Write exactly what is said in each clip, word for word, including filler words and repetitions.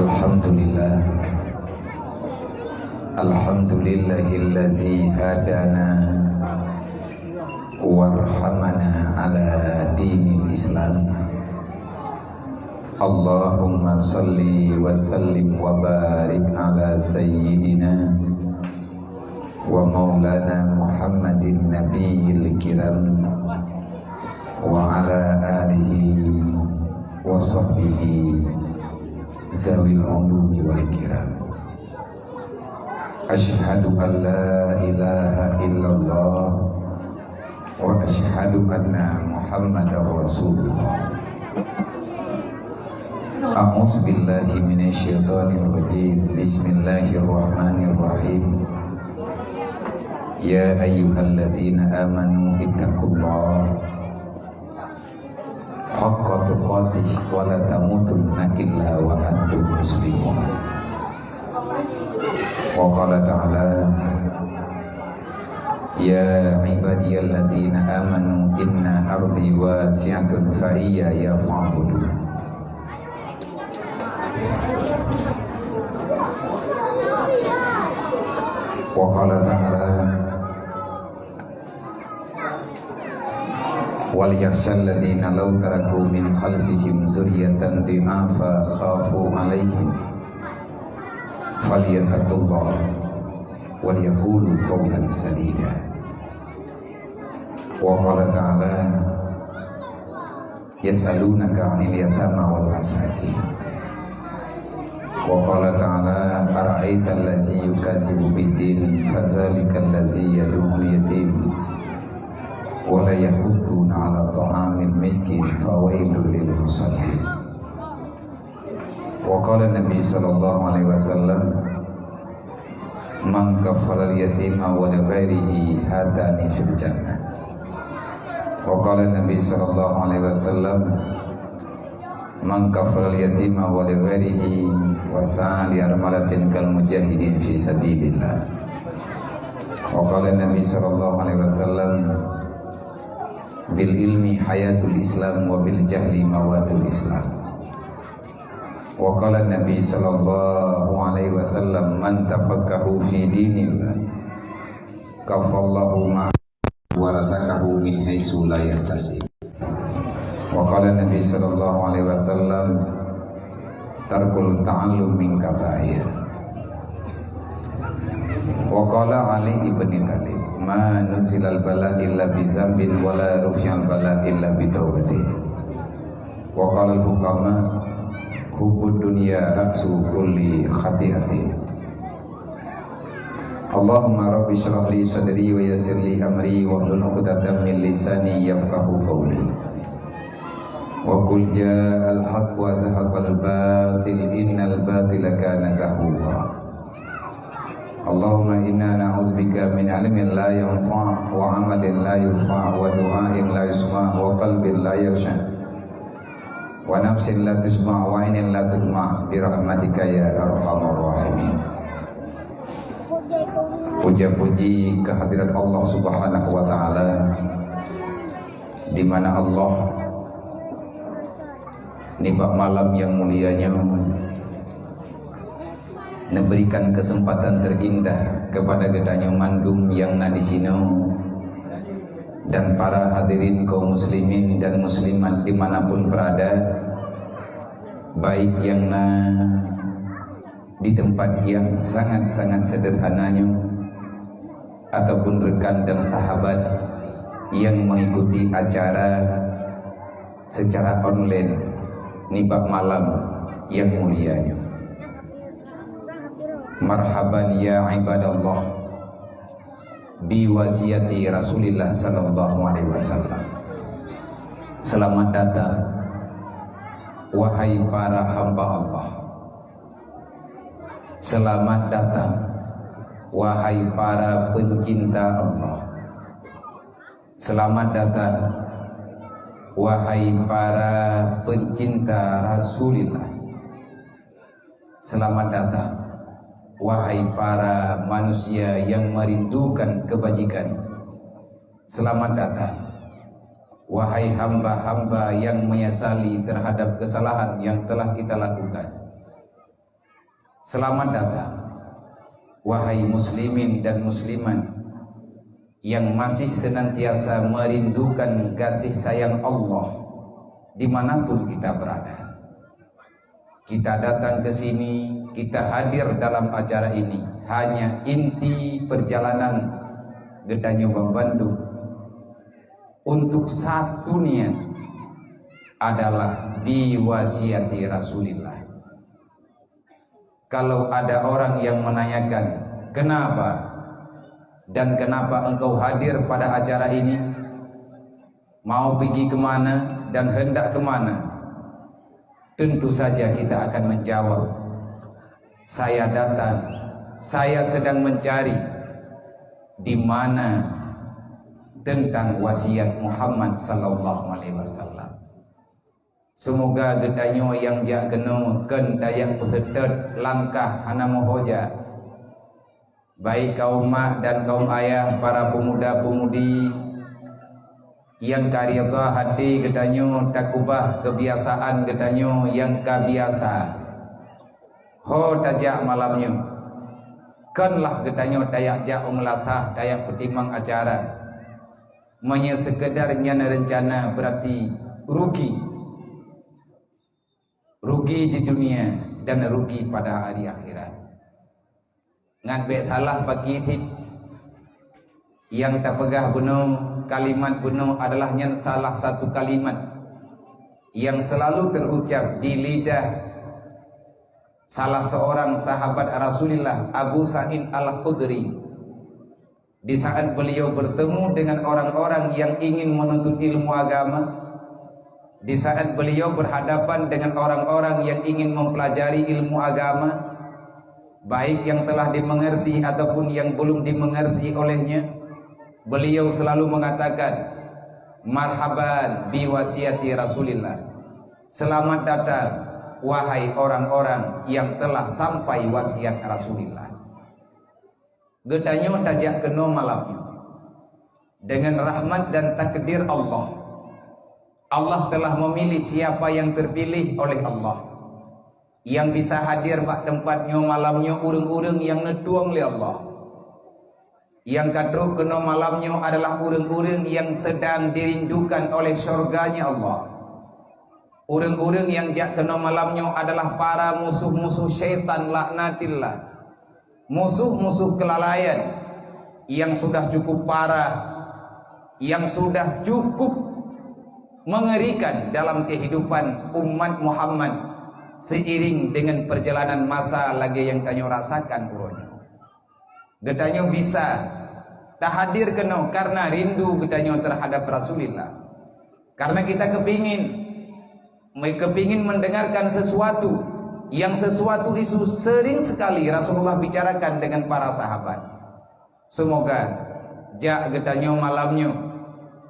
Alhamdulillah. Alhamdulillahillazi hadana warhamana ala dinil Islam. Allahumma salli wa sallim wa barik ala sayyidina wa maulana Muhammadin nabiyil kiram wa ala alihi wa sahbihi zawil ulumi wal kiram. Asyhadu an la ilaha illallah wa asyhadu anna Muhammadar Rasulullah. A'udzu billahi minasy syaithanir rajim. Bismillahirrahmanirrahim. Ya ayyuhalladzina amanu ittaqullaha haqqa tuqatih wa la tamutunna illa wa antum muslimun. Wa qala ta'ala, "Ya ibadiyalladzina amanu inna ardi wasi'atun fa iyaya fa'budun." Wa qala ta'ala, "Wal yakhshal ladzina law taraku min khalfihim dzurriyyatan dhi'afa khafu 'alaihim falyattaqullaha wal yaqulu qawlan sadida." Wa qala ta'ala, "Yas'alunaka 'anil yatama wal masakin." Wa qala ta'ala, "Ara'aital ladzi yukazzibu biddin, fadzalikal ladzi yadu'ul yatim, wa la yahuddu 'ala ta'amil miskin, fawailul lil musallin." Wa qala Nabi sallallahu alaihi wasallam, "Man kaffalal yatima wa li ghairihi hatani fil jannah." Wa qala Nabi sallallahu alaihi wasallam, "Man kaffalal yatima wa li ghairihi wa sa'a li armalatin kal mujahidin fi sabilillah." Wa qala Nabi sallallahu alaihi wasallam, "Bil ilmi hayatul Islam wa bil jahli mawatul Islam." Wa qala Nabi sallallahu alaihi wasallam, "Man tafaqahu fi dinillah, kafallahu ma wa razaqahu min haitsu la yahtasib." Wa qala Nabi sallallahu alaihi wasallam, "Tarkul ta'allum min kabair." Wa qala Ali ibni Thalib, "Ma nuzilal bala illa bi zambin, wa la rufi'al bala illa bi taubatin." Wa qalal hukama, "Hubbud dunya ra'su kulli khati'atin." Allahumma rabbi shrah li sadri wa yassir li amri wahlul 'uqdatam min lisani yafqahu qawli. Wa qul ja'al haqq wa zahaqal batil innal batila kana zahuqa. Allahumma inna na'udzubika min ilmin la yanfa', wa amalin la yurfa', wa du'ain la yusma', wa qalbin la yakhsha', wa nafsin la tasyba', wa ainin la tadma', bi rahmatika ya arhamar rahimin. Puja-puji kehadirat Allah Subhanahu wa Ta'ala, di mana Allah nibak malam nyang mulia nyoe neuberikan keuseumpatan teurindah keupada geutanyoe mandum nyang na disinoe dan para hadirin kaum muslimin dan muslimat di mana pun beurada, baik nyang na di teumpat nyang sangat-sangat seudeurhana nyoe, ataupun rekan dan sahabat nyang meuikuti acara seucara online nibak malam nyang mulia nyoe. Marhaban ya ibadallah, bi wasiati Rasulillah sallallahu alaihi wasallam. Selamat datang, wahai para hamba Allah. Selamat datang, wahai para pencinta Allah. Selamat datang, wahai para pencinta Rasulillah. Selamat datang, wahai para manusia yang merindukan kebajikan. Selamat datang, wahai hamba-hamba yang menyesali terhadap kesalahan yang telah kita lakukan. Selamat datang, wahai muslimin dan muslimat yang masih senantiasa merindukan kasih sayang Allah di mana pun kita berada. Kita datang ke sini, kita hadir dalam acara ini, hanya inti perjalanan geutanyoe bandum untuk satu niat adalah biwasiati Rasulillah. Kalau ada orang yang menanyakan, "Kenapa? Dan kenapa engkau hadir pada acara ini? Mau pergi ke mana dan hendak ke mana?" Tentu saja kita akan menjawab, "Saya datang, saya sedang mencari di mana tentang wasiat Muhammad sallallahu alaihi wasallam." Seumoga geutanyoe nyang jak keunoe kon tajak peuseutôt langkah hana meuho jak. Baik kaum mak dan kaum ayah, para pemuda-pemudi nyang ka ridha hati geutanyoe takeubah keubiasaan geutanyoe nyang ka biasa ho tajak malam nyoe. Konlah geutanyoe tajak jak u meulasah, tajak peutimang acara. Meunyoe seukeudar nyan reuncana, beurati rugi. Rugi di dunia dan rugi pada hari akhirat. Ngat bék salah bagi cit. Nyang tapeugah bunoe, kalimat bunoe adalah nyan salah satu kalimat nyang seulalu teurucab di lidah salah seorang sahabat Rasulullah, Abu Sa'id Al-Khudri. Di saat beliau bertemu dengan orang-orang yang ingin menuntut ilmu agama, di saat beliau berhadapan dengan orang-orang yang ingin mempelajari ilmu agama, baik yang telah dimengerti ataupun yang belum dimengerti olehnya, beliau selalu mengatakan, "Marhaban bi wasiati Rasulillah." Selamat datang, wahai orang-orang yang telah sampai wasiat Rasulillah. Geutanyoe tajak keunoe malam nyoe deungon rahmat dan takdir Allah. Allah telah memilih siapa yang terpilih oleh Allah, yang bisa hadir bak teumpat nyoe malam nyoe ureuëng-ureuëng nyang neutueng lé Allah. Nyang ka trok keunoe malam nyoe adalah ureuëng-ureuëng nyang sedang dirindukan oleh syurga-Nya Allah. Ureuëng-ureuëng nyang jak keunoe malam nyoe adalah para musuh-musuh syaitan laknatillah. Musuh-musuh keulalaian nyang sudah cukup parah, nyang sudah cukup mengerikan dalam kehidupan umat Muhammad seiring dengan perjalanan masa lagée nyang tanyoe rasakan uroe nyoe. Geutanyoe bisa tahadir keunoe karena rindu geutanyoe terhadap Rasulullah. Karena kita kepingin, kepingin mendengarkan sesuatu, yang sesuatu itu sering sekali Rasulullah bicarakan dengan para sahabat. Semoga jak geutanyoe malam nyoe,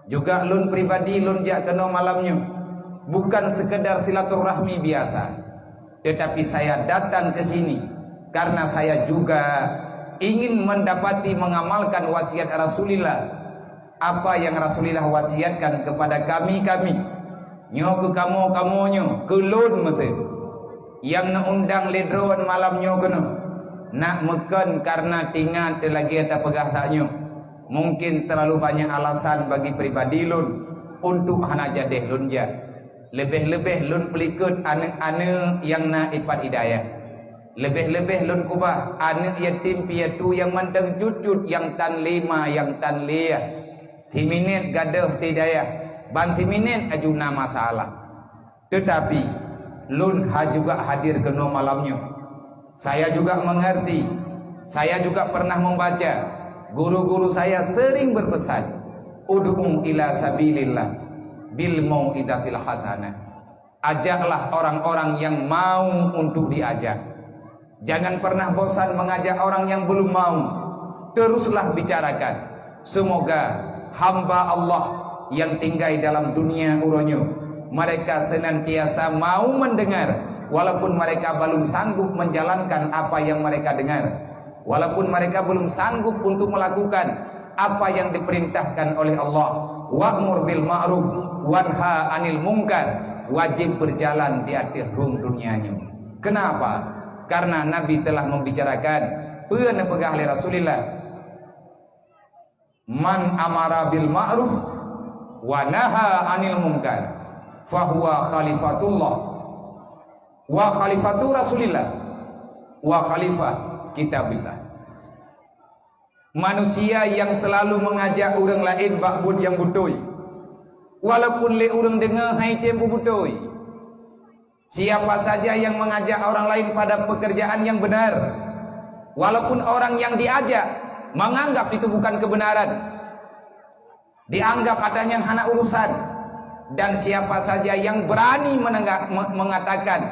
juga lôn pribadi lôn jak keunoe malam nyoe, bukan sekedar silaturahmi biasa, tetapi saya datang ke sini karena saya juga ingin mendapati mengamalkan wasiat Rasulullah. Apa yang Rasulullah wasiatkan kepada kami-kami, nyoe keu kamoe-kamoe nyoe, keu lôn meuteun. Nyang neuundang lé droe malam nyoe keunoe, nak meukon karena tingat lagée tapeugah tanyoe. Mungkin terlalu banyak alasan bagi pribadi lôn untuk hana jadeh lôn jak. Leubeh-leubeh lôn peulikot aneuëk-aneuëk nyang na ipat hidayah. Leubeh-leubeh lôn keubah aneuëk yatim piatu nyang mantong jut-jut nyang tan lima nyang tan liah. Siminet gadôh hidayah, ban siminet aju na masalah. Tetapi lôn ha juga hadir keunoe malam nyoe. Saya juga mengerti, saya juga pernah membaca, guru-guru saya sering berpesan, "Ud'u ila sabilillah bil mau'izatil hasanah." Ajaklah orang-orang yang mau untuk diajak. Jangan pernah bosan mengajak orang yang belum mau. Teruslah bicarakan. Semoga hamba Allah yang tinggai dalam dunia uroe nyoe, mereka senantiasa mau mendengar, walaupun mereka belum sanggup menjalankan apa yang mereka dengar, walaupun mereka belum sanggup untuk melakukan apa yang diperintahkan oleh Allah. Wa'mur bil ma'ruf wanha 'anil munkar, wajib berjalan di ateueh rhueng dunia nyoe. Kenapa? Karena Nabi telah membicarakan, peue neupeugah lé Rasulullah, "Man amara bil ma'ruf wa naha 'anil munkar, fahuwa khalifatullah, wa khalifatu Rasulillah, wa khalifah kitabillah." Manusia yang selalu mengajak ureuëng laén bak buet nyang beutôi, walaupun lé ureuëng deungoe hai tem beutôi. Siapa saja yang mengajak orang lain pada pekerjaan yang benar, walaupun orang yang diajak menganggap itu bukan kebenaran, dianggap adanya hana urusan, dan siapa saja yang berani menengah, me-, mengatakan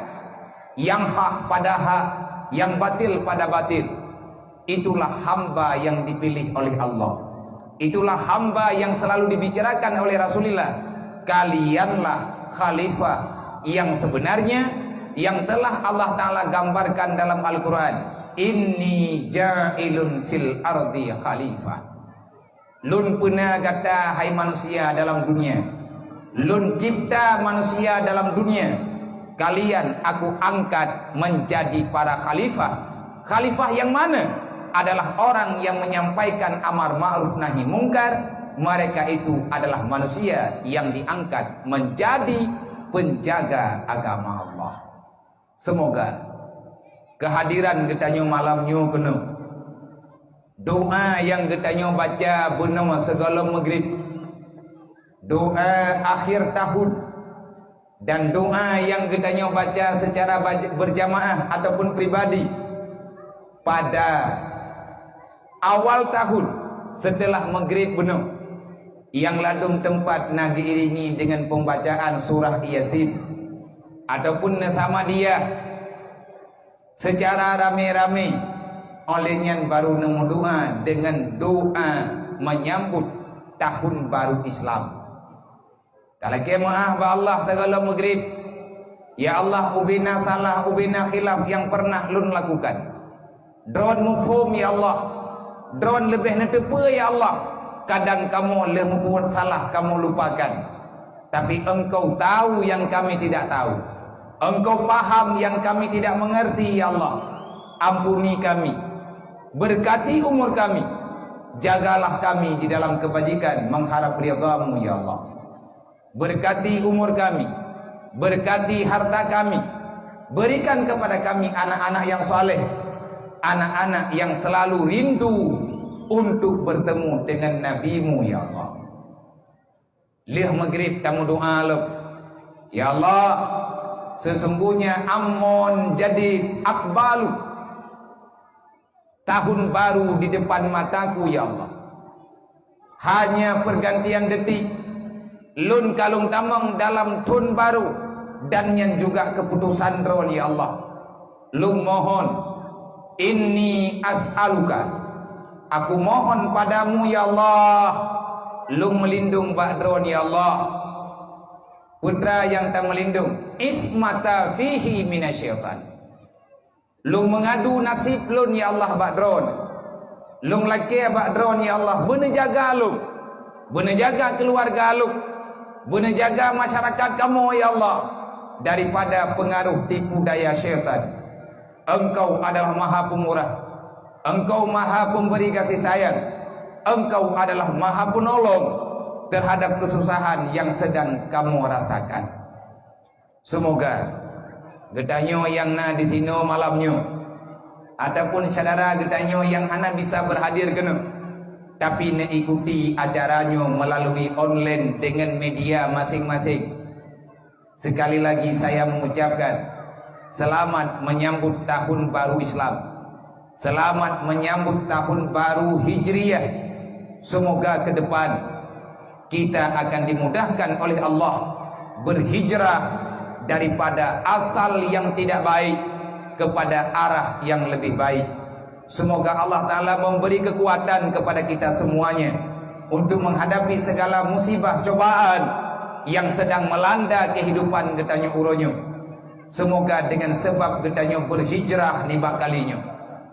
yang hak pada hak, yang batil pada batil, itulah hamba yang dipilih oleh Allah. Itulah hamba yang selalu dibicarakan oleh Rasulullah. Kalianlah khalifah yang sebenarnya, yang telah Allah Ta'ala gambarkan dalam Al-Quran. "Inni ja'ilun fil ardi khalifah." Lôn peuna gata, hai manusia, dalam dunia. Lôn cipta manusia dalam dunia. Kalian Aku angkat menjadi para khalifah. Khalifah yang mana? Adalah orang yang menyampaikan amar ma'ruf nahi mungkar. Mereka itu adalah manusia yang diangkat menjadi penjaga agama Allah. Semoga kehadiran geutanyoe malam nyoe keunoe, doa nyang geutanyoe baca bunoe sigohlom Maghrib, doa akhir tahun, dan doa nyang geutanyoe baca secara baj-, berjamaah ataupun pribadi pada awal tahun setelah Maghrib bunoe, nyang ladôm teumpat na geuiringi dengan pembacaan surah Yasin ataupun neusama dia secara ramé-ramé, oleh nyan baru neumeudoa dengan doa menyambut tahun baru Islam. Talakée meu'ah bak Allah sigohlom Maghrib, "Ya Allah, ubena salah, ubena khilaf nyang pernah lôn lakukan. Droen muphom, ya Allah. Droen leubeh neuteupeue, ya Allah. Kadang kamoe lheueh meubuet salah kamoe lupakan. Tapi Engkau tahu yang kami tidak tahu. Engkau paham yang kami tidak mengerti, ya Allah. Ampuni kami. Berkati umur kami. Jagalah kami di dalam kebajikan, mengharap ridha-Mu, ya Allah." Berkati umur kami, berkati harta kami, berikan kepada kami anak-anak yang saleh, anak-anak yang selalu rindu untuk bertemu dengan Nabi-Mu, ya Allah. Lheueh Maghrib tameudoa lom, "Ya Allah, sesungguhnya Amon jadi akbalu, tahun baru di depan mataku, ya Allah. Hanya pergantian detik, lôn ka lôn tamong dalam thon barô, dan nyan juga keuputosan Droen, ya Allah. Lôn mohon, inni as'aluka, aku mohon padamu, ya Allah, lôn meulindong bak Droen, ya Allah." Putra nyang tameulindong, ismata fihi minasyaitan. Lôn meungadu naseb lôn, ya Allah, bak Droen. Lôn lakée bak Droen, ya Allah, beuneujaga lôn, beuneujaga keuluwarga lôn, beuneujaga masyarakat kamoe, ya Allah, daripada peungaroh tipu daya syaitan. Engkau adalah Maha Peumurah, Engkau Maha Peumbri gaséh sayang, Engkau adalah Maha Peunolong teuhadab keususahan nyang seudang kamoe rasakan. Seumoga geutanyoe nyang na disinoe malam nyoe, ataupun syedara geutanyoe nyang hana bisa beurhadir keunoe, tapi neuikuti acara nyoe meulalui online deungon media maséng-maséng, sekali lagi saya mengucapkan selamat menyambut tahun baru Islam. Selamat menyambut tahun baru Hijriyah. Semoga ke depan kita akan dimudahkan oleh Allah berhijrah daripada asal yang tidak baik kepada arah yang lebih baik. Semoga Allah Ta'ala memberi kekuatan kepada kita semuanya untuk menghadapi segala musibah cobaan yang sedang melanda kehidupan geutanyoe uroe nyoe. Seumoga deungon sabab geutanyoe beuhijrah nibak kali nyoe,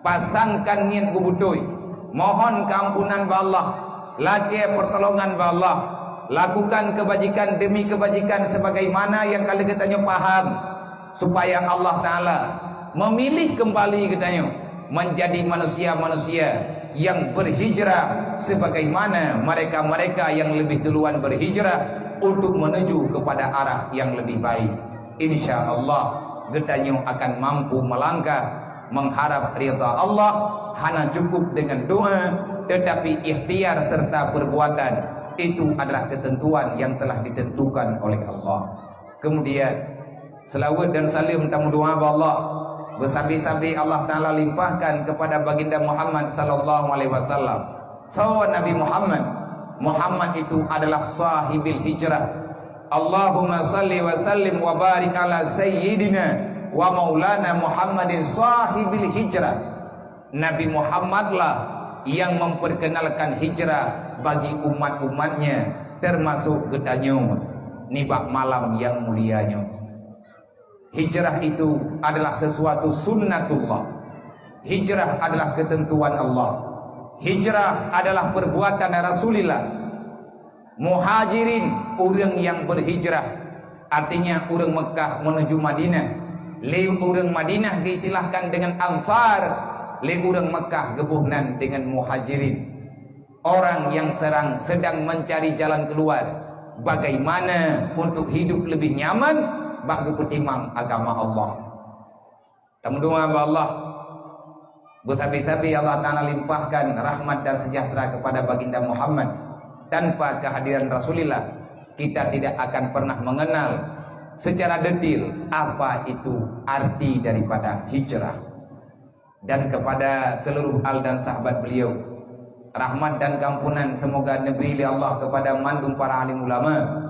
pasangkan niet beubeutôi, mohon keuampunan bak Allah, lakée peurtolongan bak Allah, lakukan keubajikan deumi keubajikan sebagaimana nyang ka lheueh geutanyoe paham, supaya Allah Ta'ala Memilih kembali geutanyoe menjadi manusia-manusia yang berhijrah sebagaimana mereka-mereka yang lebih duluan berhijrah untuk menuju kepada arah yang lebih baik. Insya Allah, geutanyoe akan mampu melangkah mengharap ridha Allah, hana cukup dengan doa, tetapi ikhtiar serta perbuatan itu adalah ketentuan yang telah ditentukan oleh Allah. Kemudian, seulaweuet dan saleuem tameudoa bak Allah, beusabe-sabe Allah Taala limpahkan kepada Baginda Muhammad sallallahu alaihi wasallam. Soe Nabi Muhammad? Muhammad itu adalah sahibul hijrah. Allahumma salli wa sallim wa barik ala sayyidina wa maulana Muhammadin sahibul hijrah. Nabi Muhammadlah yang memperkenalkan hijrah bagi umat-umatnya, termasuk geutanyoe, nibak malam yang mulia nyoe. Hijrah itu adalah sesuatu sunnatullah. Hijrah adalah ketentuan Allah. Hijrah adalah perbuatan Rasulullah. Muhajirin, ureuëng nyang berhijrah, artinya ureuëng Mekkah menuju Madinah. Lé ureuëng Madinah geuistilahkan dengan Ansar, lé ureuëng Mekkah geuboh nan dengan Muhajirin. Orang yang serang sedang mencari jalan keluar, bagaimana untuk hidup lebih nyaman bak geupeutimang agama Allah. Tameudoa bak Allah, beusabe-sabe Allah Taala limpahkan rahmat dan sejahtera kepada Baginda Muhammad. Tanpa kehadiran Rasulullah, kita tidak akan pernah mengenal secara detil apa itu arti daripada hijrah. Dan kepada seluruh al dan sahabat beliau, rahmat dan keampunan semoga neubri lé Allah kepada mandum para alim ulama.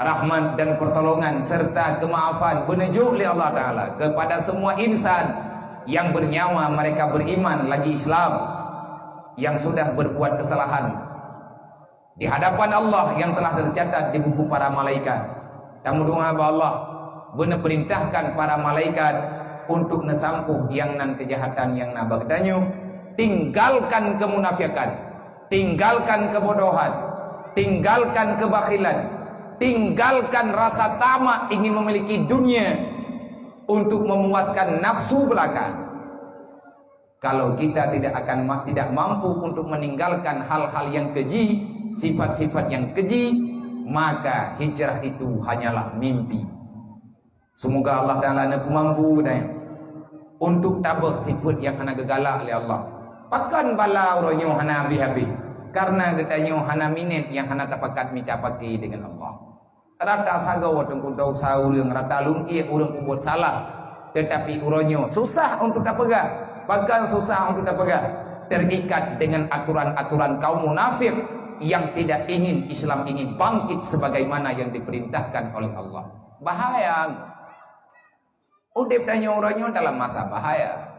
Rahmat dan pertolongan serta kemaafan beuneujok lé Allah Taala kepada semua insan yang bernyawa mereka beriman lagi Islam, yang sudah berbuat kesalahan di hadapan Allah yang telah tercatat di buku para malaikat. Tameudoa bak Allah, beuneuperintahkan para malaikat untuk neusampôh nyang nan keujahatan nyang na bak geutanyoe, tinggalkan kemunafikan, tinggalkan kebodohan, tinggalkan kebakhilan, tinggalkan rasa tamak ingin memiliki dunia untuk memuaskan nafsu belaka. Kalau kita tidak akan ma-, tidak mampu untuk meninggalkan hal-hal yang keji, sifat-sifat yang keji, maka hijrah itu hanyalah mimpi. Semoga Allah Taala neupeumampu geutanyoe untuk tabeuh sifat nyang hana geugalak lé Allah. Pakon bala uroe nyoe hana habéh-habéh? Karena geutanyoe hana minét nyang hana tapakat mita paké deungon Allah. Rata sagoe teungku desya ureuëng, rata lungkiek ureuëng peubuet salah, tetapi uroe nyoe susah untuk tapeugah. Pakon susah untuk tapeugah? Terikat dengan aturan-aturan kaum munafik yang tidak ingin Islam ini bangkit sebagaimana yang diperintahkan oleh Allah. Bahaya. Udeb tanyoe uroe nyoe dalam masa bahaya.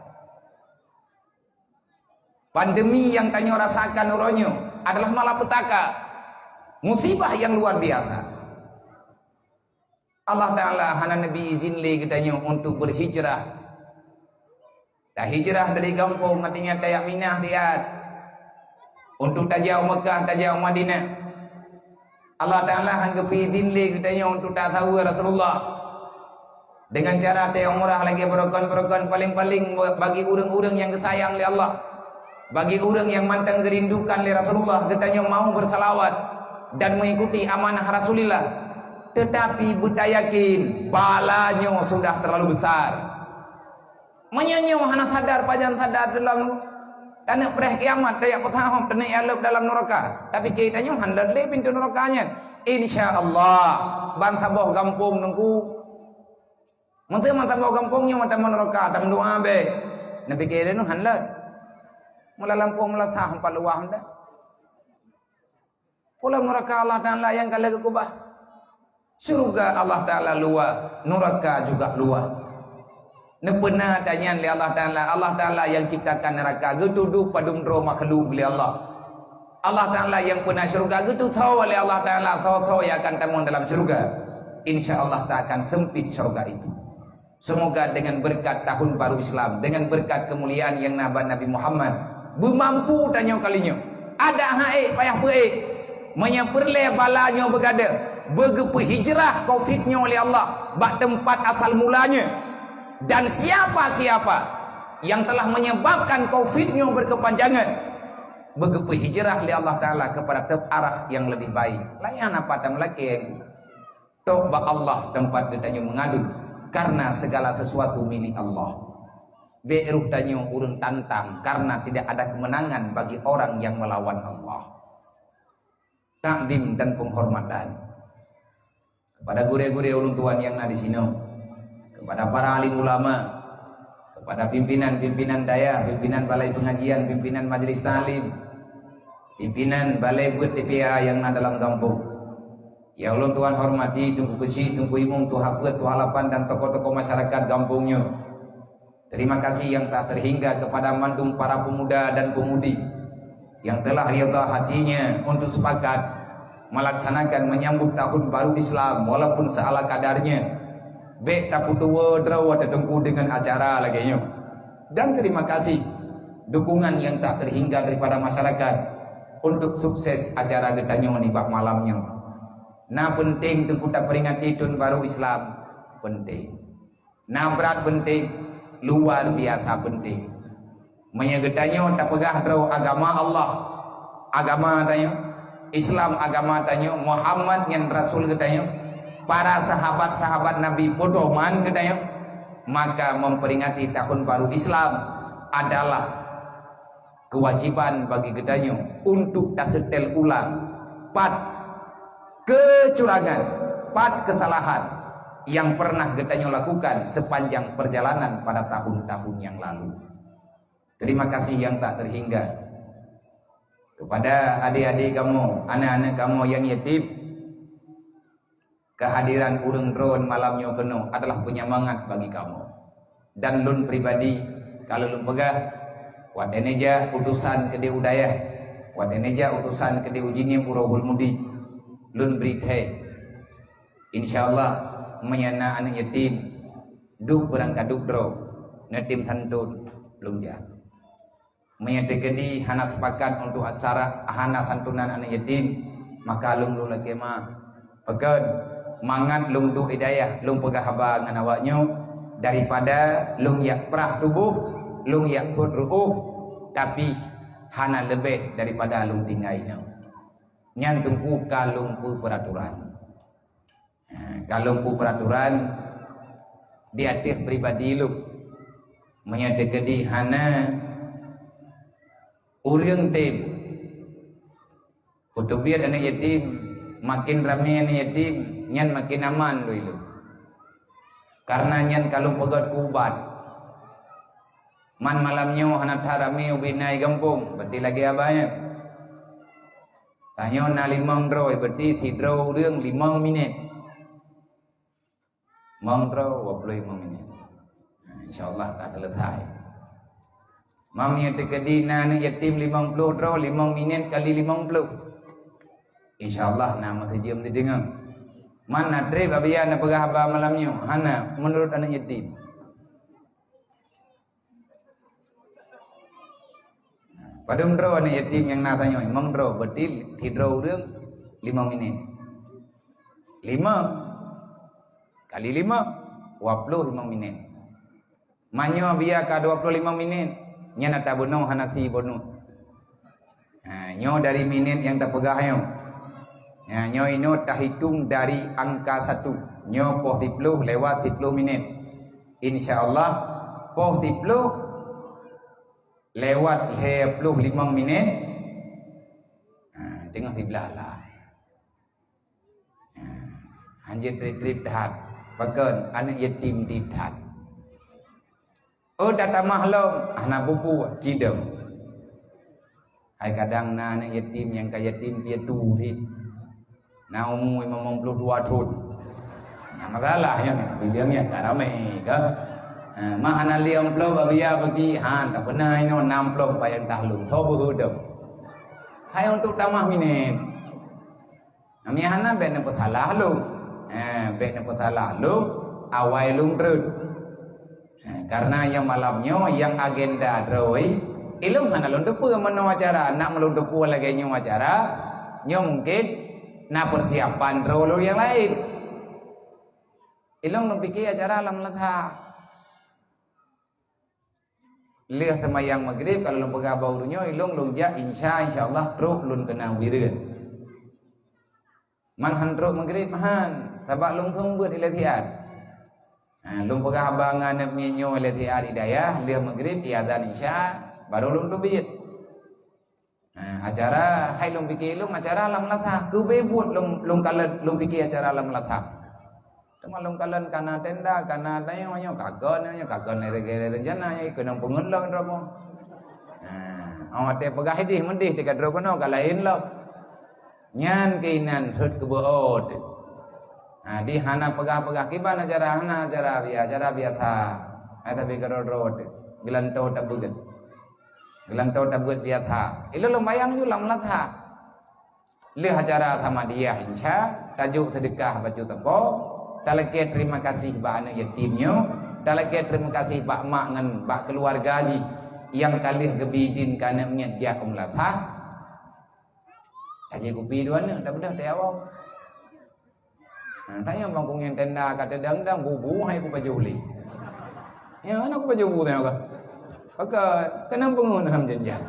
Pandemi nyang tanyoe rasakan uroe nyoe adalah malapetaka, musibah nyang luar biasa. Allah Taala hana neubi izin lé geutanyoe untuk berhijrah. Tahijrah dari gampông, artinya tajak Minah siat, untuk tajak u Meukah, tajak u Madinah. Allah Taala han geupeuidin lé geutanyoe untuk tasaweue Rasulullah. Dengan cara teu umrah lagée beurukon-beurukon, paling-paling bagi ureuëng-ureuëng nyang geusayang lé Allah, bagi ureuëng nyang mantong geurindukan lé Rasulullah, geutanyoe mau beusalawat dan mengikuti amanah Rasulillah. Teutapi beutayakin, bala nyoe sudah terlalu besar. Meunyoe nyoe hana sadar, pajan sadar dalam taneuk preh kiamat, tajak peusahom, taneuk jaleueb dalam nuraka. Tapi geutanyoe han lé pintoe nuraka nyan. Insya Allah, ban saboh gampông teungku. Meuseu ban saboh gampông nyoe mata nuraka, tameudoa bék. Neupike lé nyoe han lé. Mula lampôh mula sah empat luwah dah. Pulang nuraka Allah Taala nyang ka lheueh geukeubah. Syeuruga Allah Taala luwa, nuraka juga luwa. Neupeuna tanyan lé Allah Taala, Allah Taala nyang ciptakan nuraka, geutudoh padum droe makhluk lé Allah. Allah Taala nyang peuna syeuruga, geutusoe lé Allah Taala soe-soe nyang akan tamong dalam syeuruga. Insya Allah ta akan sempit syeuruga itu. Semoga dengan berkat tahun baru Islam, dengan berkat kemuliaan nyang na bak Nabi Muhammad, beumampu tanyoe kali nyoe. Adak han ék, payah peuék. Meunyoe peureulée bala nyoe beugadôh, beugeupeuhijrah covid nyoe lé Allah bak teumpat asal mulanya. Dan siapa-siapa yang telah menyebabkan covid nyoe berkepanjangan, beugeupeue hijrah lé Allah Taala kepada teuk arah yang lebih baik. Layan apa tameulakée? Tok bak Allah tempat geutanyoe mengadu, karena segala sesuatu milik Allah. Bék roh tanyoe ureuëng tantang, karena tidak ada kemenangan bagi orang yang melawan Allah. Takdim dan penghormatan kepada gurée-gurée ulôn tuan nyang na di sinoe, kepada para alim ulama, kepada pimpinan-pimpinan dayah, pimpinan balai pengajian, pimpinan majelis taklim, pimpinan balai buet T P A nyang na dalam gampông. Ya ulôn tuan hormati Teungku Keuchik, Teungku Imum, Tuha Peuet, Tuha Lapan dan tokoh-tokoh masyarakat gampông nyoe. Terima kasih yang tak terhingga kepada mandum para pemuda dan pemudi yang telah rida hatinya untuk sepakat melaksanakan menyambut tahun baru Islam walaupun seala kadarnya. Bék tapeutuwoe droe watée teungku dengan acara lagée nyoe. Dan terima kasih dukungan yang tak terhingga daripada masyarakat untuk sukses acara geutanyoe nibak malam nyoe. Na penting teungku taperingati tahun baru Islam, penting. Na brat penting, luar biasa penting. Meunyoe geutanyoe tapeugah droe agama Allah, agama tanyoe, Islam agama tanyoe, Muhammad nyan rasul geutanyoe, para sahabat-sahabat Nabi pedoman geutanyoe, maka memperingati tahun baru Islam adalah kewajiban bagi geutanyoe untuk taseutée ulang pat keucurangan, pat keusalahan yang pernah geutanyoe lakukan sepanjang perjalanan pada tahun-tahun yang lalu. Terima kasih yang tak terhingga kepada adik-adik kamoe, aneuk-aneuk kamoe nyang yatim. Kehadiran ureuëng droen malam nyoe keunoe adalah penyemangat bagi kamoe. Dan lôn pribadi, ka lôn peugah, watée neujak utosan keudeh u dayah, watée neujak utosan keudeh u Jeunieb, u Rohul Mudi, lôn bri thée. Insya Allah, meunyoe na aneuk yatim, duek beurangkaduek droe, neutem santon, lôn jak. Meunyoe teukeudi hana sepakat untuk acara hana santunan aneuk yatim, maka lôn lôn lakée meu'ah. Pakon? Mangat lôn duek hidayah, lôn peugah haba ngon awaknyoe, daripada lôn jak prah tuboh, lôn jak sot ruoh, tapi hana leubeh daripada lôn tinggai nyoe. Nyan teungku ka lôn peupeuraturan. Ha, ka lôn peupeuraturan di ateueh pribadi lôn. Meunyoe teukeudi hana ureuëng tem, peuteubiet aneuk yatim, makin ramé aneuk yatim, nyan makin aman lôn ilôn. Karena nyan ka lôn peugét keu ubat. Man malam nyoe hana that ramé ubé na i gampông, berarti lagée abah nyan. Tanyoe na limong droe, berarti sidroe ureuëng limong minét. Limong droe, dua puluh lima minét. Nah, insya Allah ka selesai. Meunyoe teukeudi na aneuk yatim limong ploh droe, limong minét kali limong ploh. Insya Allah na meuseujeuem dideungoe. Man na treb Abiya neupeugah haba malam nyoe? Hana, meunurot aneuk yatim. Padum droe aneuk yatim nyang na tanyoe? Limong droe, berarti sidroe ureuëng limong minét. Limong kali limong, dua puluh limong minét. Meunyoe Abiya ka dua puluh limong minét, nyan ata bunoe hana si bonus. Ha, nyoe dari minét nyang tapeugah nyoe. Ha, nyoe inoe tahitong dari angka satu. Nyoe poh siploh lewat siploh minét. Insya Allah, poh siploh lewat lhée ploh limong minét, ha, teungoh siblaih lah. Ha, hanjeuet treb-treb that. Pakon? Aneuk yatim di that. Oh, tatamah lom, hana peue-peue, cidong. Hai kadang na aneuk yatim nyang ka yatim piatu cit. Na umu limong ploh dua thon. Na masalah nyan, bileung nyan ka ramé ka. Ha, mah hana lhée ploh Abiya bagi, han, tak pernah inoe enam ploh payah tahlong. Soe beuhudom. Hai untuk tamah minét. Namiet hana bék neupeusalah lôn. Ha, bék neupeusalah lôn, awai lôn treun. Ha, karena nyang malam nyoe nyang agenda droe, ilôn hana lôn teupeue meunoe acara, nak meulôn teupeue lagée nyoe acara, nyoe mungkin na persiapan droe lôn nyang laén. Ilôn lôn pike acara lam leuha. Lheueh seumayang Maghrib, kalau lôn peugah bak ureuëng nyoe, ilong lôn jak, insya, insya Allah trok lôn keunan u Bireuen. Man han trok Maghrib han, sabab lôn seumeubeuet ilée siat. Ha, lôn peugah haba ngon aneuk miet nyoe ilée siat di dayah, lheueh Maghrib, iazan Isya, barô lôn teubiet. Ha, acara hai lôn pike lôn, acara lam lasah. Keubeh buet lôn, lôn kalon, lôn pike acara lam lasah. Teuma lôn kalon kana tenda, kana nyoe, nyoe kagon, nyoe kagon, rencana nyoe keunong peungeut lom droe. Ha, oh, watée peugah ideh meudeh teuka droe keunoe ka laén lom. Nyan keuinan rhot keu beuôt. Ha, di hana peugah-peugah kiban acara, hana acara biasa, acara biasa. Hai tapi keudroe-droe geulantoe tabeuet. Geulantoe tabeuet biasa. Ilôn lôn bayang ju lam lasah. Lheueh acara samadiyah insya, tajok seudeukah baju tempo, talakée terima kasih bak aneuk yatim nyoe, talakée terima kasih bak mak ngon bak keuluwarga jih nyang ka lheueh geubi idin keu aneuk miet jak u meulasah. Tajak kupi dua aneuk, dak beudôh tayawong. Ha, tanyong bang kungeng tenda ka teudang-dang bubu hai kupajoh lé. Ya, hana kupajoh bu tanyong ka. Pakat, keunong peungon dalam janjang.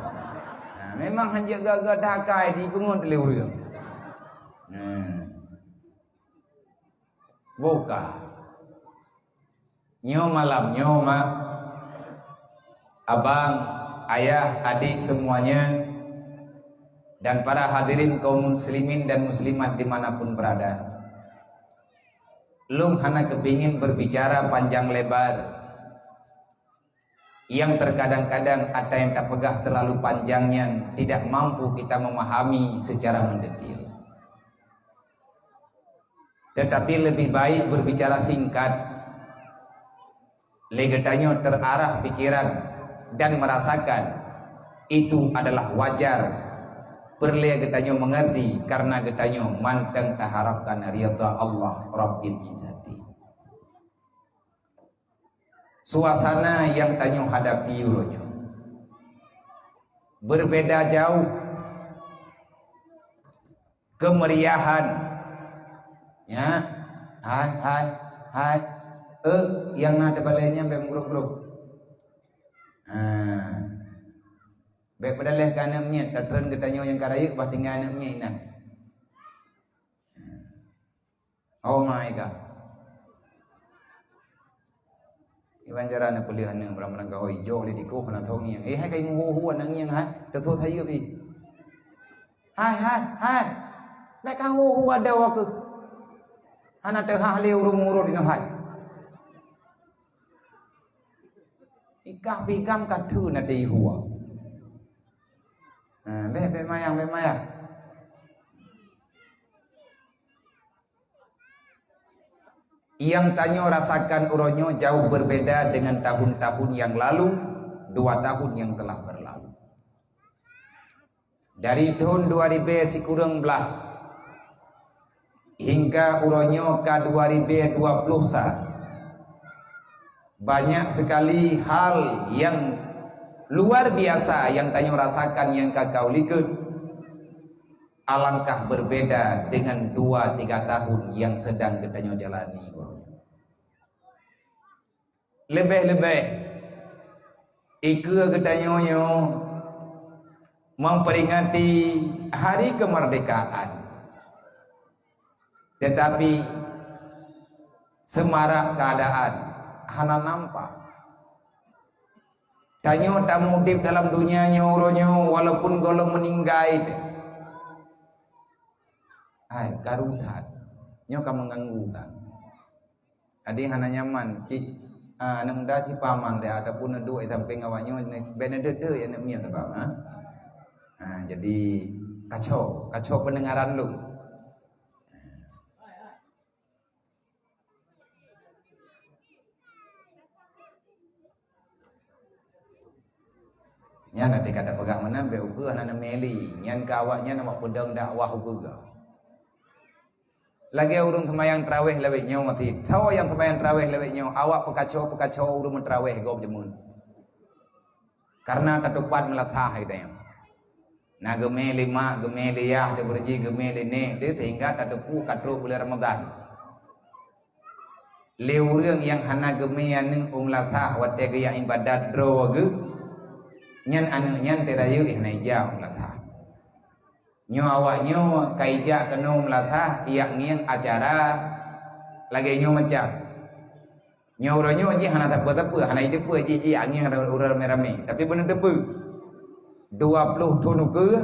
Ha, memang hanjeuet gaga dakai di peungon lé ureuëng. Ha. Buka. Nyoe malam nyoe, mak, abang, ayah, adik semuanya, dan para hadirin kaum muslimin dan muslimat dimanapun berada. Lôn hana kepingin berbicara panjang lebar, yang terkadang-kadang ata nyang tapeugah terlalu panjang nyan tidak mampu kita memahami secara mendetil. Tetapi lebih baik berbicara singkat. Lé geutanyoe terarah pikiran dan merasakan itu adalah wajar. Peureulée geutanyoe mengerti karena geutanyoe mantong taharapkan ridha Allah Rabbil Izzati. Suasana yang tanyoe hadapi uroe nyoe berbeda jauh. Kemeriahan. Ya. Hai, hai, hai. Eh, nyang na teubalée nyan bék meugrôp-grôp. Ha. Bék peudaleh keu aneuk miet, tatreun geutanyoe nyang ka rayeuk bah tinggai aneuk miet inan. Oh my God. Iban cara na peuleueh aneuk barang-barang gaoi jok lé tikoh na thong ngieng. Eh, hai kai muhu-hu aneuk ngieng hai, teuthot sayeup ih. Hai, hai, hai. Bék ka hu-hu adoe keuh. Hana teuhah lé ureuëng murot inoe hai. Ikah pigam ka theun até ihua. Ha, bék, bék mayang, bék mayang. Yang tanyoe rasakan uroe nyoe jauh berbeda dengan tahun-tahun yang lalu, dua tahun yang telah berlalu. Dari tahun dua ribu sikureueng blah hingga uroe nyoe ka dua ribu dua puluh sa, banyak sekali hal yang luar biasa yang tanyoe rasakan nyang ka kaeu likot. Alangkah berbeda dengan dua tiga tahun yang sedang geutanyoe jalani. Leubeh-leubeh, ikeue geutanyoe nyoe memperingati hari kemerdekaan. Tetapi semarak keadaan hana nampak. Tanyoe tameudeb dalam dunia nyoe uroe nyoe walaupun gohlom meuninggai teuh. Hai, karu that. Nyoe ka meuganggu that. Jadi hana nyaman cit, ah, aneuk muda cit paman teuh ataupun neuduek di sampéng awak nyoe, ne-, bék neudeuh-deuh aneuk miet teuh, ha? Ha, jadi kacau, kacau pendengaran lôn. Nyan até ka tapeugah meunan bék ukeue hana neumé lé. Nyan keu awak nyan awak peudong dakwah ukeue. Lagée ureuëng seumayang trawéh lawét nyoe maté. Soe nyang seumayang trawéh lawét nyoe, awak peukaco-peukaco ureuëng meutrawéh gob jameun. Karena tatupat meulasah hai tanyoe. Na geumé lé mak, geumé lé yah, teubeureuji geumé lé nék, teuh sehingga tateupeue ka trok buleuen Ramadhan. Lé ureuëng nyang hana geumé aneuk u meulasah watée geujak iébadat droe geuh, Nyan aneuk nyan teurayeuk hana ijak meulatah. Nyoe awak nyoe ka ijak keunoe meulatah, ijak ngieng acara lagée nyoe macam. Nyoe uroe nyoe jih hana teupeu-teupeu, hana jiteupeue jih, jih angén uroe ramé-ramé. Tapi beuneuteupeu, dua ploh thon ukeue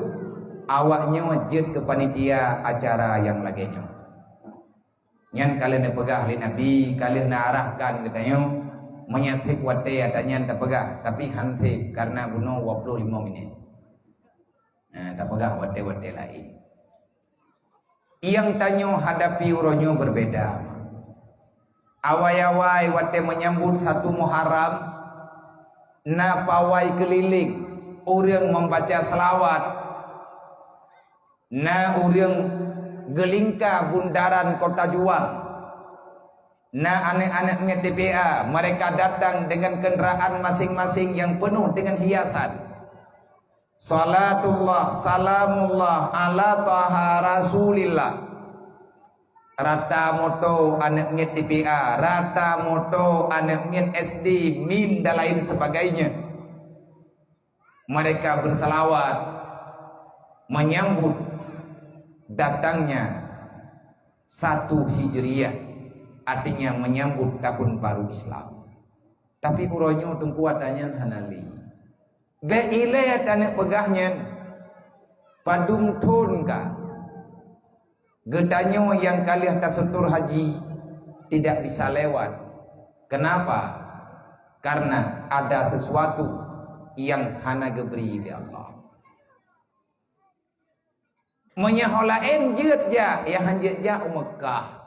awak nyoe jeuet keu panitia acara nyang lagée nyoe. Nyan ka lheueh neupeugah lé Nabi, ka lheueh neuarahkan geutanyoe, meunyoe seb watée ata nyan tapeugah, tapi han seb, kareuna bunoe dua ploh lima minét. Nah, tapeugah watée-watée laén. Nyang tanyoe hadapi uroe nyoe berbeda. Awai-awai watée menyambut satu Muharram, na pawai keulileng, ureuëng membaca selawat, na ureuëng geulingka bundaran Kota Juang, na aneuk-aneuk miet T P A, mereka datang dengan kendaraan masing-masing yang penuh dengan hiasan. Salatullah, salamullah ala taha Rasulillah. Rata moto aneuk miet T P A, rata moto aneuk miet S D, min dan lain sebagainya. Mereka bersalawat menyambut datangnya satu Hijriyah, artinya menyambut tahun baru Islam. Tapi uroe nyoe teungku ata nyan hana lé. Bék ilée taneuk peugah nyan, padum thon ka geutanyoe nyang ka lheueh taseutôt haji tidak bisa lewat. Kenapa? Karena ada sesuatu yang hana geubri lé Allah. Meunyoe ho laén jeuet jak, nyang han jeuet jak u Meukah.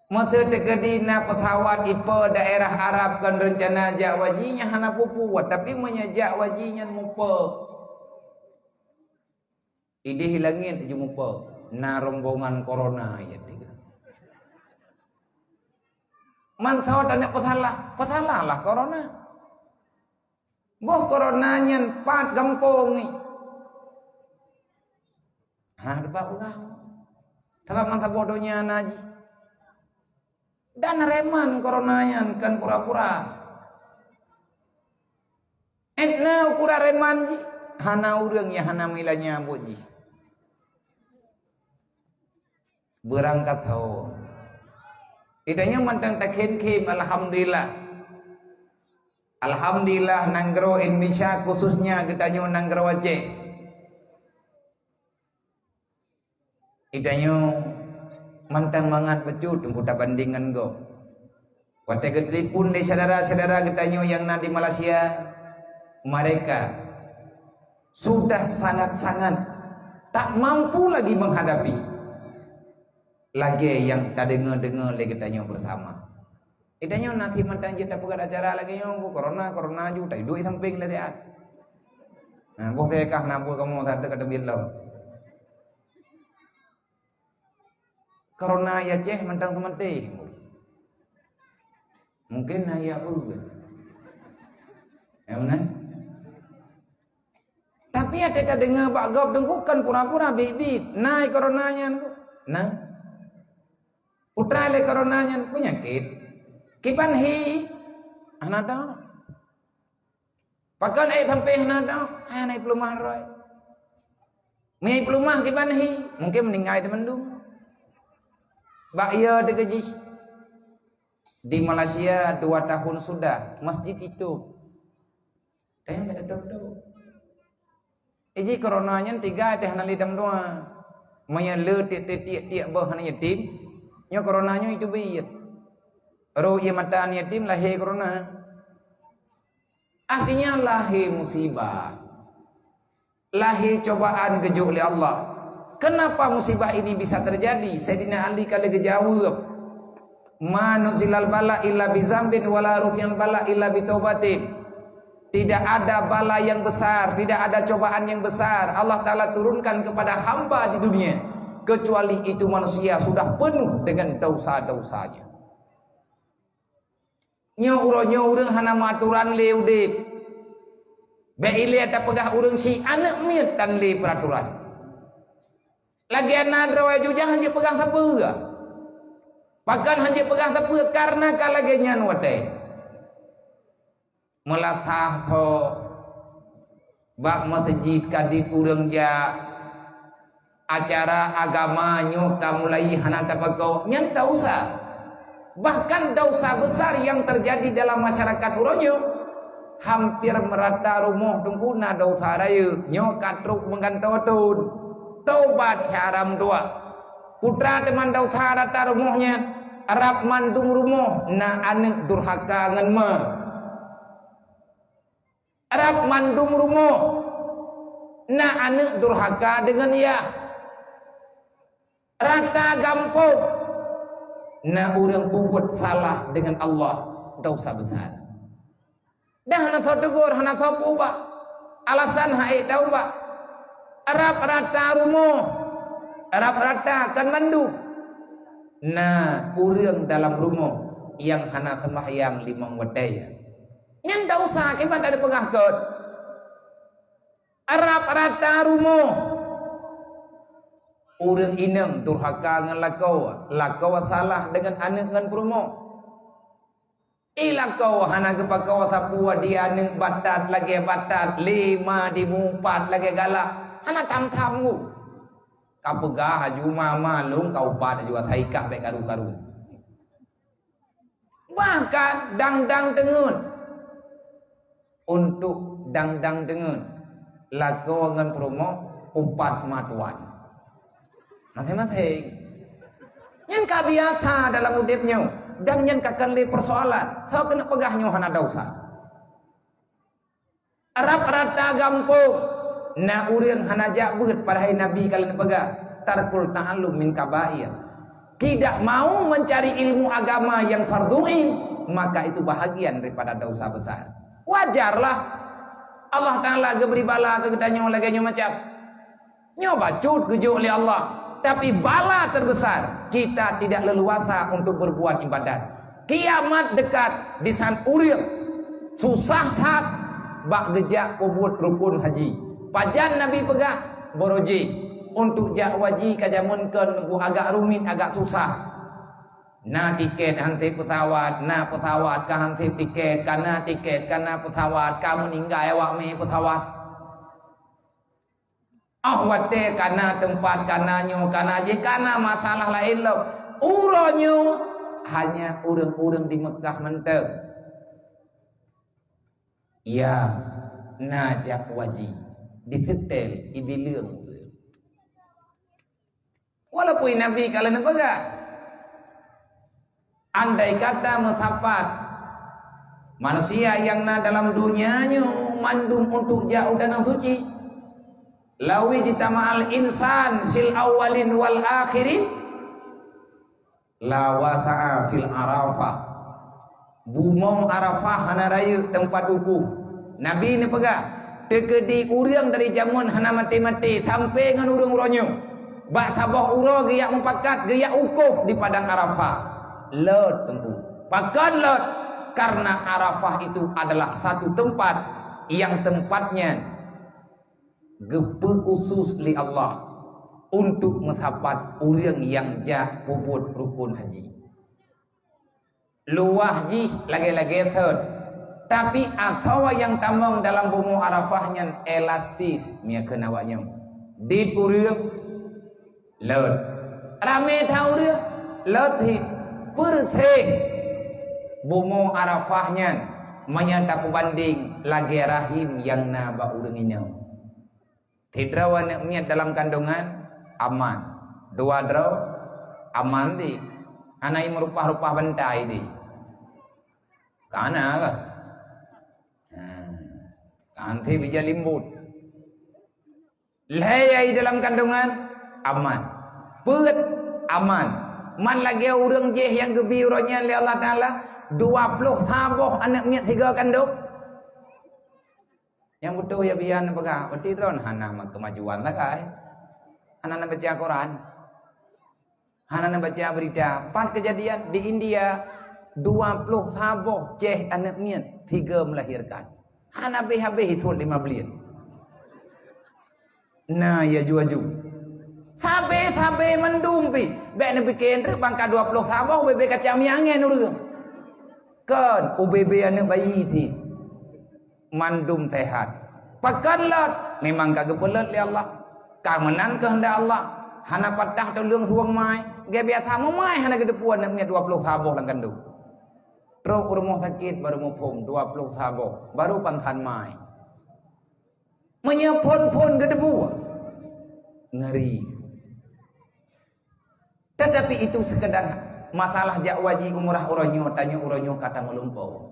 Meuseu teukeudi na peusawat ipo daerah Arab kon reuncana jak u haji, nyan hana peue-peue, tapi meunyoe jak u haji nyan muphom. Idéh langét jumuphom, na rombongan korona, ya tiga. Mantong taneuk peusalah, peusalah lah korona. Boh korona nyan pat gampông ngi. Hana teupat peugah. Sabab masa boh donya na jih. Dan reman korona nyan kan pura-pura. Etna ukura reman jih, hana ureuëng nyang hana meulanya buet jih. Beurangkat ho. Geutanyoe mantong takhem-khem, alhamdulillah. Alhamdulillah, nanggroe Indonesia, khususnya geutanyoe nanggroe Aceh. Geutanyoe mantong mangat bacut teungku tabanding ngon gob. Watée geutelepon lé syedara-syedara geutanyoe nyang na di Malaysia, mereka sudah sangat-sangat tak mampu lagi menghadapi lagée nyang tadeungoe-deungoe lé geutanyoe beusama. Geutanyoe na cit mantong jeuet tapeugah acara lagée nyoe, "Korona, korona ju, taduek sampéng lé siat." Nah, boh teuka na buet kamoe that ka teubiet lom. Korona ya Aceh mantong teumaté. Mungkin na ya peue. Ya, beuna? Tapi até tadeungoe bak gob teungku kan pura-pura biet-biet. Na korona nyan ku. Na. Putra lé korona nyan peunyakét. Kiban hi. Hana tahu. Pakon ék sampéng hana tahu. Hana peulumah roh. Meunyoe peulumah kiban hi, mungkin meuninggai teumandum. Bak ya teukeujih. Di Malaysia dua tahun sudah, masjid itu. Tanya pada doktor. Iji korona nyan tiga teh hana lé dam dua. Meunyoe le tiek-tiek boh hana yatim, nyoe korona nyoe itu biet. Roh ie mata aneuk yatim lahé korona. Artinya lahé musibah. Lahé cobaan geujok lé Allah. Kenapa musibah ini bisa terjadi? Saidina Ali ka lheueh geujaweueb, "Ma nuzilal bala illa bi zambin, wala rufi'al bala illa bi taubatin." Tidak ada bala yang besar, tidak ada cobaan yang besar Allah Ta'ala turunkan kepada hamba di dunia, kecuali itu manusia sudah penuh dengan dosa-dosanya. Nyoe uroe nyoe ureuëng hana meuatoran lé udeb. Bék ilée tapeugah ureuëng si aneuk miet tan lé peuratoran. Lagée na droe jujah han jipeugah sapeue. Pakon han jipeugah sapeue? Karena ka lagée nyan watée. Meulasah tho bak meuseujid ka dit ureuëng jak, acara agama nyoe ka mulai hana tapeuko, nyan ta usah. Bahkan dosa besar yang terjadi dalam masyarakat uroe nyoe, hampir merata rumoh teungku na dosa rayeuk, nyoe ka trok meugantoe thon. Tobat syara meutuah. Putra teuma dosa rata rumoh nyan, rab mandum rumoh na aneuëk durhaka ngon ma. Rab mandum rumoh na aneuëk durhaka deungon yah. Rata gampông na ureuëng peubuet salah deungon Allah, dosa besar. Dan hana soe teugor, hana soe peubah. Alasan han ék taubat. Rab rata rumoh, rab rata kon mandum. Na ureuëng dalam rumoh nyang hana seumahyang limong watée. Nyan dosa, kiban tapeugah kot. Rab rata rumoh. Ureuëng inong durhaka ngon lakoe, lakoe salah deungon aneuëk ngon peurumoh. Di lakoe hana geupakoe sapeue di aneuëk, batat lagée batat, lé ma di mupat lagée galak. Hana tham-tham ngu. Ka peugah laju ma-ma lôn ka upat laju asai kah bék karu-karu. Bahkan dang-dang teungeut. Untuk dang-dang teungeut, lakoe ngon peurumoh upat ma tuan. Maséng-maséng. Nyan ka biasa dalam udeb nyoe, dan nyan ka kon lé peusoalan. Soe keuneuk peugah nyoe hana dosa? Rab rata gampông na ureuëng hana jak beuet, padahai Nabi ka lheueh peugah, "Tarkul ta'allum min kabair." Tidak mau mencari ilmu agama yang fardhu ain, maka itu bahagian daripada dosa besar. Wajarlah Allah Taala geubri bala keu geutanyoe lagée nyoe macam. Nyoe bacut geujok lé Allah, tapi bala terbesar, kita tidak leluasa untuk berbuat ibadat. Kiamat dekat, disan ureuëng susah that bak geujak peubuet rukun haji. Pajan Nabi peugah, "Boro jih, untuk jak haji ka jameun kon nunggu agak rumit, agak susah. Na tiket hana peusawat, na peusawat ka hana tiket, ka na tiket, ka na peusawat, ka meuninggai awak mé peusawat." Oh watée ka na teumpat, ka na nyoe, ka na jih, ka na masalah laén lom. Uroe nyoe hanya ureuëng-ureuëng di Meukah mantong nyang na jak haji, diseutém ibileueng ureuëng. Walaupun Nabi ka lheueh peugah, andai kata meusapat manusia nyang na dalam donya nyoe mandum untuk jak u Tanoh Suci, "Lau ijtama'al insan fil awwalin wal akhirin la wasa'a fil Arafah." Bumoe Arafah hana rayeuk teumpat wukuf. Nabi neupeugah, teukeudi ureuëng dari jameun hana maté-maté sampai ngon ureuëng uroe nyoe, bak saboh uroe geujak mupakat, geujak wukuf di padang Arafah. Lot teungku. Pakon lot? Karena Arafah itu adalah satu tempat yang tempat nyan geupeu khusus lé Allah untuk meusapat ureuëng nyang jak peubuet rukun haji. Luwah jih lagée-lagée thon. Tapi asoe nyang tamong dalam bumoe Arafah nyan elastis, meukheun awak nyoe. Dit ureuëng, lot. Ramé that ureuëng, lot hit. Peureuseh bumoe Arafah nyan, meunyoe tapeubandeng lagée rahim nyang na bak ureuëng inong. Sidroe aneuëk miet dalam kandongan, aman. Dua droe, aman di. Hana i meurupah-rupah bantai di. Kana kah? Ha. Kanti bija limbot. Lhée ai dalam kandongan, aman. Peuet, aman. Man lagée ureuëng jih nyang geubi uroe nyan lé Allah Taala, dua ploh saboh aneuëk miet sigoe kandong. Nyang beutôi ya bian peugah, berarti droen hana keumajuan sagai. Hana neubaca Quran. Hana neubaca berita. Pat keujadian di India, dua ploh saboh céh aneuëk miet sigoe melahirkan. Hana habéh-habéh ithon lima buleuen. Na ya ju-aju. Sabe-sabe mandum pih. Bék neupiké treuk bangka dua ploh saboh ubé-bé kacang miangen ureuëng. Kon, ubé-bé aneuëk bayi cit. Mandum sehat. Pakon lot? Memang ka geupeulot lé Allah. Ka meunan keuheundak Allah. Hana patah tuleueng rueng mai. Geubiasa meumai hana geuteupeue aneuk miet dua ploh saboh lam kandông. Trok u rumoh sakét baru muphom dua ploh saboh, baru pangsan mai. Meunyoe phon-phon geuteupeue, ngeri. Tetapi itu sekedar masalah jak haji umrah uroe nyoe, tanyoe uroe nyoe ka tameulumpoe.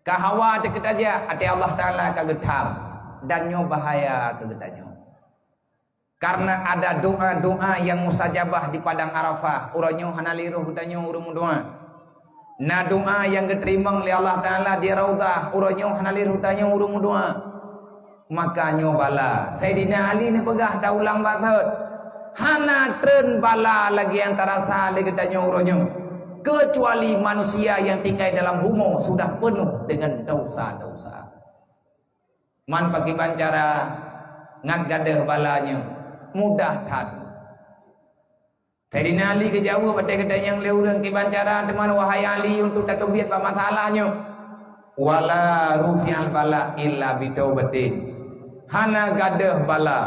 Ka hawa teuh tajak, até Allah Taala ka geutham, dan nyoe bahaya keu geutanyoe. Karena ada doa-doa yang mustajabah di Padang Arafah. Uroe nyoe hana lé roh geutanyoe ureueng meudoa. Na doa nyang geuteurimong lé Allah Taala di Raudhah, uroe nyoe hana lé roh tanyoe ureueng meudoa. Maka nyoe bala. Saidina Ali neupeugah, taulang bak thot, hana treun bala lagée nyang tarasa lé geutanyoe uroe nyoe, keucuali manusia nyang tinggai dalam bumoe sudah peunoh deungon desya-desya. Man pakriban cara ngat gadôh bala nyoe? Mudah that. Saidina Ali geujaweueb watée geutanyong lé ureuëng kiban cara, teuma, wahai Ali, untuk tateubiet bak masalah nyoe, "Wala rufi'al bala illa bitaubatin." Hana gadôh bala,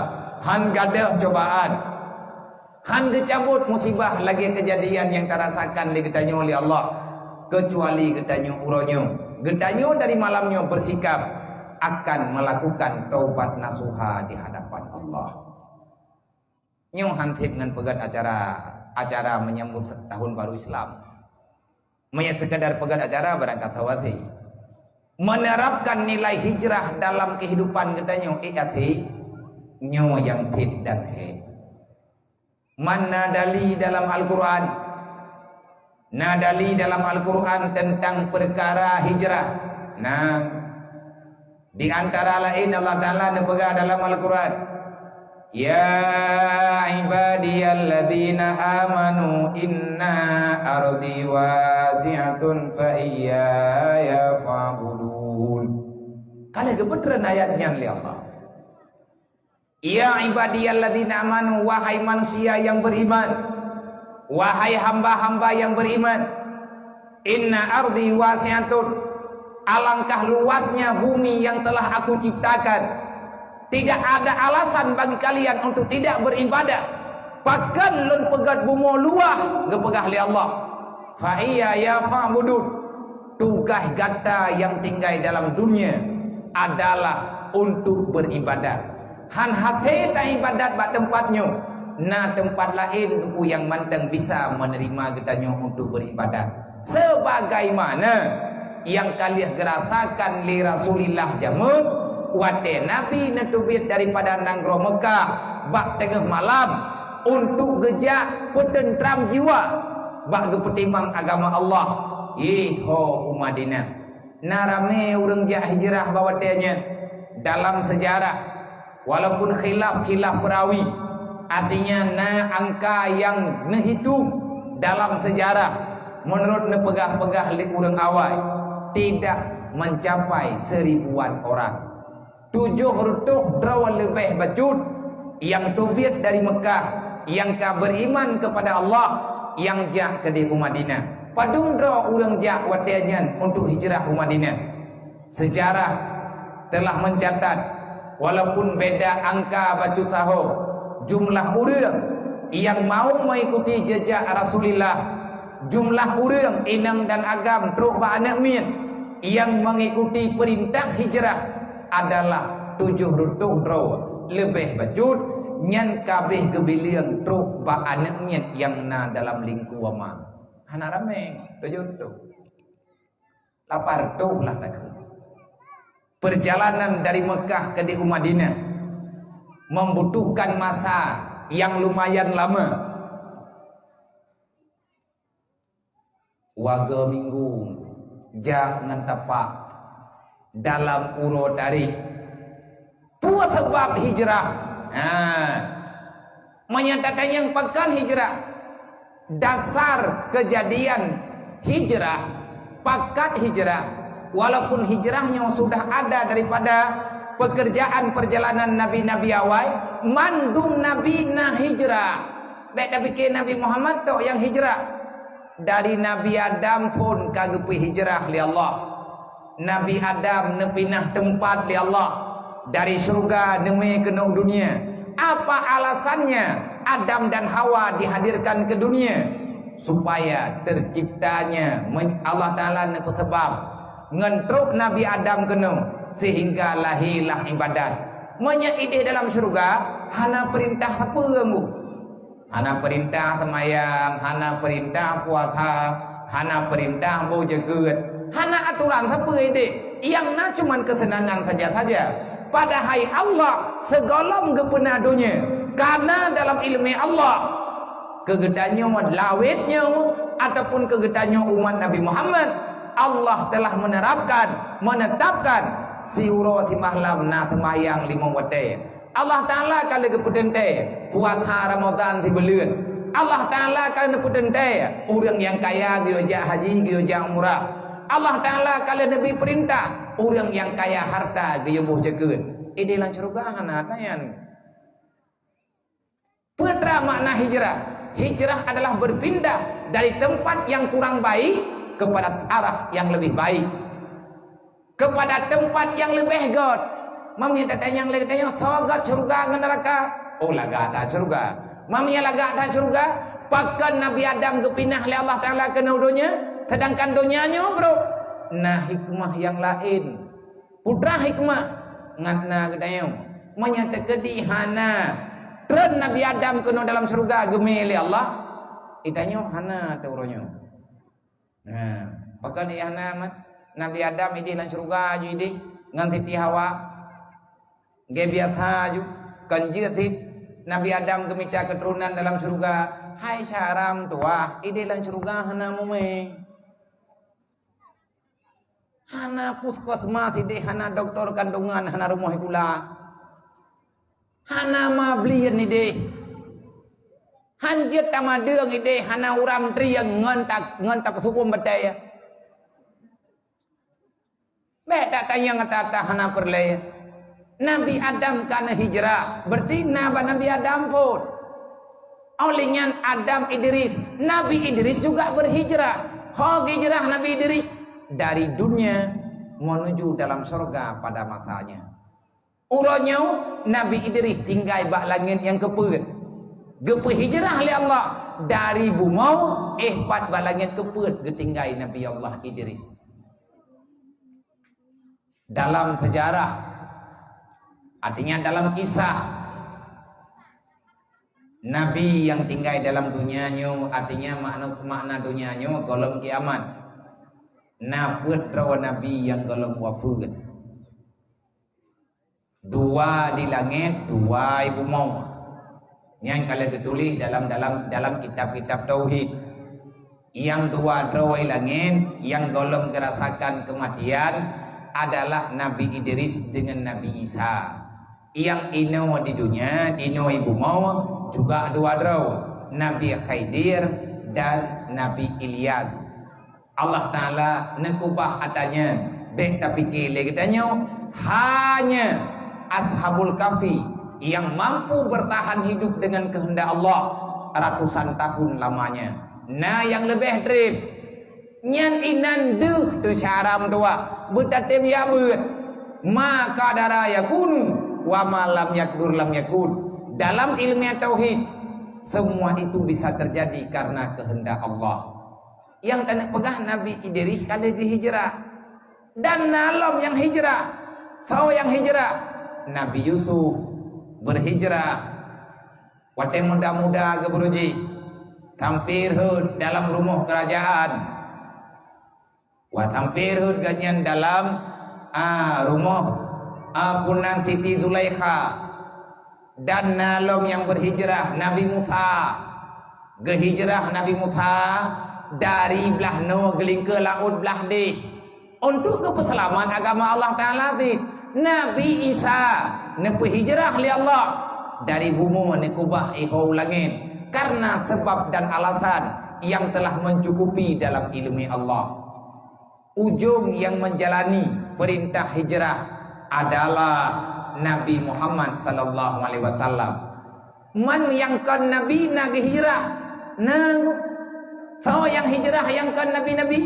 han gadôh cobaan, han geucabot musibah lagée keujadian nyang tarasakan lé geutanyoe lé Allah, keucuali geutanyoe uroe nyoe, geutanyoe dari malam nyoe bersikap akan melakukan taubat nasuha di hadapan Allah. Nyoe han seb ngon peugét acara, acara menyambut tahun baru Islam. Meunyoe sekadar peugét acara, barangkasoe até. Menerapkan nilai hijrah dalam kehidupan geutanyoe, ék até, nyoe nyang seb dan hék. Man na dali dalam Al-Quran. Na dali dalam Al-Quran teuntang peukara hijrah. Na. Di antara laén Allah Taala neupeugah dalam Al-Quran, "Ya ibadiyalladzina amanu inna ardi wasi'atun fa iyaya fa'budun." Ka lheueh geupeutreun ayat nyan lé Allah. "Ya ibadiyalladzina amanu," wahai manusia yang beriman, wahai hamba-hamba yang beriman, "inna ardi wasi'atun," alangkah luasnya bumi yang telah Aku ciptakan. Tidak ada alasan bagi kalian untuk tidak beribadah. Pakon Lôn peugét bumoe luwah, geupeugah lé Allah. "Fa iyaya fa'budun." Tugaih gata nyang tinggai dalam dunia adalah untuk beribadah. Han hasé taibadat bak teumpat nyoe, na teumpat laén nyang mantong bisa menerima geutanyoe untuk beribadat. Sebagaimana nyang ka lheueh geurasakan lé Rasulullah jameun, watée Nabi neuteubiet daripada nanggroe Meukah bak teungoh malam untuk geujak peuteuntra jiwa bak geupeutimang agama Allah, i ho u Madinah. Na ramé ureuëng jak hijrah bak watée nyan dalam seujarah, walaupun khilaf-khilaf perawi, artinya na angka nyang neuhitong dalam seujarah, meunurot neupeugah-peugah lé ureuëng awai, tidak mencapai seribuan orang. Tujoh reutôh droe leubeh bacut nyang teubiet dari Meukah, nyang ka beriman kepada Allah, nyang jak keudeh u Madinah. Padum droe ureuëng jak watée nyan untuk hijrah u Madinah? Seujarah telah mencatat, walaupun beda angka bacut saho, jumlah ureuëng nyang mau mengikuti jejak Rasulullah, jumlah ureuëng inong dan agam trok bak aneuk miet nyang mengikuti perintah hijrah adalah tujoh reutôh droe leubeh bacut, nyan ka abéh geubileung trok bak aneuk miet nyang na dalam lingkue ma. Hana ramé, tujoh reutôh. Lapan reutôh lah takheun. Perjalanan dari Meukah keudeh u Madinah membutuhkan masa nyang lumayan lama. Wareuga minggu jak ngon tapak dalam uroe tarek. Peue sabab hijrah? Ha. Meunyoe tatanyong pakon hijrah, dasar keujadian hijrah, pakat hijrah, walaupun hijrah nyoe sudah ada daripada pekerjaan perjalanan nabi-nabi awai, mandum nabi na hijrah. Bék tapike Nabi Muhammad tok nyang hijrah. Dari Nabi Adam phon ka geupeuhijrah lé Allah. Nabi Adam neupinah teumpat lé Allah dari syeuruga neumé keunoe dunia. Apa alasannya Adam dan Hawa dihadirkan ke dunia? Supaya terciptanya men-, Allah Taala neupeusabab ngon trok Nabi Adam keunoe sehingga lahirlah ibadat. Meunyoe idéh dalam syeuruga, hana peurintah sapeue ngon Hana peurintah seumayang, hana peurintah puasa, hana peurintah boh jeukeut, hana aturan sapeue idéh. Nyang na cuman keuseunangan saja-saja. Padahai Allah sigohlom geupeuna donya, ka na dalam ileumé Allah keu geutanyoe lawét nyoe ataupun keu geutanyoe umat Nabi Muhammad, Allah telah menerapkan, menetapkan siuroe simalam na seumayang limong watée. Allah Taala ka lheueh geupeuteuntée puasa Ramadan sibuleuen. Allah Taala ka lheueh geupeuteuntée ureuëng nyang kaya geuyue jak haji, geuyue jak umrah. Allah Taala ka lheueh neubri peurintah ureuëng nyang kaya harta geuyue boh jeukeuen. Idéh lam syeuruga hana ata nyan. Peue teuma makna hijrah? Hijrah adalah berpindah dari tempat yang kurang baik kepada arah yang lebih baik. Keupada teumpat nyang leubeh gét. Meunyoe tatanyong lé geutanyoe, soe gét syeuruga ngon neuraka? Oh, lagak that syeuruga. Meunyoe lagak that syeuruga, pakon Nabi Adam geupinah lé Allah Taala keunoe donya, seudangkan donya nyoe brok na hikmah nyang laén. Peue teuma hikmah? Ngat na geutanyoe. Meunyoe teukeudi hana treun Nabi Adam keunoe dalam syeuruga geumé lé Allah, geutanyoe hana teuh uroe nyoe. Nah, pakon di hana mat Nabi Adam idéh lam syeuruga aju idéh ngon Siti Hawa. Geubiasa aju kon jeuet sit Nabi Adam geumita keuturonan dalam syeuruga. Hai syaram tuah, idéh lam syeuruga hana mumé. Hana puskesmas idéh, hana doktor kandungan, hana rumoh sikula. Hana mablien idéh. Han jeuet tamadeueng idéh, hana urang trieng ngon ta-, ngon tapeusuphom batée. Bék tatanyong ata-ata hana peureulée. Nabi Adam ka neuhijrah, berarti na bak Nabi Adam phon. Óh lheueh nyan Adam Idris, Nabi Idris juga berhijrah. Ho geuhijrah Nabi Idris dari dunia menuju dalam syurga pada masanya. Uroe nyoe Nabi Idris tinggai bak langét nyang keupeuet. Geupeuhijrah lé Allah dari bumoe, éh pat bak langét keupeuet geutinggai Nabi Allah Idris. Dalam sejarah, artinya dalam kisah, nabi nyang tinggai dalam dunia nyoe, artinya makna, makna dunia nyoe gohlom kiamat. Na peuet droe nabi nyang gohlom wafeuet. Dua di langét, dua i bumoe. Nyan ka lheueh teutuléh dalam, dalam, dalam kitab-kitab tauhid. Nyang dua droe i langét nyang gohlom geurasakan keumatian adalah Nabi Idris deungon Nabi Isa. Nyang inoe di dunia, inoe i bumoe juga dua droe, Nabi Khidir dan Nabi Ilyas. Allah Taala neukeubah ata nyan, bék tapike lé geutanyoe, hanya Ashabul Kahfi nyang mampu bertahan hidup dengan kehendak Allah ratusan tahun lamanya. Na nyang leubeh treb. Nyan inan deuh teuh syaram tuah, beutatem jak beuet. Ma qadara yakunu, wa ma lam yaqdur lam yakun. Dalam ilmiah tauhid, semua itu bisa terjadi karena kehendak Allah. Nyang taneuk peugah Nabi Idris ka lheueh geuhijrah. Dan na lom nyang hijrah. Soe nyang hijrah? Nabi Yusuf berhijrah. Watée muda-muda geubrôk jih, sampoe rhot dalam rumoh keurajeuen. Wah, sampoe rhot gobnyan dalam, a, rumoh, a, punan Siti Zulaikha. Dan na lom nyang berhijrah, Nabi Musa. Geuhijrah Nabi Musa dari blah noe geulingkeue laôt blah déh. Untuk geupeuseulamat agama Allah Taala cit, Nabi Isa neupeuhijrah lé Allah dari bumoe neukeubah iho u langét karena sebab dan alasan yang telah mencukupi dalam ilmu Allah. Ujong nyang menjalani perintah hijrah adalah Nabi Muhammad sallallahu alaihi wasallam. Man nyang kon nabi na geuhijrah? Na. Soe nyang hijrah nyang kon nabi-nabi?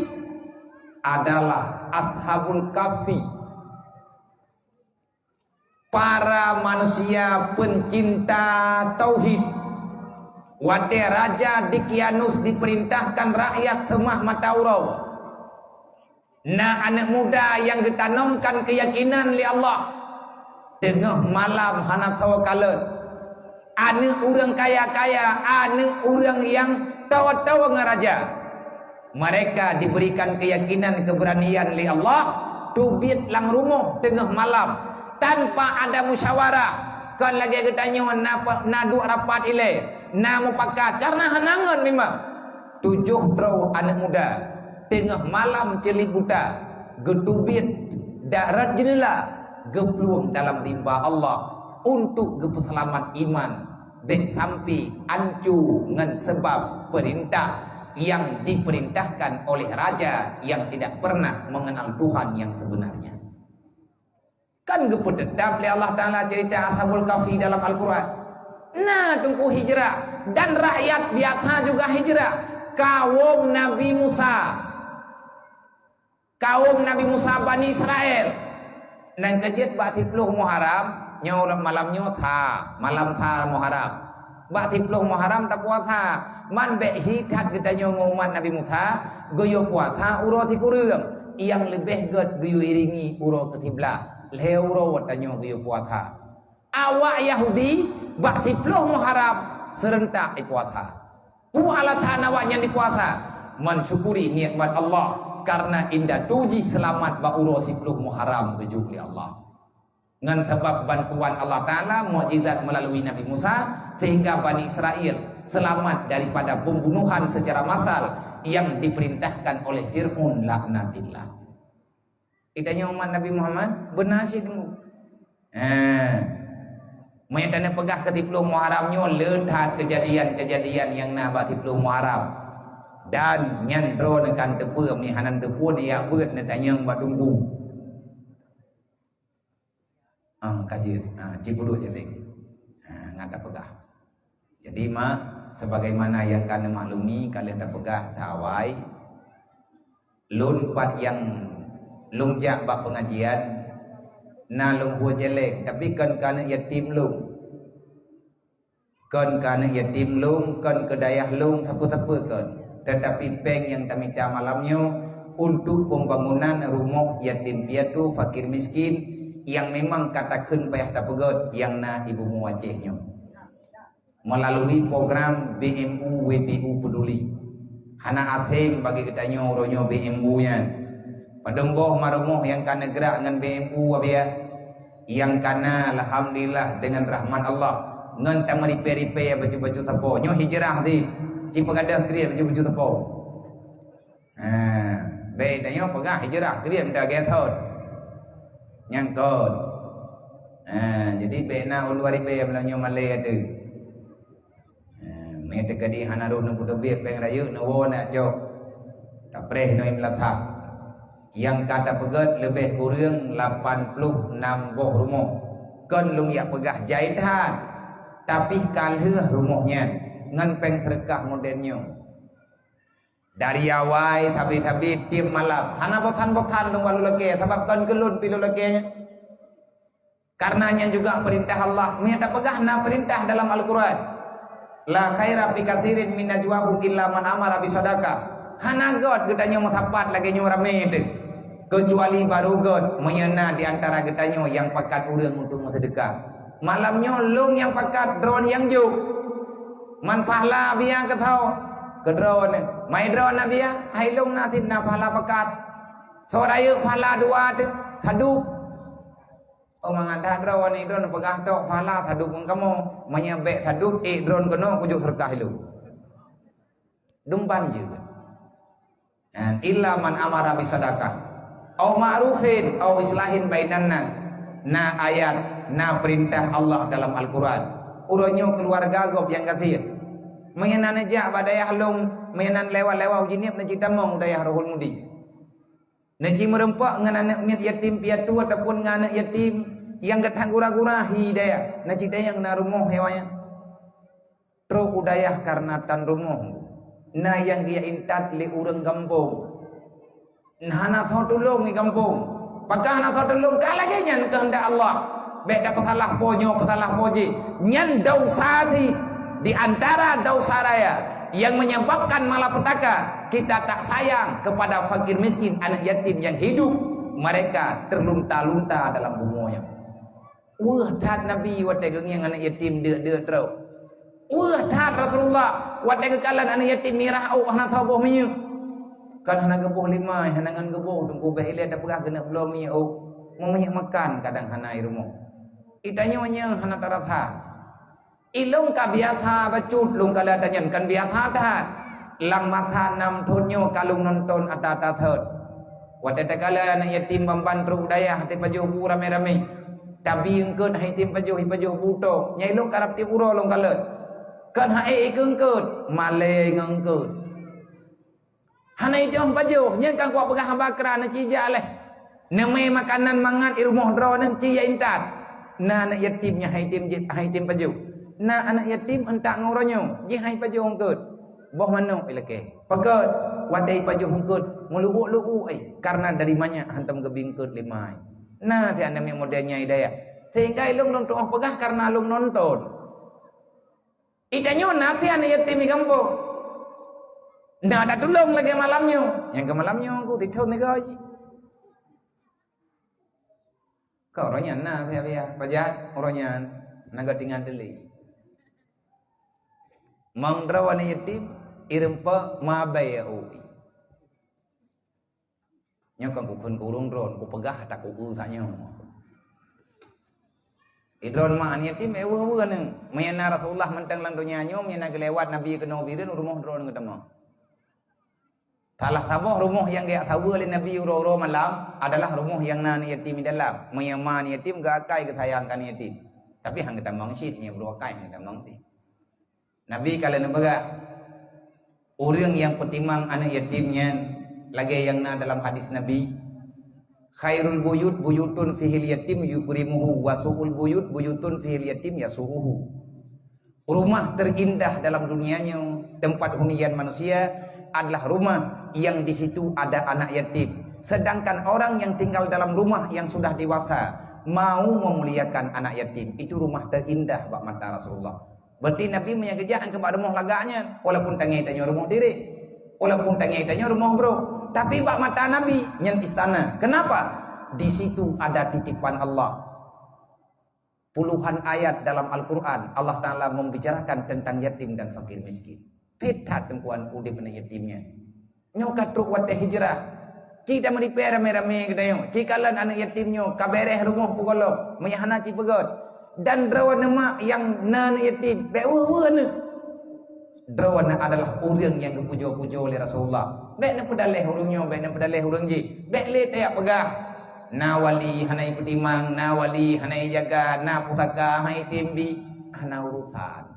adalah Ashabul Kahfi, para manusia pencinta tauhid. Watée Raja Dikyanus diperintahkan rakyat seumah mata uroe, na aneuëk muda nyang geutanomkan keuyakinan lé Allah. Teungoh malam hana soe kalon. Aneuëk ureuëng kaya-kaya, aneuëk ureuëng nyang toe-toe ngon raja. Mereka diberikan keyakinan keberanian lé Allah, teubiet lam rumoh teungoh malam, tanpa ada musyawarah. Kon lagée geutanyoe na, na duek rapat ilée, na mupakat, karena hana ngon memang. Tujoh droe aneuëk muda teungoh malam ceulieb buta, geuteubiet dak rot jeuneula, geuplueng dalam rimba Allah untuk geupeuseulamat iman bék sampai ancu ngon sabab peurintah nyang dipeurintahkan oleh raja nyang tidak pernah mengenal Tuhan yang sebenarnya. Kan geupeuteutap lé Allah Taala cerita Ashabul Kahfi dalam Al-Quran. Na teungku hijrah, dan rakyat biasa juga hijrah. Kawom Nabi Musa, kawom Nabi Musa Bani Israel, nyang keujeuet bak siploh Muharram, nyoe malam nyoe tha, malam tha Muharram. Bak siploh Muharram tapuasa. Man bék hi that geutanyoe ngon umat Nabi Musa, geuyue puasa uroe sikureueng, nyang leubeh gét geuyue iringi uroe keusiblaih, lhée uroe tanyoe geuyue puasa. Awak Yahudi bak siploh Muharram seureuntak jipuasa. Peue alasan awaknyan jipuasa? Mensyukuri nikmat Allah, karena indatu jih seulamat bak uroe siploh Muharram geujok lé Allah. Ngon sabab bantuan Allah Taala, mukjizat melalui Nabi Musa, sehingga Bani Israel selamat daripada pembunuhan secara massal yang diperintahkan oleh Fir'aun laknatillah. Geutanyoe umat Nabi Muhammad beuna cit teungku. Eh. Meunyoe tanyoe peugah keu siploh Muharram nyoe le that kejadian-kejadian nyang na bak siploh Muharram. Dan nyan droeneuh kan teupeu, meuhana teupeu, jak beuet neutanyong bak teungku. Ah, ka jeuet. Ah, cit peuduek jaleng. Ah, ngat tapeugah. Jadi, mak, sebagaimana nyang ka neumaklumi, ka lheueh tapeugah, tawai. Lôn pat nyang lôn jak bak pengajian, na lôn buet jaleng, tapi kon keu aneuëk yatim lôn. Kon keu aneuëk yatim lôn, kon keu dayah lôn, sapeue-sapeue kon. Tetapi péng nyang tamita malam nyoe untuk pembangunan rumoh yatim piatu, fakir miskin, nyang memang ka takheun payah tapeugét, nyang na ibu mu Aceh nyoe. Melalui program B M U W P U Peduli. Hana asing bagi geutanyoe uroe nyoe B M U nyan. Padum boh ma rumoh nyang ka neugrak ngon B M U, Abiya? Nyang ka na, alhamdulillah, deungon rahmat Allah, ngon tameuripée-ripée baju-baju sapo. Nyoe hijrah di, ci peugadôh kriet baju-baju sapo. Ha, bék tanyoe peugah hijrah kriet mita gét thon. Nyang kon. Ha, jadi bék na ulôn ribée meunyoe malée ateueh. Eh, meuteukadi hana rôh neupeuteubiet péng rayeuk neuwoe nak jok. Tapreh nyoe meulathah. Nyang ka tapeugét leubeh kureueng lapan ploh nam boh rumoh. Kon lôn jak peugah jai that, tapi ka lheueh rumoh nyan ngon péng seudeukah modern nyoe. Dari awai sabe-sabe tiep malam, hana bosan-bosan lôn bak lôn lakée, sabab kon keu lôn pih lôn lakée nyan. Karena nyan juga peurintah Allah. Meunyoe tapeugah na peurintah dalam Al-Quran, "La khaira fi katsirin min najwahum illa man amara bisadaqah." Hana gét geutanyoe meusapat lagée nyoe ramé teuh, keucuali barô gét meunyoe na di antara geutanyoe nyang pakat ureuëng untuk meuseudeukah. Malam nyoe lôn nyang pakat, droeneuh nyang jok. Man pahala Abiya keu soe? Keu droeneuh. Mai droeneuh Abiya, hai lôn na cit na pahala pakat. Soe rayeuk pahala dua teuh, sadub. Oh, mangat that droeneuh, droeneuh peugah tok pahala sadub ngon kamoe. Meunyoe bék sadub, ék droeneuh keunoe kujok seudeukah ilôn. Dumpan jeuet. Dan illa man amara bisadaqah, au ma'rufin, au islahin bainan nas. Na ayat, na peurintah Allah dalam Al-Quran. Uroe nyoe keuluwarga gob nyang gasien. Meunyoe na neujak bak dayah lôn, meunyoe na lewat-lewat u Jeunieb, neuci tamong u dayah Rohul Mudi. Neuci meureumpok ngon aneuëk miet yatim piatu ataupun ngon aneuëk yatim nyang geutanggura-gura hi dayah. Neuci dayah na rumoh hewan nyan. Trok u dayah karena tan rumoh. Na nyang geujak intat lé ureuëng gampông. Hana soe tulông di gampông. Pakon hana soe tulông? Ka lagèe nyan keuheundak Allah. Bèk tapeusalah po nyoe, peusalah po jih. Nyan dausa si di antara dausa raya yang menyebabkan malapetaka. Kita tak sayang kepada fakir miskin, anak yatim yang hidup mereka terlunta-lunta dalam bumoe nyoe. Weueh that Nabi watèe geungieng aneuk yatim deuk-deuk trok. Weueh that Rasulullah watèe geukalon aneuk yatim mirah ôk hana saboh minyeuk. Kan hana geuboh limai, hana ngon geuboh teungku, bèk ilèe tapeugah keuneuk bloe minyeuk ôk. Meumiyueb makan kadang hana i rumoh. Itanyoe nyang hana tarasa. Ilôn ka biasa bacut lôn kalon ata nyan, kan biasa that. Lam masa nam thôn nyoe ka lôn nonton ata-ata thôn. Watèe takalon aneuk yatim ban-ban trok u dayah, até pajoh bu ramé-ramé. Tabi eungkôt hai tem pajoh, ipajoh bu tok. Nyan ilôn karab tiep uroe lôn kalon. Kon hai ék keu eungkôt, malèe ngon eungkôt. Hana ijoh pajoh, nyan kan kupeugah haba kra na ci jak leh. Neumè makanan mangat i rumoh droeneuh ci jak intat. Na aneuk yatim nyang hai tem jih, hai tem pajoh. Na aneuk yatim euntak ngon uroe nyoe, jih hai pajoh eungkôt. Boh manok ilakèe. Pakon, watèe ipajoh eungkôt, meuluwuk-luwuk ai, karena dari manyak hantom geubi eungkôt limai. Na siat aneuk miet model nyan i dayah. Sehingga ilôn lôn tu'oh peugah karena lôn nonton. Itanyoe na siat aneuk yatim i gampông. Na tatulông lagèe malam nyoe. Nyang keu malam nyoe ku titho niga jih. Ka uroe nyan na siat-siat pajan, uroe nyan na geutinggai teuli. Mang droe aneuk yatim, i rumpok mabai ya ui. Nyoe kan kukheun keu ureueng droen, kupeugah ata ku-eu tanyoe. Di droen ma aneuk yatim, eh, weueh-weueh nyoe. Meunyo na Rasulullah mantong lam donya nyoe, meunyo na geulewat Nabi keunoe bireuen, u rumoh droen geutamong. Salah saboh rumoh nyang geujak saweue lé Nabi uroe-uroe malam adalah rumoh nyang na aneuk yatim di dalam. Meunyo ma aneuk yatim, geuakai geusayang keu aneuk yatim. Tapi han geutamong cit, meunyo brôk akai han geutamong cit. Nabi ka lheueh neupeugah, ureueng nyang peutimang aneuk yatim nyan, lagèe nyang na dalam hadis Nabi, "Khairul buyut buyutun fihil yatim yukrimuhu, wa su'ul buyut buyutun fihil yatim yasu'uhu." Rumah terindah dalam dunia nyoe, tempat hunian manusia, adalah rumah yang di situ ada anak yatim. Sedangkan orang yang tinggal dalam rumah yang sudah dewasa, mau memuliakan anak yatim, itu rumah terindah bak mata Rasulullah. Berarti Nabi meunyo geujak keu bak rumoh lagak nyan, walaupun tangai tanyoe rumoh direk, walaupun tangai tanyoe rumoh brôk, tapi bak mata Nabi nyan istana. Kenapa? Di situ ada titipan Allah. Puluhan ayat dalam Al-Quran Allah Ta'ala membicarakan tentang yatim dan fakir miskin. Phet that teungku, udeb aneuk yatim nyan. Nyoe ka trok watèe hijrah. Ci tameuripèe ramé-ramé geutanyoe. Ci kalon aneuk yatim nyoe ka bèrèh rumoh peugohlom, meunyo hana ci peugöt. Dan droeneuh mak nyang na aneuk yatim, bèk weueh-weueh aneuk. Droeneuh adalah ureueng nyang geupujoe-pujoe lé Rasulullah. Bèk neupeudaleh ureueng nyoe, bèk neupeudaleh ureueng jih. Bèk lé tajak peugah, "Na wali hana ipeutimang, na wali hana ijaga, na pusaka hana item bi." Hana urusan.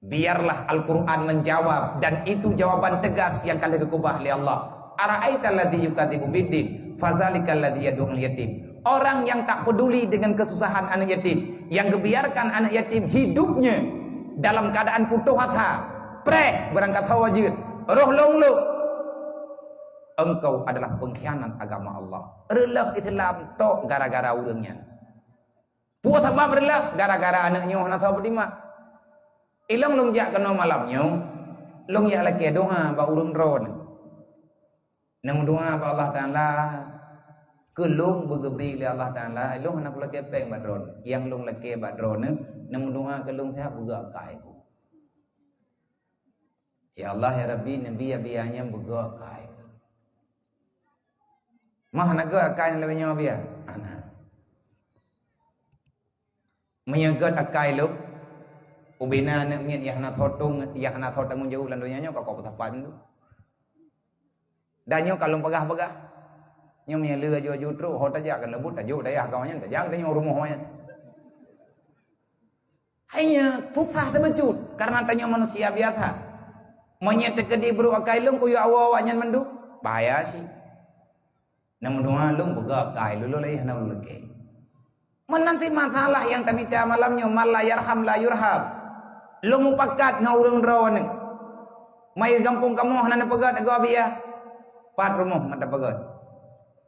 Biarlah Al-Quran menjawab, dan itu jawaban tegas yang ka lheueh geukeubah lé Allah. "Ara'aital ladzi yukadzibu biddin, fadzalikal ladzi yadu'ul yatim." Orang yang tak peduli dengan kesusahan anak yatim, yang gebiarkan anak yatim hidupnya dalam keadaan putus asa, preh beurangkat sawa jeuet, roh lông-lông, engkau adalah pengkhianat agama Allah. Reuloh Islam tok gara-gara ureueng nyan. Peue sabab reuloh? Gara-gara aneuk nyoe hana soe peutimang. Ilông lông jak keunoe malam nyoe, lông jak lakèe doa bak ureueng droeneuh. Neumeudoa bak Allah Taala, keu lông beugeubri lé Allah Taala, ilông hana kulakèe pèng bak droeneuh. Nyang lông lakèe bak droeneuh, neumeudoa keu lông siat beugöt akai ku. Ya Allah, ya Rabbi, neubi Abiya nyan beugöt akai. Mah hana göt akai lagèe nyoe Abiya? Hana. Meunyoe göt akai lôn, ubena aneuk miet nyang hana soe tang-, nyang hana soe tanggông jaweueb lam donya nyoe ka kok peusapat mandum. Dan nyoe ka lôn peugah-peugah. Nyoe meunyoe lé aju-aju trok, ho tajak keuneuk buet, tajak dayah kawan nyan, tajak tanyoe rumoh nyan. Hai nyan, susah teuh bacut, kareuna tanyoe manusia biasa. Meunyoe teukeudi brôk akai lôn kuyue awak-awak nyan mandum, bahaya cit. Neumeudoa lôn beugöt akai lôn, lôn lagèe hana lôn lakèe. Meunan cit masalah nyang tamita malam nyoe, man la yarham la yurham. Lôn mupakat ngon ureueng droeneuh. Mai gampông kamoe hana neupeugöt agoe Abiya. Pat rumoh mata peugöt.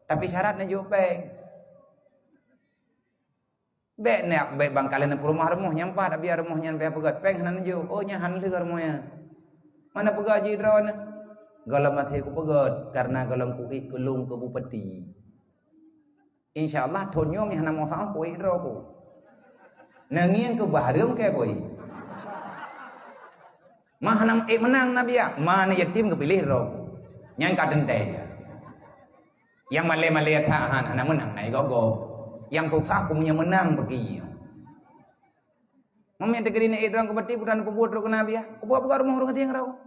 Tapi syarat neujok péng. Bék neujak, bék bang kalon peurumoh rumoh nyang pat, abia rumoh nyan pih peugöt péng hana neujok. Oh, nyan han lheueh rumoh nyan. Mana peugah jih droeneuh? Gohlom até kupeugöt, karena gohlom kuék keu lôn keu bupati. Insya Allah thon nyoe meuhana meusaboh kuék droe ku. Neungieng keu bahreuem keu kuék. Meuhana ék meunang na biak, ma aneuk yatim geupiléh droe ku. Nyan ka teuntée. Nyang malée-malée that han hana meunang na igob-gob. Nyang susah ku meunyoe meunang bagi. Meunyoe teukeudi na ék droe ku bati putan peubuet rot keu na biak. Kubuat peugah rumoh ureuëng tieng rau.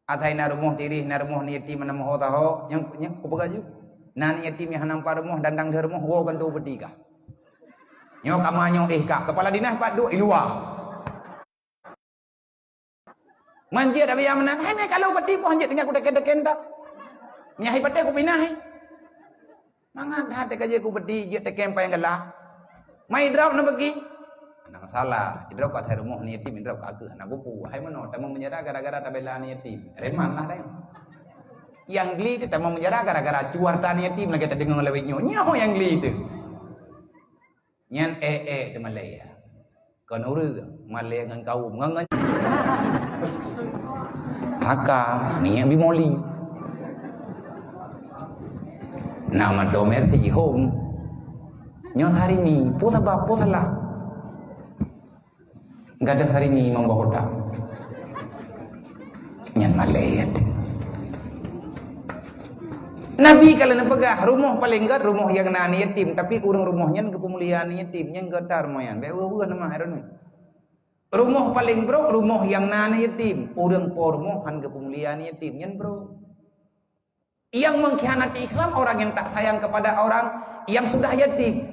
Asai na rumoh tirih, na rumoh aneuk yatim, na meuho taho, nyang, nyang kupeugah ju. Na aneuk yatim nyang hana meupat rumoh dan dang deuh rumoh, woe gantoe beuti kah. Nyoe kama nyoe éh kah, kepala dinas pat duek i luwa. Manjeuet abia meunang, hai meukalu beuti poh jeuet tinggai kudeken-deken dak. Nyang hai patéh kupinah hai. Mangat that ka jeuet ku beuti, jeuet teukem payang galak. Mai idrop na bagi. Hana masalah. Idrop ka asai rumoh aneuk yatim, idrop ka keuh hana bupu. Hai meunoe, tamong penjara gara-gara tabela aneuk yatim. Reman lah dah. Nyang gli teuh tamong penjara gara-gara cuar ta aneuk yatim lagée tadeungoe lawét nyoe. Nyoe nyang gli teuh. Nyan ék-ék teumalée. Kon ureuëng malée ngon kawöm ngon, ngon. Haka, minyeuk bimoli. Na mantong mersi jihom. Nyoe sarimi, peue sabab, peue salah? Gadoh sarimi mambah otak. Nyan malée. Nabi ka lheueh neupeugah, rumoh paleng gét rumoh nyang na aneuk yatim, tapi ureuëng rumoh nyan geupeumulia aneuk yatim, nyan gét that rumoh nyan. Bék weueh-weueh nama hai droeneuh. Rumoh paleng brok rumoh nyang na aneuk yatim, ureuëng po rumoh han geupeumulia aneuk yatim, nyan brok. Nyang mengkhianati Islam orang yang tak sayang kepada orang yang sudah yatim.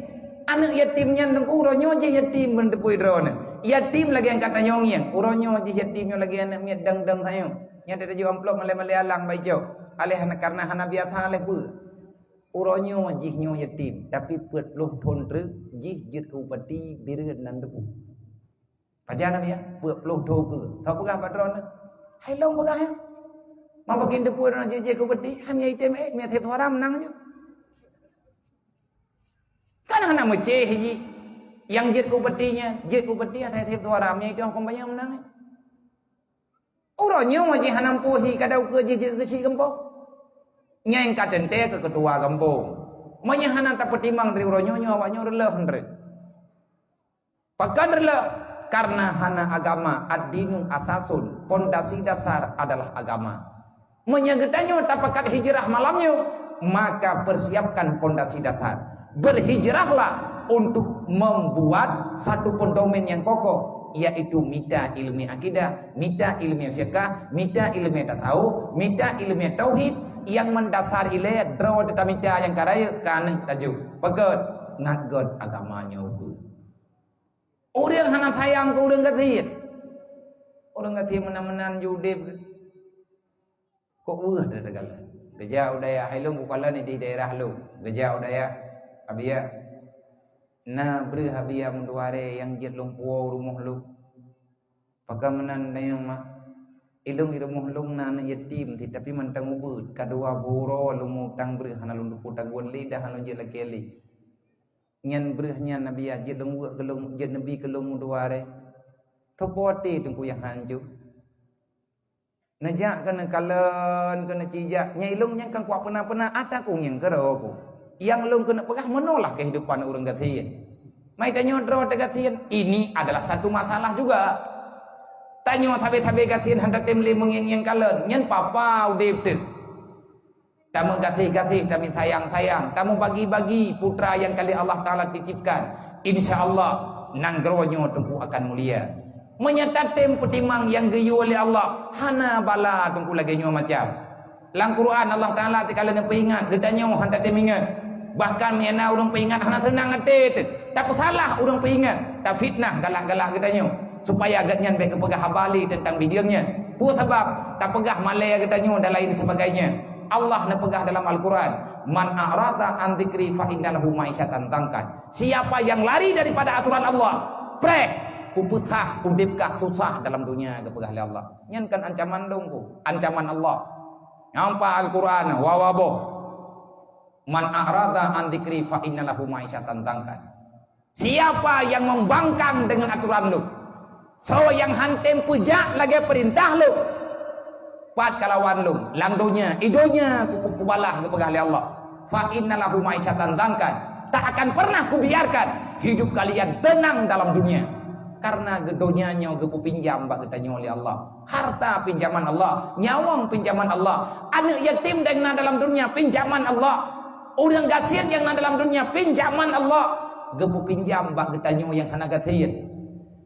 Aneuk yatim nyan teungku uroe nyoe jih yatim meunteupui droeneuh. Yatim lagée nyang ka tanyong nyang, uroe nyoe jih yatim nyoe lagée aneuk miet dang-dang sayoe. Nyang teuju amplop malée-malée alang baicok. Aléh hana, karena hana biasa lé peue. Uroe nyoe jih nyoe yatim, tapi peuet ploh thon treuk jih jeuet keu bupati bireuen nan teupeu. Pajan na biak, peuet ploh thon keu. Soe peugah bak droeneuh? Hai lôn peugah nyan. Meubakin teupeu droeneuh jih jeuet keu bupati, hai mia item ék, mia sép suara meunang ju. Kan hana meucéh jih. Nyang jeuet keu bupati nyan, jeuet keu bupati asai sép suara, mia item kampanye meunang. Uroe nyoe jih hana meupoh si kada ukeue jih jeuet keu si gampông. Nyang ka teuntée keu keutua gampông. Meunyoe hana tapeutimang dari uroe nyoe, nyoe awak nyoe reuloh hondret. Pakon reuloh? Karena hana agama, ad-dinu asasun, pondasi dasar adalah agama. Meunyoe geutanyoe tapakat hijrah malam nyoe, maka persiapkan pondasi dasar. Berhijrahlah untuk membuat satu pedoman yang kokoh, yaitu mita ilmu akidah, mita ilmu fiqah, mita ilmu tasawuf, mita ilmu tauhid yang mendasar ilée droe teutamita nyang ka rayeuk ka aneuk taju. Pakon? Ngat gét agama nyoe. Ureuëng hana sayang keu ureuëng gasien. Ureuëng gasien meunan-meunan ju udeb. Kok weueh that takalon. Geujak u dayah, hai lôn kukalon di daerah lôn. Geujak u dayah, abiya, na breueh abiya meudua ré nyang jeuet lôn puwoe u rumoh lôn. Pakon meunan dayang mak? Ilôn i rumoh lôn na aneuk yatim cit, tapi mantong ubeut. Kadua buroe lôn mutang breueh hana lôn teupeu tagun lé, dah hana lôn jeuet lakée lé. Nyan breueh nyan abiya jeuet lôn weuek keu lôn, jeuet neubi keu lôn meudua ré. Soe po até teungku nyang hanco. Neujak keuneuk kalon, keuneuk cijak, nyang ilôn nyang kan kuat peuna-peuna ata ku ngieng keudroe ku. Nyang lôn keuneuk peugah meunoe lah keuhidupan ureuëng gasien. Mai tanyoe droe teugasien, ini adalah satu masalah juga. Tanyoe sabe-sabe gasien han tatem lé meungieng-ngieng kalon, nyan papa udeb teuh. Tameugaséh-gaséh, tameuisayang-sayang, tameubagi-bagi putra nyang ka lé Allah Taala titipkan. Insya Allah, nanggroe nyoe teungku akan mulia. Meunyoe tatem peutimang nyang geuyue lé Allah, hana bala teungku lagée nyoe macam. Lam Quran Allah Taala teuka lé neupeuingat, geutanyoe han tatem ingat. Bahkan meunyoe na ureuëng peuingat hana seunang até teuh. Tapeusalah ureuëng peuingat, tafitnah galak-galak geutanyoe, supaya gobnyan bék geupeugah haba lé teuntang bijéng nyan. Peue sabab? Tapeugah malée geutanyoe dan lain sebagainya. Allah neupeugah dalam Al-Quran, "Man a'rada an dzikri fa inna lahu ma'isyatan dhanka." Siapa yang lari daripada aturan Allah, preh, kupeusah udeb kah susah dalam dunia, geupeugah lé Allah. Nyan kan ancaman dong ku, ancaman Allah. Nampak Al-Quran, wa wa boh. "Man a'rada an dzikri fa inna lahu ma'isyatan dhankan." Siapa yang membangkang dengan aturan lôn? Soe nyang hana tem peujak lagée peurintah lôn? Pat kalawan lôn, lam donya, i donya ku-, ku-, kubalah geupeugah lé Allah. "Fa inna lahu ma'isyatan dhankan." Tak akan pernah kubiarkan hidup kalian tenang dalam dunia. Karena geu-, donya nyoe geupeupinjam bak geutanyoe lé Allah. Harta pinjaman Allah, nyawöng pinjaman Allah, aneuëk yatim nyang na dalam dunia pinjaman Allah, ureuëng gasien nyang na dalam dunia pinjaman Allah, geupeupinjam bak geutanyoe nyang hana gasien.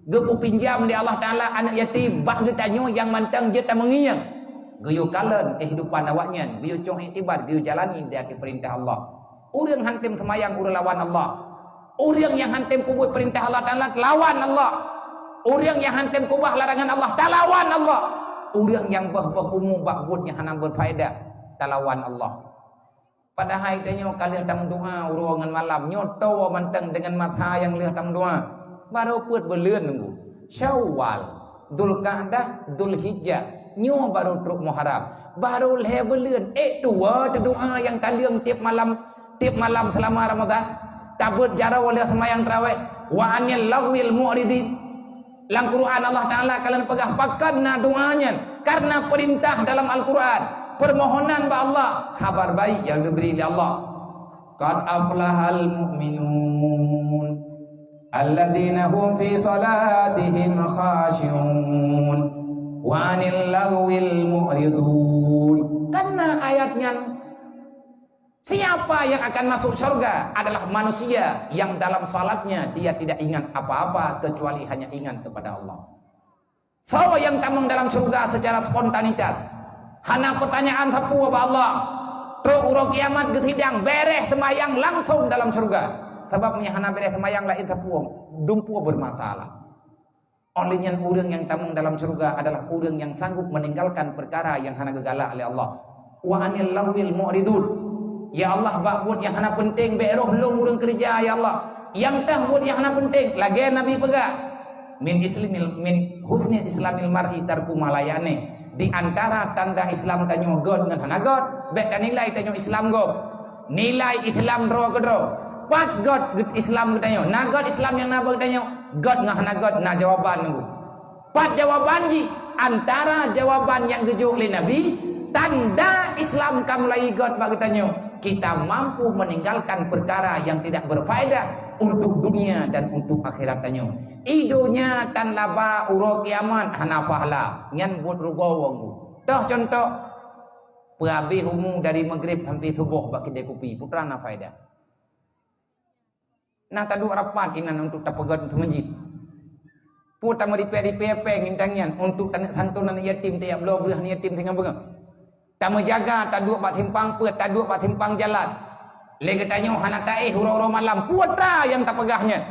Geupeupinjam lé Allah Taala aneuëk yatim bak geutanyoe nyang mantong jeuet tameungieng. Geuyue kalon keuhidupan awaknyan, geuyue cok iktibar, geuyue jalani di ateueh peurintah Allah. Ureuëng hana tem seumayang ureuëng lawan Allah. Ureuëng nyang hana tem peubuet peurintah Allah Taala talawan Allah. Ureuëng nyang hana tem keubah larangan Allah talawan Allah. Ureuëng nyang boh-boh umu bak buet nyang hana beufaedah talawan Allah. Padahai tanyoe ka lheueh tameudoa uroe ngon malam, nyoe toe mantong deungon masa nyang lheueh tameudoa. Barô peuet buleuen nunggu. Syawal, Dzulqa'dah, Dzulhijjah, nyoe barô trok Muharram. Barô lhée buleuen, ék tuwoe teudoa nyang taleueng tieb malam, tieb malam seulama Ramadhan. Tabeuet jaroe lheueh seumayang tarawéh. "Wa anil laghwil mu'ridin." Lam Quran Allah Taala ka lheueh peugah pakon na doa nyan, karena peurintah dalam Al-Quran, permohonan bak Allah, khabar baik nyang geubri lé Allah. "Qad aflahal mu'minun, alladzina hum fi salatihim khashi'un, wa anil laghwil mu'ridun." Karena ayat nyan, siapa yang akan masuk syurga adalah manusia yang dalam salatnya dia tidak ingat apa-apa kecuali hanya ingat kepada Allah. Soe nyang tamong dalam syurga secara spontanitas, hana peutanyaan sapeue bak Allah, trok uroe kiamat geusidang, béreh seumayang langsong dalam syurga. Sabab meunyo hana béreh seumayang laén sapeue, dumpeue bermasalah. Oleh nyan, ureuëng nyang tamong dalam syurga adalah ureuëng nyang sanggup meninggalkan peukara nyang hana geugalak lé Allah. "Wa anil laghwil mu'ridun." Ya Allah, bak buet nyang hana peunteng bék roh lôn ureuëng keureuja, ya Allah. Nyang teuh buet nyang hana peunteng, lagée Nabi peugah, "Min islimil, min husni islamil mar'i tarku ma la ya'ni." Di antara tanda Islam tanyoe göt ngon hana göt, bék tanilai tanyoe Islam göt. Nilai Islam droe keudroe. Pat göt Islam geutanyoe? Na göt Islam nyang na bak geutanyoe? Göt ngon hana göt na jawaban nunggu. Pat jawaban jih? Antara jawaban nyang geujok lé Nabi, tanda Islam ka mulai göt bak geutanyoe, kita mampu meninggalkan perkara yang tidak berfaedah untuk dunia dan untuk akhirat tanyoe. I donya tan laba, uroe kiamat hana pahala. Nyan buet rugoe wong tu. Toh contoh, peuhabéh umu dari Maghrib sampai suboh bak kidai kupi, peue teuma na faedah. Nah, taduek rapat inan untuk tapeugöt seumeujid. Peue tameuripée-ripée péng intan nyan untuk taneuk santon aneuk yatim, tajak bloe breueh aneuk yatim singoh beungoh. Tameujaga, taduek bak simpang peuet, taduek bak simpang jalan. Lé geutanyoe hana taéh uroe-uroe malam, peue teuma nyang tapeugah nyan.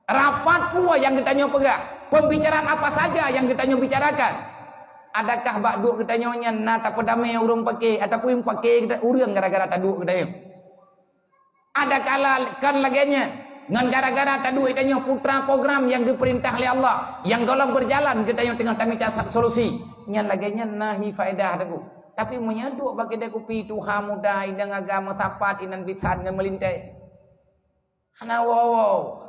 Rapat peue nyang geutanyoe peugah, pembicaraan apa saja yang geutanyoe bicarakan. Adakah bak duek geutanyoe nyan na tapeudamé ureuëng paké ataupun paké geuta-, ureuëng gara-gara taduek geutanyoe? Ada kala kan lagée nyan, ngon gara-gara taduek tanyoe peue teuma program nyang geupeurintah lé Allah, nyang gohlom beujalan geutanyoe teungoh tamita sa-, solusi. Nyan lagée nyan na hi faedah teungku. Tapi meunyoe duek bak kidai kupi tuha muda inong agam meusapat inan bisan ngon meulintée. Hana woe-woe.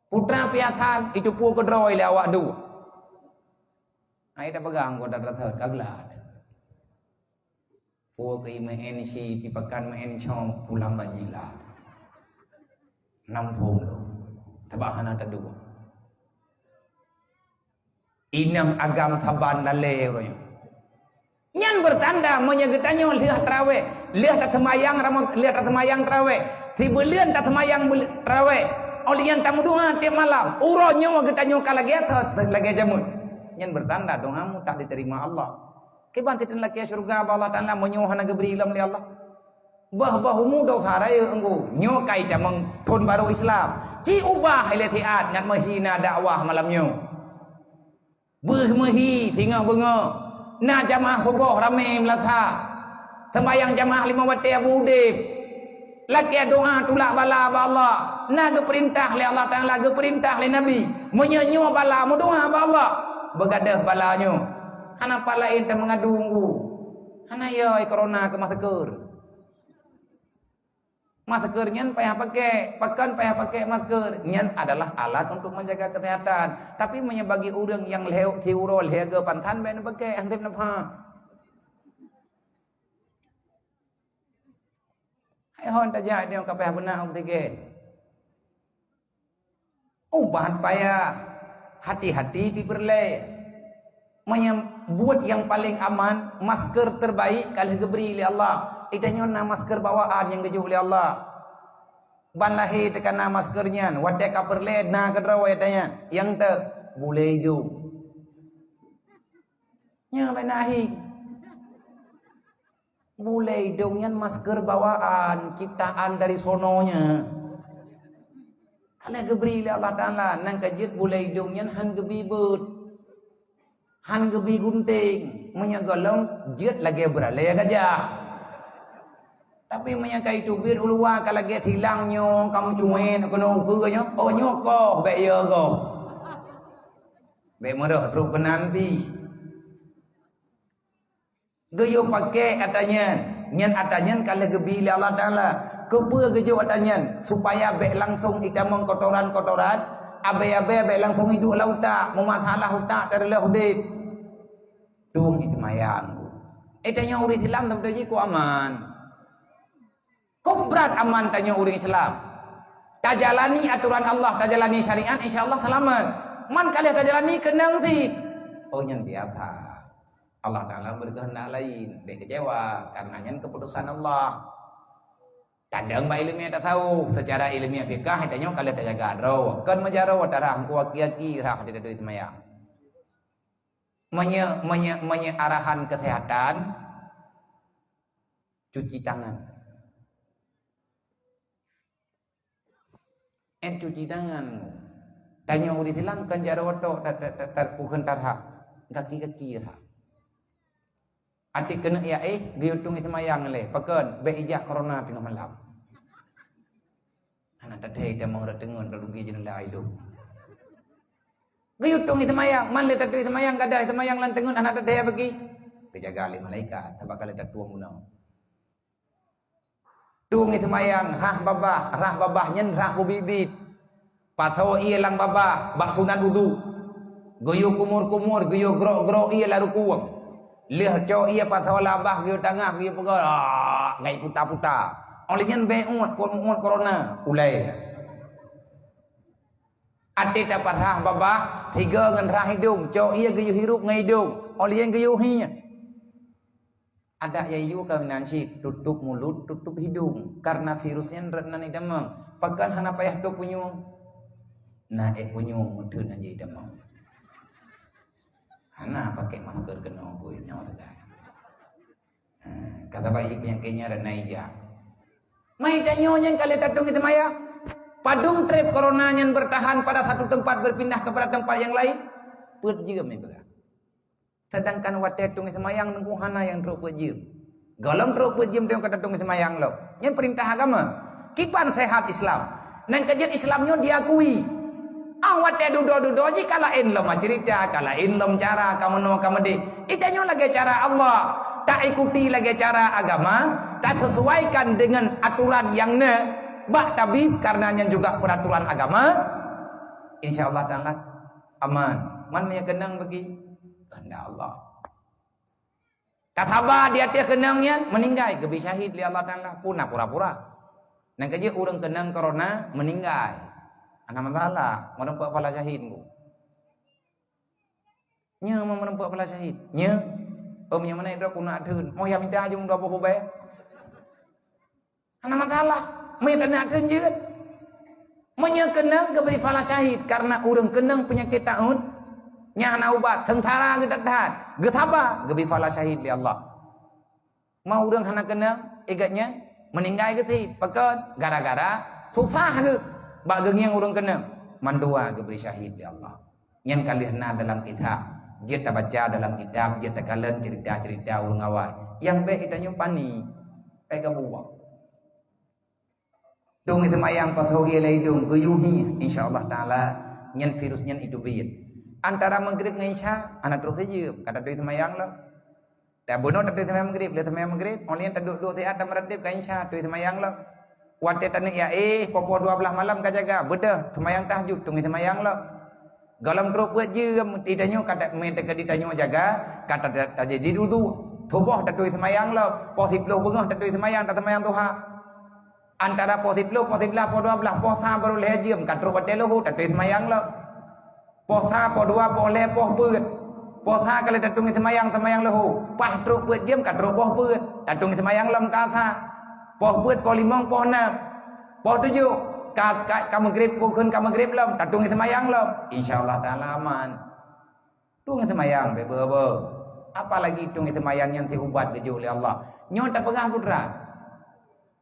Peue teuma piasan itu peue keudroe lé awak duek. Hai tapeugah anggota teuteuet ka geulat. Peue keu imeu'en si pipakan meu'en cong pulang bak jila. Nam phom lom. Sabab hana taduek. Inong agam saban lalée uroe nyoe. Nyan beutanda meunyoe geutanyoe lheueh tarawéh, lheueh taseumayang ramo-, lheueh taseumayang tarawéh, sibuleuen taseumayang bul-, tarawéh, óh lheueh nyan tameudoa tieb malam, uroe nyoe geutanyoe ka lagée sa-, lagée jameun. Nyan beutanda doamu tak diterima Allah. Kiban sidroe lakée syeuruga bak Allah Taala meunyoe hana geubri lom lé Allah? Bah-bah umu dosa rayeuk engku. Nyoe kai tamong thon barô Islam. Ci ubah ilée siat ngat meuhina dakwah malam nyoe. Beuh meuhi singoh beungoh. Na jamaah suboh ramé meulasa. Sembayang jamaah limong watée Abu Udeb. Lakée doa tulak bala bak Allah. Na geupeurintah lé Allah Taala, geupeurintah lé Nabi. Meunyoe nyoe bala, meudoa bak Allah. Beugadôh bala nyoe. Hana pat laén tameungadu engku. Hana yo corona keu masker. Masker nyan payah pakai, pakon payah pakai masker? Nyan adalah alat untuk menjaga kesehatan. Tapi meunyoe bagi ureuëng nyang lheueh siuroe lheueh geuh pantan, bèk neupakai, hana sép neupha. Hai hon tajak dia ka payah beuna oksigen. Ubat payah, hati-hati pi peureulèe. Meunyoe buet nyang paleng aman, masker terbaik ka lheueh geubri lé Allah. Geutanyoe na masker bawaan nyang geujok lé Allah. Ban lahé teuka na masker nyan, watèe ka peureulèe na keudroe geutanyoe. Nyang teu, bulèe idông. Nyoe bèk na ahi. Bulèe idông nyan masker bawaan, ciptaan dari sono nyan. Ka lheueh geubri lé Allah Taala, nyang ka jeuet bulèe idông nyan han geubi beuet. Han geubi gunténg, meunyoe gohlom jeuet lagèe beuralèe gajah. Tapi meunyoe ka iteubiet u luwa ka lagèe silang nyoe, ka meucuet keunoe ukeue nyoe, oh nyoe koh bèk yo gob. Bèk meurôh trok keunan pih. Geuyue pakai ata nyan. Nyan ata nyan ka lheueh geubi lé Allah Taala. Keupeue geujok ata nyan? Supaya bèk langsong itamong kotoran-kotoran, abèe-abèe bèk langsong iduek lam utak, meumasalah utak teureuleuh udép. Tueng iseumayang. Eh, tanyoe ureueng Islam, tapi jih ku aman. Kok brat aman tanyoe ureueng Islam? Tajalani atoran Allah, tajalani syariat, insya Allah seulamat. Man ka lheueh tajalani keunong cit. Oh, nyan biasa. Allah Taala berkehendak lain, bèk kecewa, karena nyan keputusan Allah. Kadang bak ileumèe tasawuf, secara ileumèe fikah, tanyoe ka lheueh tajaga droe. Kon meujaroe tarah, engko aki-aki rhah di dadu seumayang. Meunyoe, meunyoe, meunyoe arahan kesehatan, cuci tangan. Eh, cuci tangan. Tanyoe ureueng Islam kan jaroe tok, ta-, ta-, ta-, ta-, pukon tarhah. Kaki-kaki rhah. Até keuneuk ya eh, geuyue tueng seumayang lé. Pakon, bèk ijak corona teungoh malam. Hana tathèe tamong rot teungeut, rot rugi jeunela ilong. Geuyue tueng seumayang, man lé tatueng seumayang, gadai seumayang lam teungeut, hana tathèe bagi. Geujaga lé malaikat, sabab ka lheueh tatueng bunoe. Tueng seumayang, rhah babah, rhah babah nyan rhah beubiet-biet. Pasoe ie lam babah, bak sunat udhu. Geuyue kumur-kumur, geuyue grok-grok ie lam rukueng. Lheueh cok ie pasoe lam babah, geuyue tangah, geuyue peugah, ah, ngai puta-puta. Óh lheueh nyan bèk uet, kon uet corona, ulèe. Até tapat rhah babah, sigoe ngon rhah idong, cok ie geuyue hirup ngon idong, óh lheueh nyan geuyue hieh. Adak yayue ka meunan cit, tutup mulut, tutup hidung, karena virus nyan rot nan itamong. Pakon hana payah tôp punyueng? Na ék punyueng meuteun hana jitamong. Hana pakai masker keunoe bui nyoe sagai. Ha, ka saban jih peunyakét nyan rot nan ija. Mai tanyoe nyang ka lheueh tatueng seumayang. Padum trép corona nyan bertahan pada satu tempat berpindah kepada tempat yang lain? Peuet jeuem ipeugah. Sedangkan watèe tueng seumayang teungku hana nyang trok peuet jeuem. Gohlom trok peuet jeuem teungoh ka tatueng seumayang lom. Nyan peurintah agama. Kiban sehat Islam. Nyang ka jeuet Islam nyoe diakui. Ah, watèe dudoe-dudoe jih ka laén lom cerita, ka laén lom cara, ka meunoe ka meudéh. Itanyoe lagèe cara Allah. Taikuti lagèe cara agama, tasesuaikan deungon atoran nyang na bak tabib, karena nyan juga peraturan agama. Insya Allah Taala aman. Man nyang keunong bagi kehendak Allah. Ka saba di ateueh keunong nyan, meuninggai, geubri syahid lé Allah Taala, puna pura-pura. Nyang ka jeuet ureueng keunong corona, meuninggai. Hana masalah, meureumpok pahala syahid nyan. Nyoe meureumpok pahala syahid. Nyoe, oh, meunyoe meunan droe keuneuk theun. Oh, ya mita jong dua boh bubé. Hana masalah. Meuet aneuk teunjeut. Meunyoe keunong geubri pahala syahid karena ureueng keunong peunyakét taun nyang hana ubat, seungsara geudat that, geusaba geubri pahala syahid lé Allah. Ma ureueng hana keunong, igat nyan meuninggai geuti, pakon? Gara-gara susah geuh bak geungieng ureueng keunong, mandua geubri syahid lé Allah. Nyan ka lheueh na dalam kitab. Jeuet tabaca dalam kitab, jeuet takalon cerita-cerita ureueng awai. Nyang bèk geutanyoe pani, bèk kabuwang. Tueng seumayang pasoe ie lam idong, geuyue hieh, insya Allah Taala nyan virus nyan iteubiet. Antara Maghrib ngon Isya, hana troh sijeuem, ka tatueng seumayang lom. Dan bunoe tatui seumayang Maghrib, lheueh seumayang Maghrib, óh lheueh nyan taduek-duek siat, tameuratéb ka Isya, tatui seumayang lom. Watée taneuk ya éh, poh-poh dua blaih malam ka jaga, beudôh seumayang tahajud, tatui seumayang lom. Gohlom trok peuet jeuem, di tanyoe ka ta-, meuteukeu di tanyoe jaga, ka ta-, ta-, tajadi wudu. Suboh tatui seumayang lom, poh siplôh beungoh tatui seumayang, taseumayang duha. Antara poh siplôh, poh siblaih, poh dua blaih, poh sa barô lhée jeuem, ka trok watée luhô, tatui seumayang lom. Poh sa, poh dua, poh lhée, poh peuet. Poh sa ka lheueh tatui seumayang, seumayang luhô. Paih trok peuet jeuem, ka trok poh peuet, tatui seumayang lom ka sa. Poh peuet, poh limong, poh nam, poh tujoh, ka, ka, ka Maghrib, pukon ka Maghrib lom, tatui seumayang lom. Insya Allah Taala aman. Tueng seumayang beu-beu. Apalagi tueng seumayang nyang teuubat geujok lé Allah. Nyoe tapeugah putra.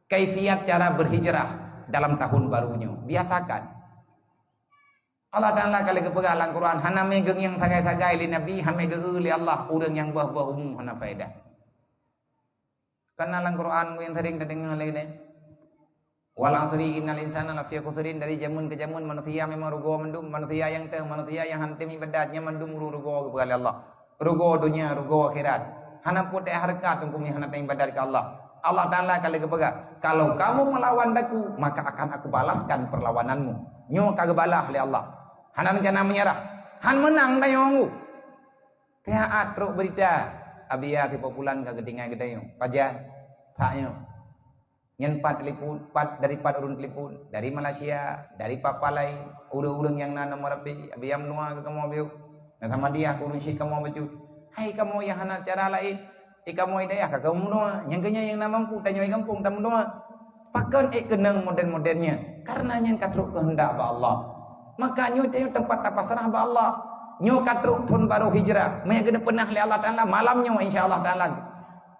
Kaifiat cara berhijrah dalam tahun baru nyoe. Biasakan. Allah Taala ka lheueh geupeugah lam Quran, hana mé geungieng sagai-sagai lé Nabi, hana mé geu lé Allah ureuëng nyang boh-boh umu hana faedah. Kana lam Quran ngon sering tadeungoe lé nyoe. Wal asri innal insana lafi khusrin, dari jameun ke jameun manusia memang rugoe mandum, manusia nyang teuh, manusia nyang hana tem ibadat, nyan mandum ureuëng rugoe geupeugah lé Allah. Rugoe donya, rugoe akhirat. Hana putéh hareukat teungku meunyoe hana tem ibadat keu Allah. Allah Taala ka lheueh geupeugah, "Kalau kamu melawan Aku, maka akan Aku balaskan perlawananmu." Nyoe ka geubalah lé Allah. Hana rencana menyerah. Han meunang tanyoe. Teuh trok beurita, Abiya sipopulan ka geutinggai geutanyoe. Pajan? That nyoe. Nyan pat telepon, pat dari pat ureuëng telepon, dari Malaysia, dari pat-pat laén, ureuëng-ureuëng nyang na nomor H P, Abiya meunoe keu kamoe biôh. Na Samadiyah keu ureuëng syik kamoe bacut. Hai kamoe nyang hana cara laén, eh kamoe hidayah ka kamoe meunoe, nyang keu nyan nyang na mampu tanyoe gampông tameunoe. Pakon ék keunong model-model nyan? Karena nyan ka trok keuheundak bak Allah. Maka nyoe tanyoe teumpat tapasrah bak Allah. Nyoe ka trok thon barô hijrah. Meunyo geuneuk peunah lé Allah Taala malam nyoe, insya Allah Taala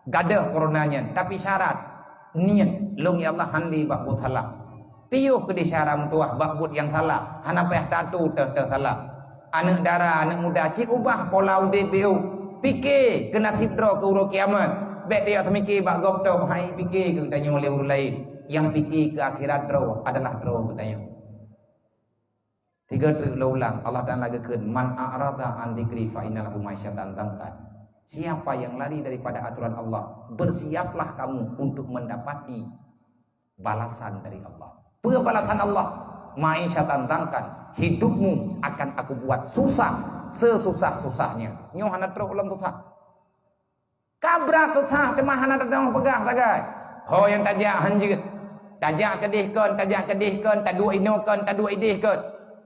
gadôh corona nyan. Tapi syarat, niet, lôn ya Allah han lé bak buet salah. Piôh keudéh syara meutuwah bak buet nyang salah, hana payah tatu teuh-teuh salah. Aneuëk dara, aneuëk muda, cit ubah pola udeb piôh. Pike keu naseb droe keu uroe kiamat. Bék teuyak teumike bak gob tom, hai pike keu tanyoe lé ureuëng laén. Nyang pike keu akhirat droe adalah droe geutanyoe. Tiga teuk lôn ulang, Allah Taala geukheun, "Man a'rada an dzikri fa inna lahu ma'isyatan dhanka." Siapa yang lari daripada aturan Allah, bersiaplah kamu untuk mendapati balasan dari Allah. Peue balasan Allah? "Ma'isyatan dhanka, hidupmu akan Aku buat susah sesusah-susahnya." Nyoe hana trok lom susah. Ka brat susah teuma hana teudoh peugah sagai. Ho nyang tajak hanjeuet. Tajak keudeh kon, tajak keudeh kon, taduek inoe kon, taduek ideh kon.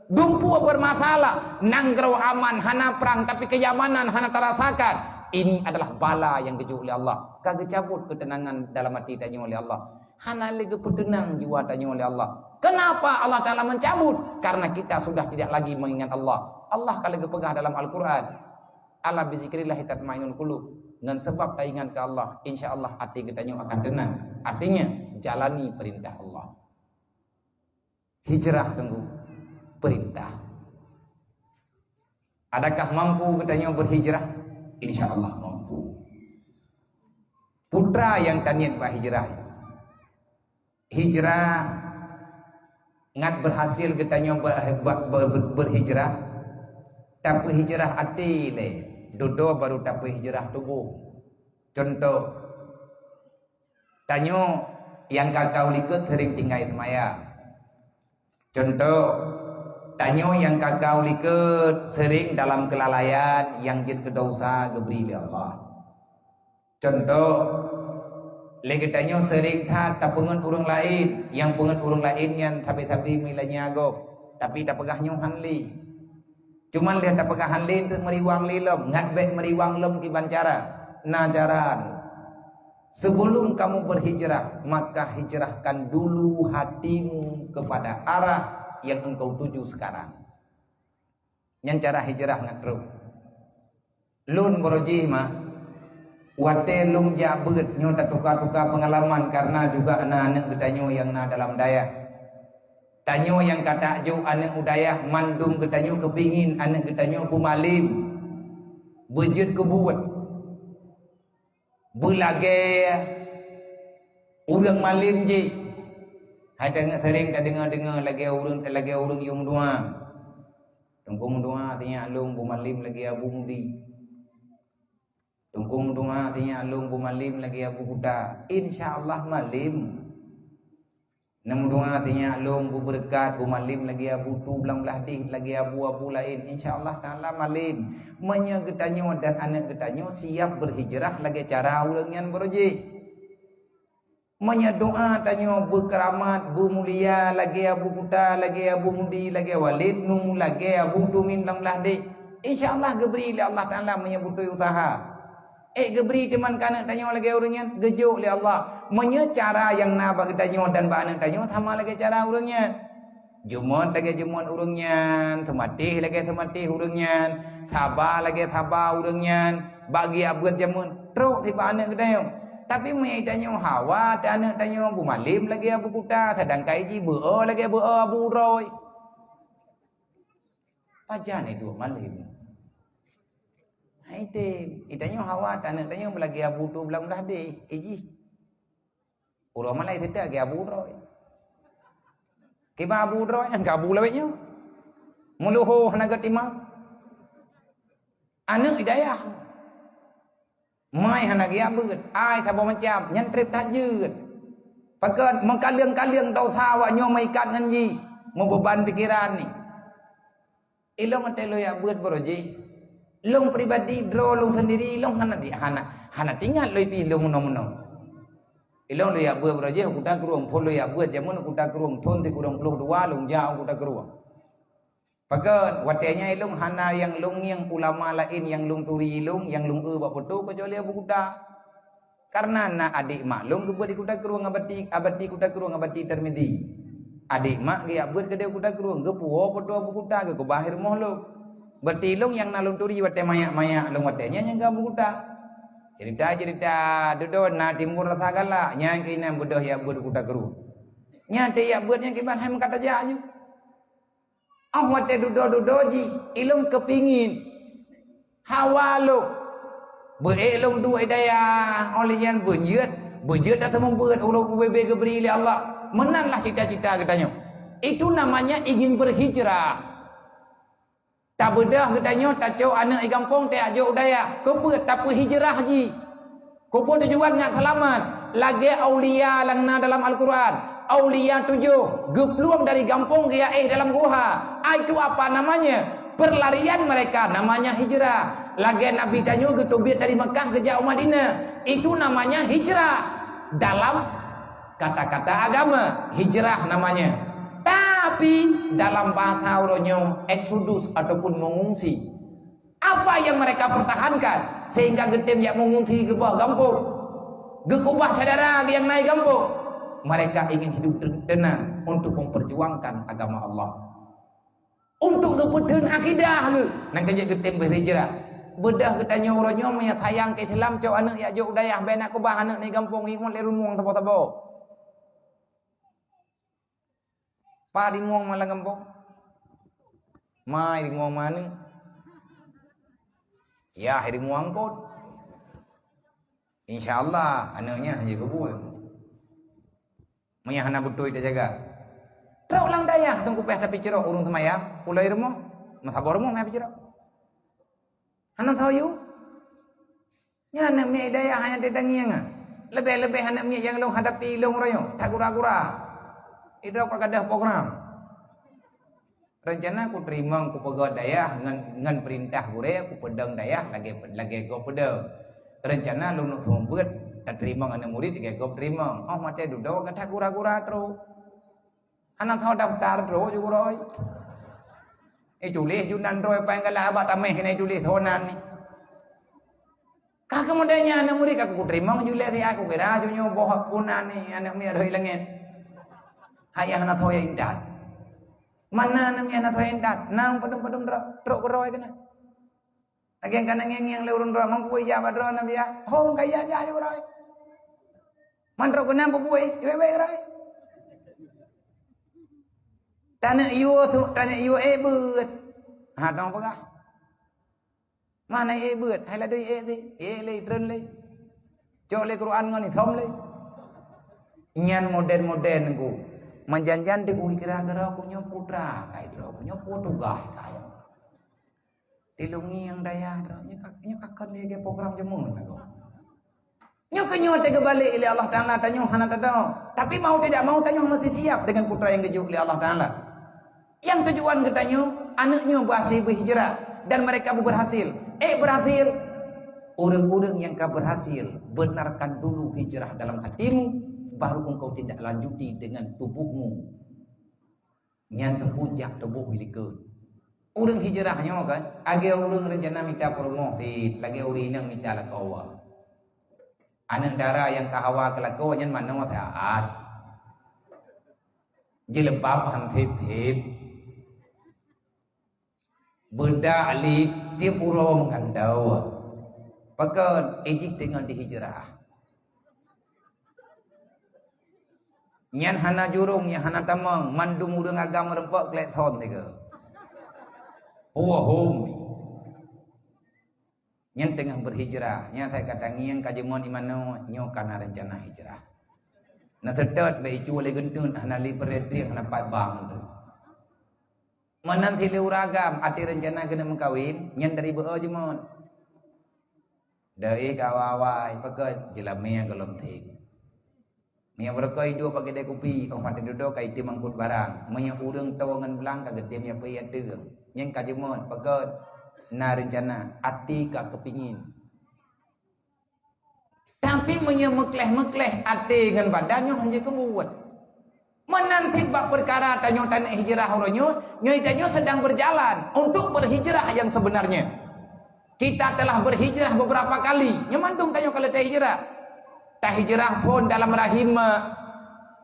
Dumpeue bermasalah, nanggroe aman hana prang tapi kenyamanan hana tarasakan. Ini adalah bala nyang geujok lé Allah. Ka geucabut keuteunangan dalam até tanyoe lé Allah. Hana lé geupeuteunang jiwa tanyoe lé Allah. Kenapa Allah Taala mencabut? Karena kita sudah tidak lagi mengingat Allah. Allah ka lé geupeugah dalam Al-Quran, "Ala bizikrillahi tatmainnul qulub." Ngon sabab taingat keu Allah, insya Allah até geutanyoe akan teunang. Artinya, jalani perintah Allah. Hijrah teungku, perintah. Adakah mampu geutanyoe berhijrah? Insya Allah mampu. Putra nyang taniet bak hijrah. Hijrah ngat berhasil geutanyoe ber-, ber-, ber-, berhijrah, tapi hijrah até lé, dudoe baru tapi hijrah tuboh. Contoh, tanyoe nyang kakau likot sering tinggai seumaya. Contoh, tanyoe nyang kakau likot sering dalam kelalaian nyang jeuet keu dosa geubri lé Allah. Contoh, lé geutanyoe sering that tapeungeut ureuëng laén, nyang peungeut ureuëng laén nyan sabe-sabe meulanya gob, tapi tapeugah nyoe han lé. Cuman lé tapeugah han lé teuk meuriwang lé lom, ngat bék meuriwang lom kiban cara. Na cara. Sebelum kamu berhijrah, maka hijrahkan dulu hatimu kepada arah yang engkau tuju sekarang. Nyan cara hijrah ngat trok. Lôn baroe jih mah, watée lôn jak beuet nyoe tatuka-tuka peungalaman karena juga na aneuëk geutanyoe nyang na dalam dayah. Tanyoe nyang ka tajok aneuëk u dayah mandum geutanyoe keupingin aneuëk geutanyoe beumalem, beujeuet keu buet, beulagée ureuëng malem jih. Hai tanyoe sering tadeungoe-deungoe lagée ureuëng, lagée ureuëng yum dua. Teungku meudoa, tinyak lôn beumalem lagée Abu Mudi. Teungku meudoa sinyak lôn beumalem lagèe Abu Kuta. Insya Allah malem. Neumeudoa sinyak lôn beubeureukat beumalem lagèe Abu Tu Blang Blah Deh, lagèe abu-abu laén. Insya Allah Taala malem. Meunyoe geutanyoe dan aneuk geutanyoe siap beuhijrah lagèe cara ureueng nyan baroe jih. Meunyoe doa tanyoe beukeuramat, beumulia lagèe Abu Kuta, lagèe Abu Mudi, lagèe Walid Nu, lagèe Abu Tumin Blang Blah Deh, insya Allah geubri lé Allah Taala meunyoe beutôi useuha. Ék geubri teuma keu aneuk tanyoe lagèe ureueng nyan, geujok lé Allah. Meunyoe cara nyang na bak geutanyoe dan bak aneuk tanyoe sama lagèe cara ureueng nyan. Jeumot lagèe jeumot ureueng nyan, seumatéh lagèe seumatéh ureueng nyan, saba lagèe saba ureueng nyan, bak geujak beuet jameun, trok sibak aneuk geutanyoe. Tapi meunyoe tanyoe hawa, teu aneuk tanyoe beumalem lagèe Abu Kuta, seudangkan jih beu-o lagèe beu-o Abu Uroe. Pajan iduek malem? Hai tem, tanyoe hawa, teu aneuk tanyoe beulagèe Abu Tu Blang Blah Deh, eh jih. Uroe malèe teuta lagèe Abu Uroe. Kiban Abu Uroe nyang ka Abu lawét nyoe. Meuluho hana geutima. Aneuk di dayah. Mai hana geujak beuet, ai saboh macam, nyan trép that jeuet. Pakon meukaleueng-kaleueng desya awak nyoe meuikat ngon jih, meubeuban pikeran nyoe. Ilôn watèe lôn jak beuet baroe jih, lôn pribadi droe lôn sendiri lôn hana di-, hana, hana teuingat lôn pih lôn meunoe-meunoe. Ilôn lôn jak beuet baroe jih u Kuta Krueng, phôn lôn jak beuet jameun u Kuta Krueng, thôn sikureueng ploh dua lôn jak u Kuta Krueng. Pakon watèe nyan ilôn hana nyang lôn ngieng ulama laén nyang lôn turi ilôn, nyang lôn eu bak peutoe keucuali Abu Kuta. Kareuna na adék mak lôn geubeuet di Kuta Krueng, abati, abati Kuta Krueng, abati Tirmizi. Adék mak geujak beuet keudéh Kuta Krueng, geupuwoe peutoe Abu Kuta, geukeubah i rumoh lôn. Berarti lôn nyang na lôn turi watèe manyak-manyak lôn watèe nyan nyang keu Abu Kuta. Cerita-cerita dudoe na timbul rasa galak, nyan keuh inan beudôh jak beuet Kuta Krueng. Nyan watèe jak beuet nyan kiban hai meukat tajak aju. Óh watèe dudoe-dudoe jih, ilôn keupingin. Hawa lôn. Beu-ék lôn duek i dayah, óh lheueh nyan beujeuet, beujeuet ata seumeubeuet uroe ubé-bé geubri lé Allah. Meunan lah cita-cita geutanyoe. Itu namanya ingin berhijrah. Tabeudôh geutanyoe tacok aneuk i gampông tajak jok u dayah. Keupeue? Tapeuhijrah jih. Keupeue tujuan ngat seulamat? Lagèe aulia nyang na dalam Al-Quran. Aulia tujoh geuplueng dari gampông geujak éh dalam guha. Ai tu apa namanya? Perlarian mereka namanya hijrah. Lagèe Nabi tanyoe geuteubiet dari Mekah geujak u Madinah. Itu namanya hijrah dalam kata-kata agama, hijrah namanya. Tapi dalam bahasa uroe nyoe, eksodus ataupun mengungsi. Apa yang mereka pertahankan sehingga geutem jak mengungsi geuboh gampông, geukeubah syedara nyang na i gampông? Mereka ingin hidup ten-, tenang untuk memperjuangkan agama Allah. Untuk geupeutheun akidah geuh, nyan ka jeuet geutem beuhijrah. Beudôh geutanyoe uroe nyoe meunyo sayang keu Islam, cok aneuk jak jok u dayah, bèk na keubah aneuk na i gampông, ingat lé rumoh saboh-saboh. Pat rumoh ma lam gampông? Mai rumoh ma aneuk? Yah, rumoh angkot. Insya Allah aneuk nyan jeuet keu buet. Meunyo hana beutôi tajaga. Trok lam dayah teungku payah tapeucrok ureueng seumayang, pulo i rumoh, meusaboh rumoh meuhai peucrok. Hana tho yue. Nyan aneuk miet dayah nyang teutangieng. Leubeh-leubeh aneuk miet nyang lôn hadapi lôn uroe nyoe, that gura-gura. Idroe ka gadôh program. Reuncana kuteurimong kupeugöt dayah ngon, ngon peurintah gurèe, kupeudong dayah lagèe, lagèe gob peudong. Reuncana lôn seumeubeuet tateurimong aneuk murit lagèe gob teurimong. Óh watèe dudoe ka that gura-gura trok. Hana tho daftar trok ju gurèe. Eh, tuléh ju nan droe paih galak bak tamèh keuneuk tuléh tho nan ni. Ka keumudian nyan aneuk murit ka kuteurimong ju lé siat, kukira ju nyoe boh puna ni aneuk miet rhoi langèt. Hai nyang hana tho intat. Mana aneuk miet hana tho intat? Nang padum-padum droe, trok keudroe keunan. Lagèe ka na ngieng-ngieng lé ureueng droe, "Meung peue ijak bak droeneuh biya?" "Hom ka ijak-jak ju keudroe." "Man trok keunan peue buet?" "Iwèk-wèk keudroe." Taneuk yue su-, taneuk yue ék beuet. Ha, dong peugah. Mana ék beuet? Hai ladôm ék teuh. Ék lé, treun lé. Cok lé Quran ngon isom lé. Nyan modern-modern ku. Manjan-jan teuk kira-kira ku nyoe putra, kai droe ku nyoe peue tugaih kai. Di Lungiang dayah droe, nyoe ka, nyoe ka kon lé lagèe program jameun lagoe. Nyoe keu nyoe teugeubalik lé Allah Taala, tanyoe hana tadong. Tapi mau tidak mau tanyoe mesti siap dengan putra nyang geujok lé Allah Taala. Nyang tujuan geutanyoe, aneuk nyoe berhasil berhijrah dan mereka berhasil. Eh, berhasil. Ureueng-ureueng nyang ka berhasil, benarkan dulu hijrah dalam hatimu, baru engkau tindak lanjuti dengan tubuhmu. Nyan teupeu jak tuboh likot. Ureueng hijrah nyoe kan, lagèe ureueng rencana mita peurumoh cit, lagèe ureueng inong mita lakoe. Aneuk dara nyang ka hawa keu lakoe nyan manoe that. Jilbab han that-that. Beudak lit tiep uroe meugantoe. Pakon? Eh, jih teungoh dihijrah. Nyan hana jurông, nyan hana tamong, mandum ureueng agam meureumpok klakson teuka. Puhom. Nyan teungoh berhijrah, nyan sai ka tangieng ka jeuet manoe, nyoe ka na reuncana hijrah. Na seutôt bak icu lé geuntôt, hana lé peureutrieng, hana pat bang tu. Meunan cit lé ureueng agam, até reuncana keuneuk meukawen, nyan dari beu-o jeuet. Deuh ka awai-awai, pakon? Jeulamé gohlom teuh. Meunyoe beureukoh iduek bak keudè kupi, óh watèe dudoe ka item angkot barang. Meunyoe ureueng toe ngon blang ka geutem nyang peuet ateueng. Nyan ka jeuet, pakon? Na reuncana, até ka keupingin. Tapi meunyoe meukleh-meukleh até ngon badan nyoe hana jeuet keu buet. Meunan cit bak peukara tanyoe taneuk hijrah uroe nyoe, nyoe tanyoe sedang berjalan untuk berhijrah yang sebenarnya. Kita telah berhijrah beberapa kali, nyoe mandum tanyoe ka lheueh tahijrah. Tahijrah phon dalam rahim ma,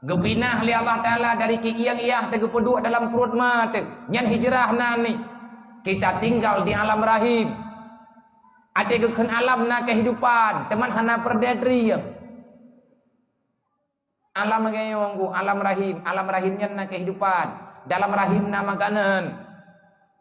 geupinah lé Allah Taala dari kikieng iyah teuh geupeuduek dalam pruet ma teuh, nyan hijrah nan ni. Kita tinggal di alam rahim. Até geukheun alam na kehidupan, teuma hana peureudeh dri. Alam lagèe nyoe, alam rahim, alam rahim nyan na kehidupan. Dalam rahim na makanan.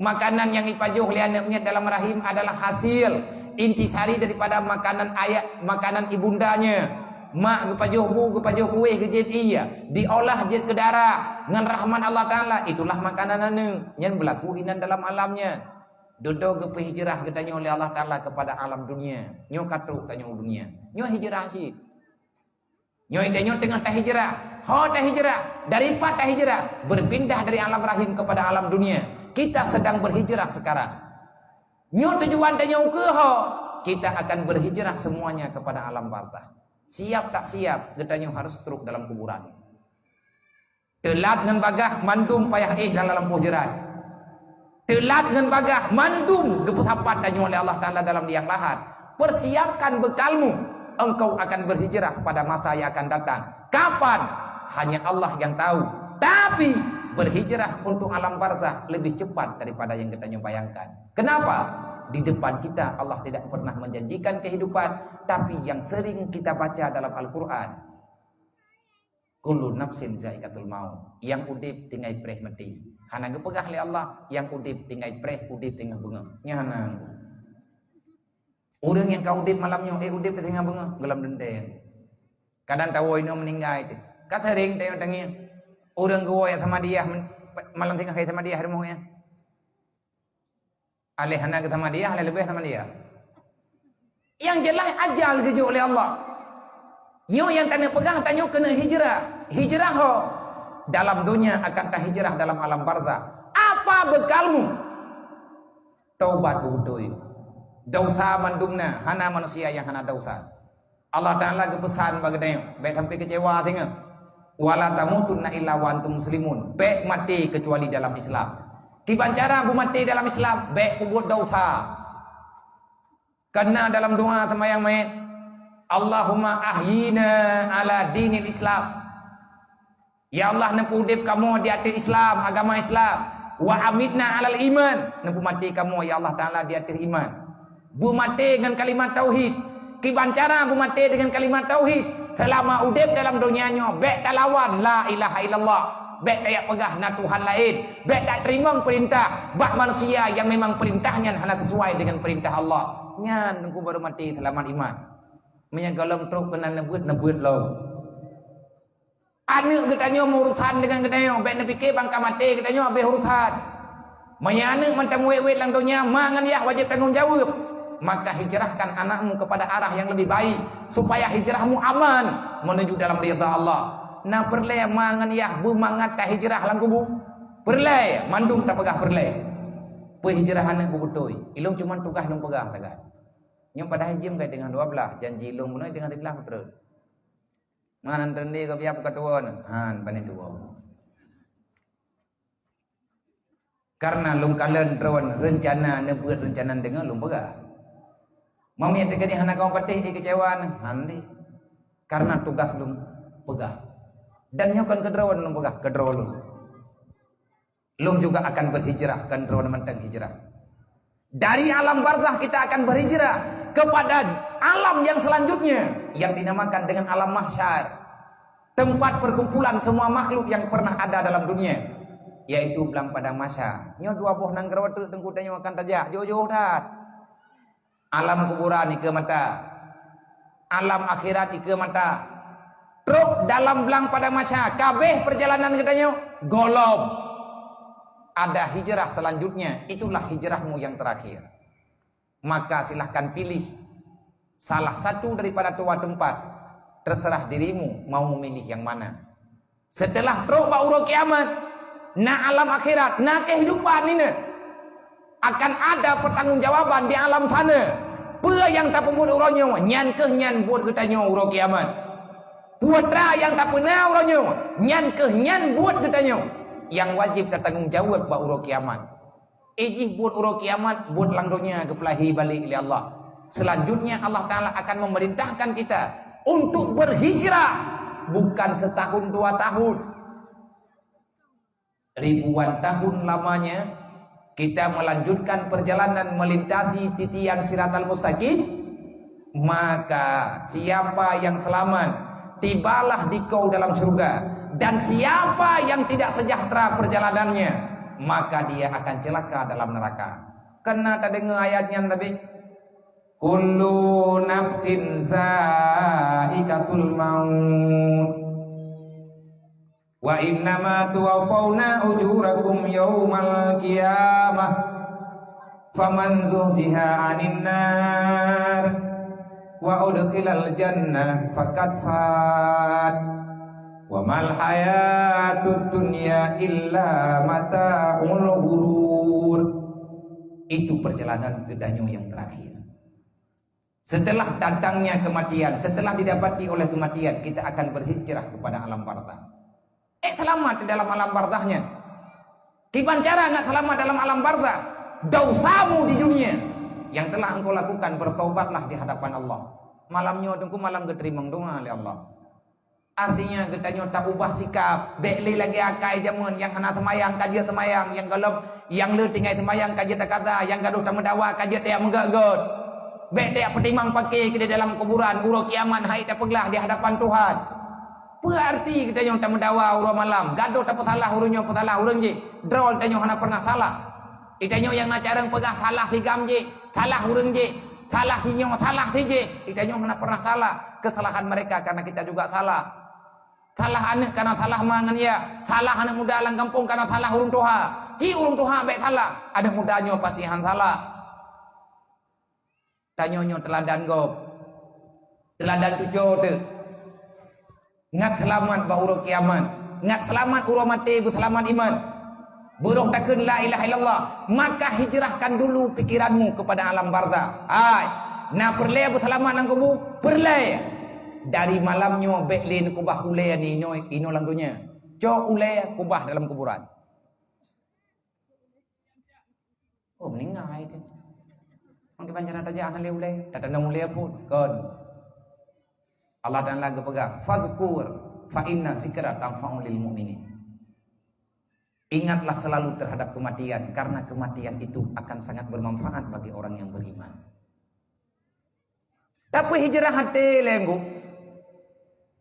Makanan nyang ipajoh lé aneuk miet dalam rahim adalah hasil intisari daripada makanan ayah, makanan ibundanya. Mak geupajoh bu, geupajoh kueh, geujép ié, diolah jeuet keu darah ngon rahmat Allah Taala, itulah makanan aneuk. Nyan beulaku inan dalam alam nyan. Dudoe geupeuhijrah geutanyoe lé Allah Taala kepada alam dunia. Nyoe ka trok tanyoe u dunia. Nyoe hijrah cit. Nyoe tanyoe teungoh tahijrah. Ho tahijrah. Dari pat tahijrah? Berpindah dari alam rahim kepada alam dunia. Kita sedang berhijrah sekarang. Nyoe tujuan tanyoe keu ho? Kita akan berhijrah semuanya kepada alam barzakh. Siap tak siap, geutanyoe harus trok dalam kuburan. Teulat ngon bagah mandum payah éh lam lampôh jeurat. Teulat ngon bagah mandum geupeusapat tanyoe lé Allah Taala dalam liang lahat. Persiapkan bekalmu, engkau akan berhijrah pada masa yang akan datang. Kapan? Hanya Allah yang tahu. Tapi berhijrah untuk alam barzakh lebih cepat daripada yang geutanyoe bayangkan. Kenapa? Di depan kita Allah tidak pernah menjanjikan kehidupan, tapi yang sering kita baca dalam Al-Quran, "Kullu nafsin zaikatul maut." Nyang udeb tinggai preh maté. Hana geupeugah lé Allah, nyang udeb tinggai preh, udeb teungoh beungoh. Nyan hana. Ureueng nyang ka udeb malam nyoe, eh, udeb teungoh beungoh, gohlom dendeng. Kadang tawoe inoe meuninggai teuh. Ka sering tanyoe tangieng. Ureueng geuwoe samadiyah men-, malam singoh hai samadiyah rumoh nyan. Aléh hana geusamadiyah, aléh leubeh samadiyah. Nyang jeulaih ajal geujok lé Allah. Nyoe nyang taneuk peugah tanyoe keuneuk hijrah. Hijrah ho. Dalam dunia akan tahijrah dalam alam barzakh. Apa bekalmu? Taubat beutôi. Dosa mandum na, hana manusia nyang hana dosa. Allah Taala geupeusan bak geutanyoe, bèk sampai keucewa singoh. "Wala tamutunna illa wa antum muslimun." Bèk maté keucuali dalam Islam. Kiban cara beumaté dalam Islam, bèk peubuet dosa. Kana dalam doa seumayang manyét, "Allahumma ahyina ala dinil Islam." Ya Allah, neupeuudeb kamoe di ateueh Islam, agama Islam. "Wa amitna alal iman." Neupeumaté kamoe, ya Allah Taala, di ateueh iman. Beumaté ngon kalimat tauhid. Kiban cara beumaté deungon kalimat tauhid? Seulama udeb dalam donya nyoe, bèk talawan la ilaha illallah. Bèk tajak peugah na Tuhan laén. Bèk tateurimong peurintah bak manusia nyang memang peurintah nyan hana sesuai deungon peurintah Allah. Nyan teungku baru maté seulamat iman. Meunyoe gohlom trok keunan neubeuet, neubeuet lom. Aneuk geutanyoe meuurusan deungon geutanyoe, bèk neupike ban ka maté geutanyoe habéh urusan. Meunyoe aneuk mantong wét-wét lam donya, ma ngon yah wajéb tanggong jaweueb. Maka hijrahkan anakmu kepada arah yang lebih baik, supaya hijrahmu aman menuju dalam ridha Allah. Na peureulée ma ngon yah beumangat tahijrah lam kubu? Peureulée, mandum tapeugah peureulée. Peuhijrah aneuk beubeutôi. Ilong cuma tugaih lôn peugah sagai. Nyoe padahai jeuem kai teungoh dua blaih, janji lôn bunoe teungoh siblaih peutrön. Mangat han treun di ka biak peukatuwö nyoe. Han, pane tuwö. Karena lôn kalon droen reuncana, neubeuet reuncana deungon lôn peugah. Meunyoe teukeudi hana kamoe patéh, ikeucewa nyoe, han di. Karena tugas lôn peugah. Dan nyoe kon keu droen lôn peugah, keu droe lôn. Lôn juga akan berhijrah, kon droe mantong hijrah. Dari alam barzakh kita akan berhijrah kepada alam yang selanjutnya yang dinamakan dengan alam mahsyar. Tempat perkumpulan semua makhluk yang pernah ada dalam dunia, yaitu blang padang mahsyar. Nyoe dua boh nanggroe teuk teungku tanyoe akan tajak, jôh-jôh that. Alam kuburan ikeue mata. Alam akhirat ikeue mata. Trok dalam blang padang mahsyar, kabeh perjalanan geutanyoe gohlom. Ada hijrah selanjutnya, itulah hijrahmu yang terakhir. Maka silahkan pilih salah satu daripada dua tempat. Terserah dirimu mau memilih yang mana. Setelah trok bak uroe kiamat, na alam akhirat, na kehidupan nina. Akan ada pertanggungjawaban di alam sana. Peue nyang tapeubuet uroe nyoe, nyan kheueh nyan buet geutanyoe uroe kiamat. Peue teuma nyang tapeuna uroe nyoe, nyan kheueh nyan buet geutanyoe nyang wajéb tatanggong jaweueb bak uroe kiamat. Ijih buet uroe kiamat, buet lam donya geupeulahi balek lé Allah. Selanjutnya Allah Ta'ala akan memerintahkan kita untuk berhijrah, bukan setahun dua tahun. Ribuan tahun lamanya kita melanjutkan perjalanan melintasi titian Siratal Mustaqim, maka siapa yang selamat, tibalah dikau dalam syurga, dan siapa yang tidak sejahtera perjalanannya, maka dia akan celaka dalam neraka. Keuneuk tadeungoe ayat nyan, Nabi? "Kullu nafsin za'iqatul maut. Wa innama tuwaffauna ujurakum yaumal qiyamah. Faman zuhziha 'anin nar wa udkhilal jannah faqad fat. Wa mal hayatud dunya illa mata'ul ghurur." Itu perjalanan geutanyoe yang terakhir. Setelah datangnya kematian, setelah didapati oleh kematian, kita akan berhijrah kepada alam barzakh. Eh, selamat di dalam alam barzakh nyan. Kiban cara ngat selamat dalam alam barzakh? Dosamu di dunia yang telah engkau lakukan, bertobatlah di hadapan Allah. Malam nyoe teungku malam geuteurimong doa lé Allah. Artinya, geutanyoe taubah sikap. Bék lé lagée akai jameun, nyang hana seumayang ka jeuet seumayang, nyang gohlom, nyang le tinggai seumayang ka jeuet takaza, nyang gadôh tameudawa ka jeuet tajak meugét-gét. Bék tajak peutimang paké keudéh dalam kuburan, uroe kiamat hai tapeuglah di hadapan Tuhan. Peue arti geutanyoe tameudawa uroe malam, gadôh tapeusalah ureuëng nyoe, peusalah ureuëng jéh, droe tanyoe hana pernah salah. Geutanyoe nyang na carông peugah salah si gam jéh, salah ureuëng jéh, salah si nyoe, salah si jéh. Geutanyoe hana pernah salah. Kesalahan mereka karena kita juga salah. Salah aneuk karena salah ma ngon yah. Salah aneuk muda lam gampông karena salah ureuëng tuha. Cit ureuëng tuha bék salah, aneuk muda nyoe pasti han salah. Tanyoe nyoe teuladan gob. Teuladan tujoh teuk. Ngat seulamat bak uroe kiamat. Ngat seulamat uroe maté beuseulamat iman. Beurôh takheun la ilaha illallah, maka hijrahkan dulu pikiranmu kepada alam barzakh. Hai, na peureulée beuseulamat lam kubu? Peureulée. Dari malam nyoe bék lé neukubah ulée ninoe inoe lam donya. Cok ulée kubah dalam kuburan. Oh, meuninggai teuh. Ngon kiban cara tajak hana lé ulée, tatanam ulée phon, kon. Allah Taala geupeugah, "Fazkur fa inna zikra tanfa'u lil mu'minin." Ingatlah selalu terhadap kematian, karena kematian itu akan sangat bermanfaat bagi orang yang beriman. Tapi hijrah até lé ngu.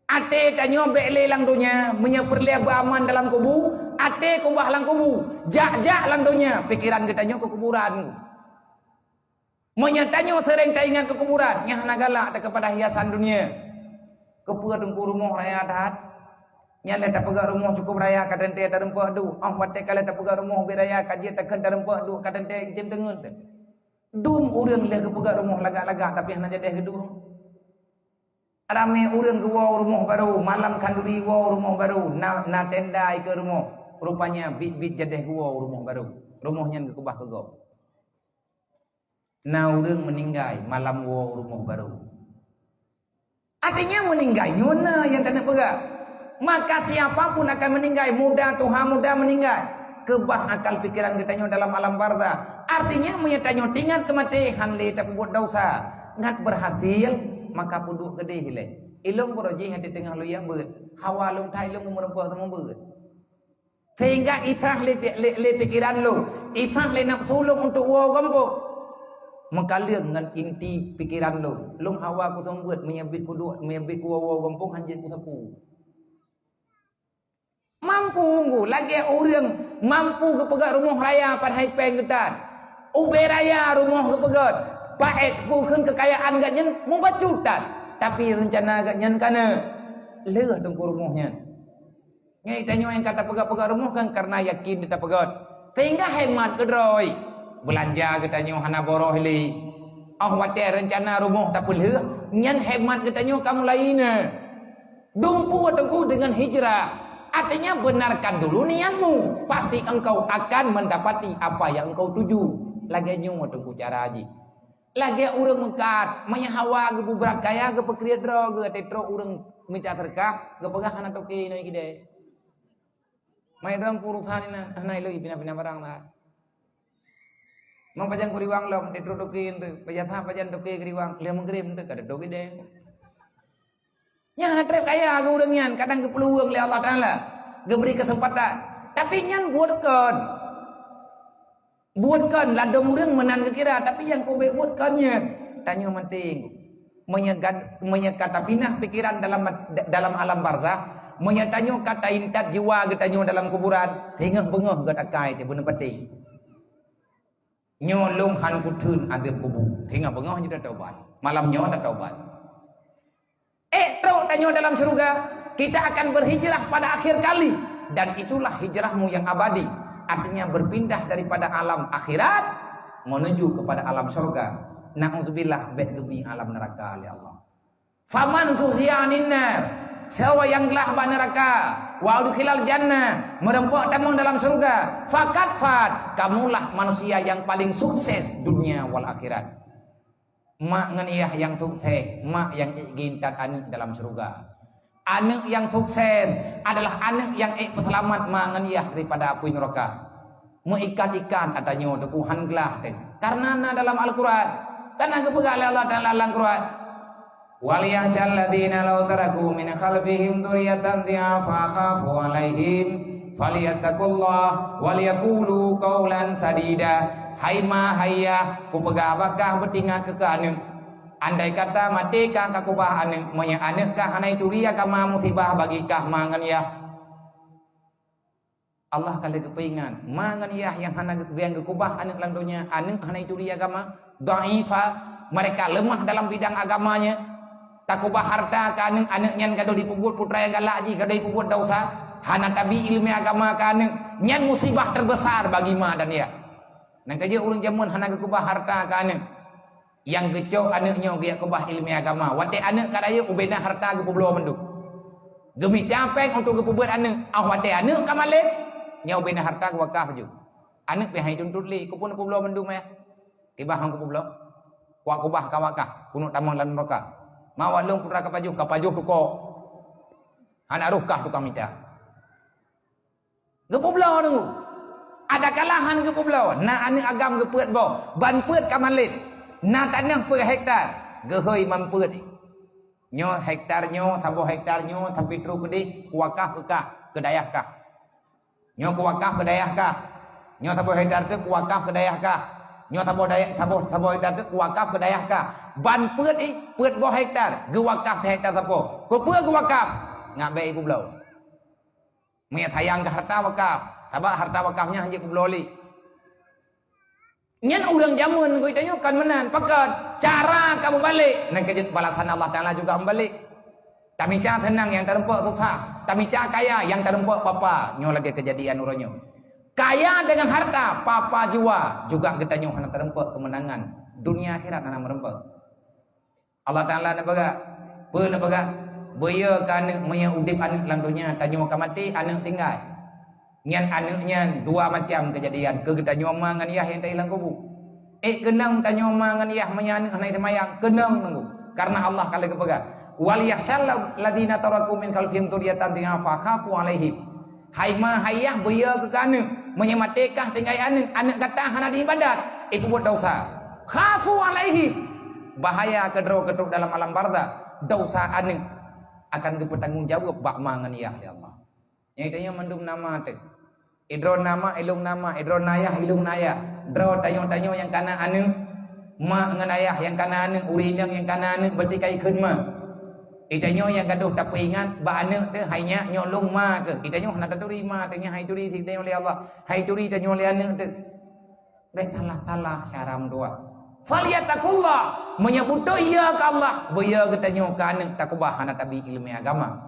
Até tanyoe bék lé lam donya, meunyoe peureulée beuaman dalam kubu, até kubah lam kubu. Jak-jak lam donya, pikiran geutanyoe keu kuburan. Meunyoe tanyoe seuréng taingat keu kuburan, nyan hana galak takeupada hiasan dunia. Keupeue teungku rumoh raya that? Nyan lé tapeugah rumoh cukup raya ka teuntée tareumpok duek. Oh watée ka lheueh tapeugah rumoh ubit raya ka jeuet takheun tareumpok duek ka teuntée item deungon teuh. Dum ureuëng lheueh geupeugah rumoh lagak-lagak tapi hana jadeh geuduek. Ramé ureuëng geuwoe rumoh barô, malam khanduri woe rumoh barô, na, na tenda ikeue rumoh. Rupanya biet-biet jadeh geuwoe rumoh barô. Rumoh nyan geukeubah keu gob. Na ureuëng meuninggai malam woe rumoh barô. Artinya meuninggai nyoe na nyang taneuk peugah. Maka siapa pun akan meuninggai, muda tuha muda meuninggai. Keubah akal pikiran geutanyoe dalam alam barzah. Artinya meunyoe tanyoe tingat keumaté han lé tapeubuet dosa, ngat berhasil, maka peuduek keudeh ilée. Ilong beurojih hati teungoh luya beuet. Hawa lôn that ilong meureumpok teuma beuet. Sehingga isah lé, lé, lé pikiran lôn, isah lé nafsu lôn untuk woe gampông. Meukaleueng ngon inti pikiran lôn. Lôn hawa kuseumeubeuet meunyoe bit kuduek, meunyoe bit kuwoe-woe gampông hanjeuet kusapeue. Mampu unggu lagée ureuëng mampu geupeugah rumoh raya padahai péng geutan. Ubé raya rumoh geupeugöt, paét bukon keukayaan geuh nyan mubacut that, tapi reuncana geuh nyan ka na lheueh teungku rumoh nyan. Ngai tanyoe nyang ka tapeugah-peugah rumoh kan karena yakin tapeugöt, sehingga hemat keudroe. Beulanja geutanyoe hana boroh lé. Oh watée reuncana rumoh tapeulheueh, nyan hemat geutanyoe ka mulai na. Dumpeue teungku dengan hijrah. Artinya benarkan dulu niatmu, pasti engkau akan mendapati apa yang engkau tuju. Lagée nyoe teungku cara jih. Lagée ureuëng meukat, meunyoe hawa geububrat kaya geupeukriet droe geuh até trok ureuëng mita teureukah, geupeugah hana toke inoe gidée. Mai droe urusan inan hana iloi pina-pina barang na. Mang pajan kuriwang lom, até trok toke nteuk, pajan ha pajan toke kuriwang, lheueh meugreb nteuk ka duduk gidée. Nyan hana treb kaya keu ureuëng nyan, kadang geupeuluweueng lé Allah Taala, geubri keuseumpatan. Tapi nyan buet kon. Buet kon ladom ureuëng meunan geukira, tapi nyang keu ubé buet kon nyan. Tanyoe manting. Meunyoe gad-, meunyoe ka tapinah pikiran dalam, dalam alam barzah, meunyoe tanyoe ka taintat jiwa geutanyoe dalam kuburan, singoh beungoh geuh takai teuh beuneupeuti. Nyoe lôn han kutheun adeueb kubu, singoh beungoh jeuet tatobat. Malam nyoe tatobat. Eh, trok tanyoe dalam syeuruga, kita akan berhijrah pada akhir kali. Dan itulah hijrahmu yang abadi. Artinya berpindah daripada alam akhirat menuju kepada alam syeuruga. Na'udzubillah, bék geubi alam neuraka lé Allah. Faman zuhziha 'anin nar, siapa nyang glah bak neuraka, wa udkhilal jannah, meureumpok tamong dalam syeuruga, faqad faz, kamulah manusia yang paling sukses dunia wal akhirat. Mak ngon yah nyang sukses, mak nyang ék geuintat aneuëk dalam syeuruga. Aneuëk nyang sukses adalah aneuëk nyang ék peuseulamat mak ngon yah daripada apui neuraka. Meuikat-ikat ata nyoe teungku han glah teuh. Karena na dalam Al-Quran. Kan na geupeugah lé Allah Taala lam Quran, "Wal yakhsyal ladzina law taraku min khalfihim dzurriyyatan dhi'afa khafu 'alaihim falyattaqullah wal yaqulu qaulan sadida." Hai ma, hai yah, kupeugah bak kah beutingat keu keu aneuëk. Andai kata maté kah ka kubah aneuëk, meunyoe aneuëk kah hana ituri agama musibah bagi kah ma ngon yah. Allah ka lheueh geupeuingat, ma ngon yah nyang hana geu-, nyang geukubah aneuëk lam donya, aneuëk hana ituri agama, dhaifa, mereka lemah dalam bidang agamanya. Takubah harta keu aneuëk, aneuëk nyan gadôh jipeubuet putra nyang galak jih, gadôh jipeubuet desya, hana tabi iéleumé agama keu aneuëk, nyan musibah terbesar bagi ma dan yah. Nyang ka jeuet ureuëng jameun hana geukubah harta keu aneuëk. Nyang geucok aneuëk nyoe geujak keubah iéleumé agama. Watée aneuëk ka rayeuk ubé na harta geupeubloe mandum. Geumita péng untuk geupeubeuet aneuëk. Ah watée aneuëk ka malém, nyoe ubé na harta geuwakaf ju. Aneuëk pih han ituntut lé, keupeue neupeubloe mandum ayah? Kibah han kupeubloe. Kuwak kubah ka wakaf, keuneuk tamong lam neuraka. Ma wak lôn putra ka pajoh, ka pajoh tuko. Hana roh kah tukang mita. Geupeubloe teungku. Ada kalahan geupeubloe, na aneuëk agam geupeuet boh, ban peuet ka malém. Na tanoh peuet hektar, geuhôi ban peuet. Nyoe hektar nyoe, saboh hektar nyoe, sampai trok keudeh, kuwakaf keu kah, keu dayah kah. Nyoe kuwakaf keu dayah kah. Nyoe saboh hektar teuh kuwakaf keu dayah kah. Nyoe saboh dayah, saboh, saboh hektar teuh kuwakaf keu dayah kah. Ban peuet ih, peuet boh hektar, geuwakaf hektar saboh. Keupeue geuwakaf? Ngabée ipeubloe. Meunyo sayang keu harta wakaf, sabab harta wakaf nyan hanjeuet peubloe lé. Nyan ureuëng jameun geutanyoe kon meunan, pakon? Cara ka meubalek, nyan ka jeuet balasan Allah Taala juga meubalek. Tamita seunang nyang tareumpok susah, tamita kaya nyang tareumpok papa. Nyoe lagée keujadian uroe nyoe. Kaya dengan harta, papa jua, juga geutanyoe hana tareumpok keumeunangan. Dunia akhirat hana meureumpok. Allah Taala neupeugah, peue neupeugah? Beuyeu keu aneuëk, meunyoe udeb aneuëk lam dunia, tanyoe ka maté, aneuëk tinggai. Nyan aneuëk nyan dua macam keujadian, keu geutanyoe ma ngon yah nyang taéh lam kubu. Ék keunong tanyoe ma ngon yah meunyoe aneuëk hana seumayang, keunong nunggu. Karena Allah ka lheueh geupeugah, "Wal yakhshal ladzina taraku min khalfihim dzurriyyatan dha'afan khafu 'alaihim." Hai ma, hai yah, beuyeu keu aneuëk. Meunyoe maté kah tinggai aneuëk, aneuëk gata hana diibadat, ipeubuet desya. Khafu 'alaihim. Bahaya keudroe keutrok dalam alam barzakh, desya aneuëk akan geupeutanggong jaweueb bak ma ngon yah lé Allah. Nyang tanyoe mandum nama teuh. Idroe nama, ilong nama, idroe nayah, ilong nayah. Droe tanyoe-tanyoe nyang kana aneuëk, mak ngon ayah nyang kana aneuëk, ureuëng inong nyang kana aneuëk, berarti ka ikheun ma. Itanyoe nyang gadôh tapeuingat bak aneuëk teuh, hai nyak, nyoe lôn ma keuh. Itanyoe hana taturi ma teuh, nyan hai turi tanyoe lé Allah, hai turi tanyoe lé aneuëk teuh. Bék salah-salah cara meutuah. Falyattaqullah, meunyoe beutôi ya keu Allah, beuyeu geutanyoe keu aneuëk takeubah hana tabi ileumé agama.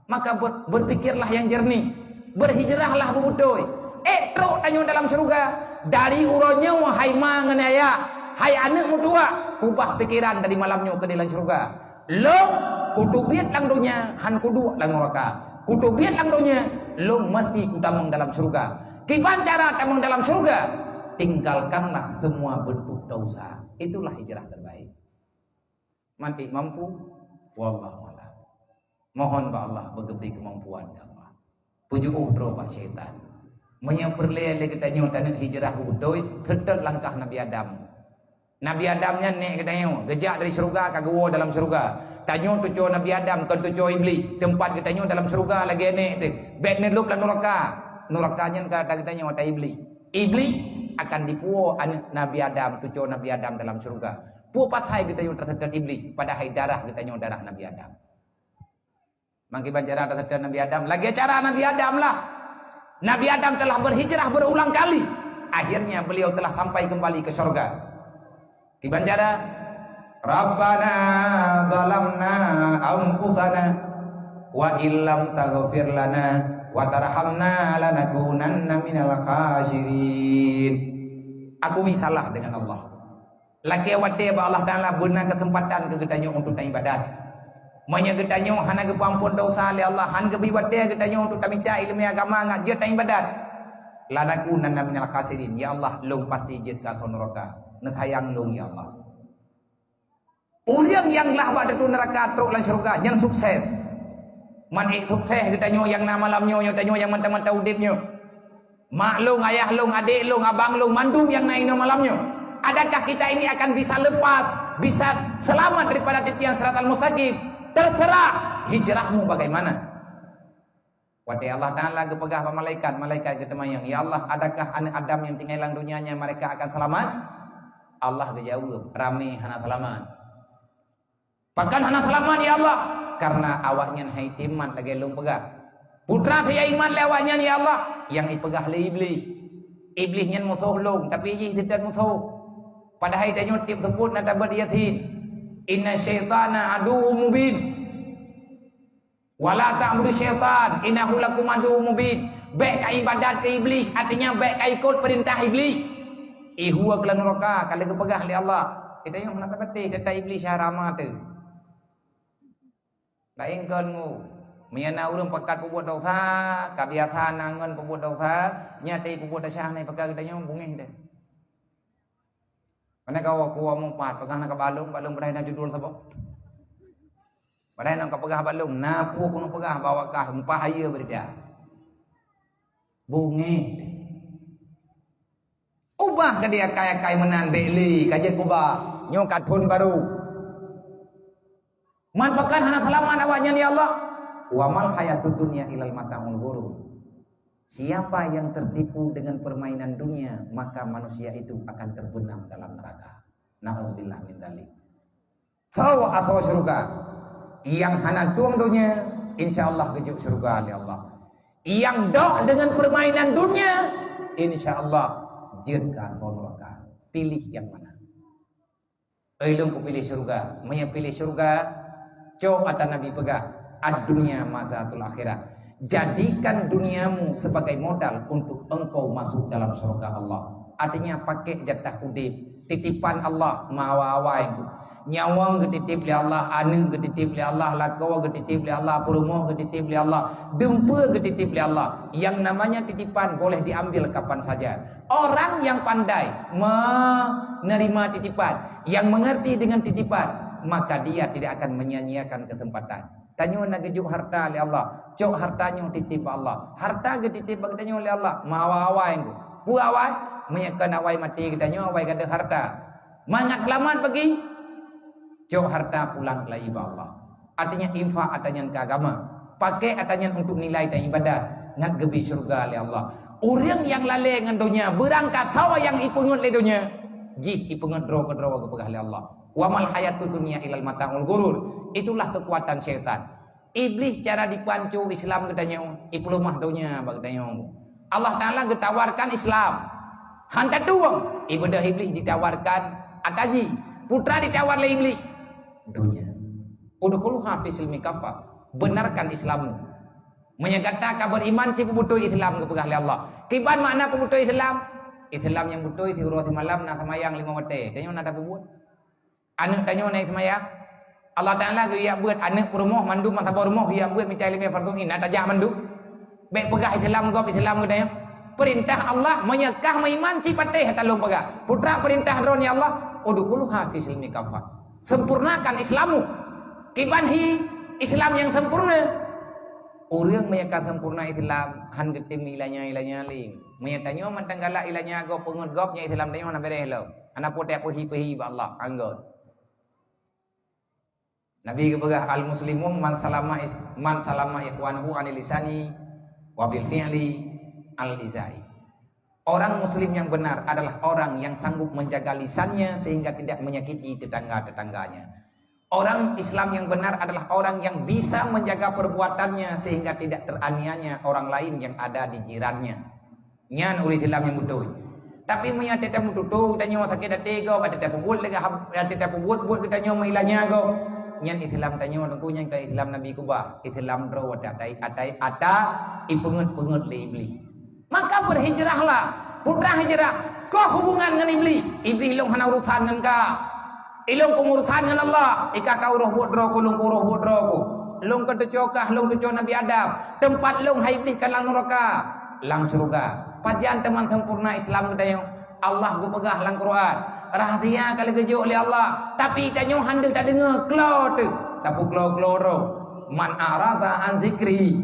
Maka ber-, berpikirlah yang jernih, berhijrahlah beubeutôi. Ék trok tanyoe dalam syeuruga, dari uroe nyoe hai ma ngon ayah, hai aneuëk meutuah, ubah pikeran dari malam nyoe keudéh lam syeuruga. Lôn kuteubiet lam donya, han kuduek lam nuraka. Kuteubiet lam donya, lôn meusti kutamong dalam syeuruga. Kiban cara tamong dalam syeuruga? Tinggalkanlah semua bentuk dosa. Itulah hijrah terbaik. Mantik mampu, wallahu a'lam. Mohon bak Allah beugeubri keumampuan ya Allah. Peujuôh droe bak syaitan. Meunyoe peureulée lé geutanyoe taneuk hijrah beubeutôi, seutôt langkah Nabi Adam. Nabi Adam nyan nek geutanyoe, geujak dari syeuruga ka geuwoe dalam syeuruga. Tanyoe tucoe Nabi Adam kon tucoe Iblih. Teumpat geutanyoe dalam syeuruga lagée nek teuh. Bék neulôb lam nuraka. Nuraka nyan ka ata geutanyoe, ata Iblih. Iblih akan dipuwoe aneuëk Nabi Adam, tucoe Nabi Adam dalam syeuruga. Peue pasai geutanyoe taseutôt Iblih, padahai darah geutanyoe darah Nabi Adam. Mangkiban cara taseutôt Nabi Adam, lagée cara Nabi Adam lah. Nabi Adam telah berhijrah berulang kali. Akhirnya beliau telah sampai kembali ke syurga. Kiban cara? Rabbana zalamna anfusana wa illam taghfir lana wa tarhamna lanakunanna minal khasirin. Akui salah dengan Allah. Lakée watée bak Allah Taala beuna keuseumpatan keu geutanyoe untuk taibadat. Meunyoe geutanyoe hana geupeuamphon desya lé Allah, han geubri watée geutanyoe untuk tamita ileumé agama ngat jeuet taibadat, lanakunanna minal khasirin. Ya Allah, lôn pasti jeuet keu asoe nuraka. Neusayang lôn, ya Allah. Ureuëng nyang lah bak teuteueng nuraka trok lam syeuruga, nyan sukses. Man ék sukses geutanyoe nyang na malam nyoe, nyoe tanyoe nyang mantong-mantong udeb nyoe. Mak lôn, ayah lôn, adék lôn, abang lôn, mandum nyang na inoe malam nyoe. Adakah kita ini akan bisa lepas, bisa selamat daripada titian siratal mustaqim? Terserah hijrahmu bagaimana. Watée Allah Taala geupeugah bak malaikat, malaikat geutanyong, "Ya Allah, adakah aneuk Adam nyang tinggai lam donya nyan mereka akan selamat?" Allah geujaweueb, "Ramé hana seulamat." "Pakon hana seulamat, ya Allah?" "Karena awaknyan han item mat lagée lôn peugah." "Peue teuma han item mat lé awaknyan, ya Allah?" "Nyang ipeugah lé Iblih." "Iblih nyan musoh lôn, tapi jih teutet musoh. Padahai tanyoe tiep seupôt na tabeuet Yasin, 'Inna syaitana aduwwum mubin. Wala ta'budu syaitan, innahu lakum aduwwum mubin.' Bék ka ibadat keu Iblih, artinya bék ka ikot peurintah Iblih. Ihue keu lam nuraka, ka lheueh geupeugah lé Allah. Kita nyoe hana tapatéh, teutab Iblih syara ma teuh. Laén kon mu, meunyoe na ureuëng pakat peubuet desya, ka biasa na ngon peubuet desya, nyan teuh peubuet desya hana ipeugah geutanyoe bungéh teuh. Mana kawa kuwa meupat, peugah na ka balong, balong padahai na judul saboh. Padahai nyang ka peugah bak lôn, na peue keuneuk peugah bahwa kah mupah hayeue beurita. Bungéh teuh. Ubah keudéh akai-akai meunan bék lé, ka jeuet ubah. Nyoe ka thon barô. Man pakon hana seulamat awaknyan, ya Allah? Wa mal hayatud dunya illa mata'ul ghurur. Siapa yang tertipu dengan permainan dunia, maka manusia itu akan terbenam dalam neraka. Na'udzubillah min dzalik. Soe asoe syeuruga? Nyang hana tueng donya, insya Allah geujok syeuruga lé Allah. Nyang dok deungon peurmainan donya, insya Allah jeuet keu asoe nuraka. Piléh nyang mana? Oi lôn kupiléh syeuruga. Meunyoe piléh syeuruga, cok ata Nabi peugah, Ad-dunya mazatul akhirah. Jadikan duniamu sebagai modal untuk engkau masuk dalam surga Allah. Artinya, pakai jatah udeb, titipan Allah, meuawai-awai. Nyawöng geutitip lé Allah, aneuk geutitip lé Allah, lakoe geutitip lé Allah, peurumoh geutitip lé Allah, dumpeue geutitip lé Allah. Yang namanya titipan boleh diambil kapan saja. Orang yang pandai menerima titipan, yang mengerti dengan titipan, maka dia tidak akan menyia-nyiakan kesempatan. Tanyoe na geujok harta lé Allah, cok harta nyoe titip bak Allah. Harta geutitip bak geutanyoe lé Allah, meuawai-awai nyoe. Peue awai? Meunyoe kon awai maté geutanyoe, awai gadôh harta. Mangat seulamat bagi, cok harta pulang lagi bak Allah. Artinya, infak ata nyan keu agama, pakai ata nyan untuk nilai dan ibadah, ngat geubri syurga lé Allah. Ureuëng nyang lalée ngon donya, beurangkasoe nyang ipeungeut lé donya, jih ipeungeut droe keudroe geupeugah lé Allah. "Wa mal hayatud dunya illal mata'ul ghurur." Itulah kekuatan syaitan. Iblih cara dipanco Islam geutanyoe, ipeuleumah donya bak geutanyoe. Allah Taala geutawarkan Islam, han tatueng, ibeudôh Iblih ditawarkan ata jih. Peue teuma ditawar lé Iblih? Donya. "Udkhuluha fi silmi kaffah." Benarkan Islammu. Meunyoe gata ka beriman, cit peubeutôi Islam geupeugah lé Allah. Kiban makna peubeutôi Islam? Islam nyang beutôi siuroe simalam na seumayang limong watée. Tanyoe na tapeubuet? Aneuk tanyoe na seumayang? Allah Taala geuyue beuet aneuk peurumoh mandum, ban saboh rumoh geuyue beuet mita ileumèe fardhu ain, na tajak mandum. Bék peugah Islam gob, Islam geutanyoe. Peurintah Allah, meunyoe kah meuiman, cit patéh ata lôn peugah. Peue teuma peurintah Droeneuh ya Allah, "Udkhuluha fi silmi kaffah." Sempurnakan Islammu. Kiban hi Islam nyang sempurna? Ureuëng meunyoe ka sempurna Islam, han geutem ilanya-ilanya lé. Meunyoe tanyoe mantong galak ilanya gob, peungeut gob, nyan Islam tanyoe hana beres lom. Hana peue tapeuhi-peuhi bak Allah, anggôt. Nabi geupeugah, "Al-muslimu man salama is-, man salama ikhwanuhu anil lisani wa bil fi'li al izai." Orang muslim yang benar adalah orang yang sanggup menjaga lisannya sehingga tidak menyakiti tetangga-tetangganya. Orang Islam yang benar adalah orang yang bisa menjaga perbuatannya sehingga tidak teraniayanya orang lain yang ada di jirannya. Nyan ureuëng Islam nyang beutôi. Tapi meunyoe até tameututoe geutanyoe sakét até gob, até tapeubuet lagée hab-, até tapeubuet-buet geutanyoe meuilanya gob, nyan Islam tanyoe teungku nyan kon Islam Nabi keubah. Islam droe ata, ata, ata ipeungeut-peungeut lé Iblih. Maka berhijrahlah. Peue teuma hijrah? Koh hubungan ngon Iblih. Iblih, lôn hana urusan ngon kah. Ilôn keu urusan ngon Allah. Ikah ka uroh buet droe ku, lôn keu uroh buet droe ku. Lôn ka teucok kah, lôn teucok Nabi Adam. Teumpat lôn hai Iblih ka lam nuraka, lam syeuruga. Pajan teuma sempurna Islam geutanyoe? Allah geupeugah lam Quran, rahsia ka lheueh geujok lé Allah, tapi tanyoe han deuh tadeungoe, klo teuh. Tapeuklo-klo droe. "Man a'raza an zikri,"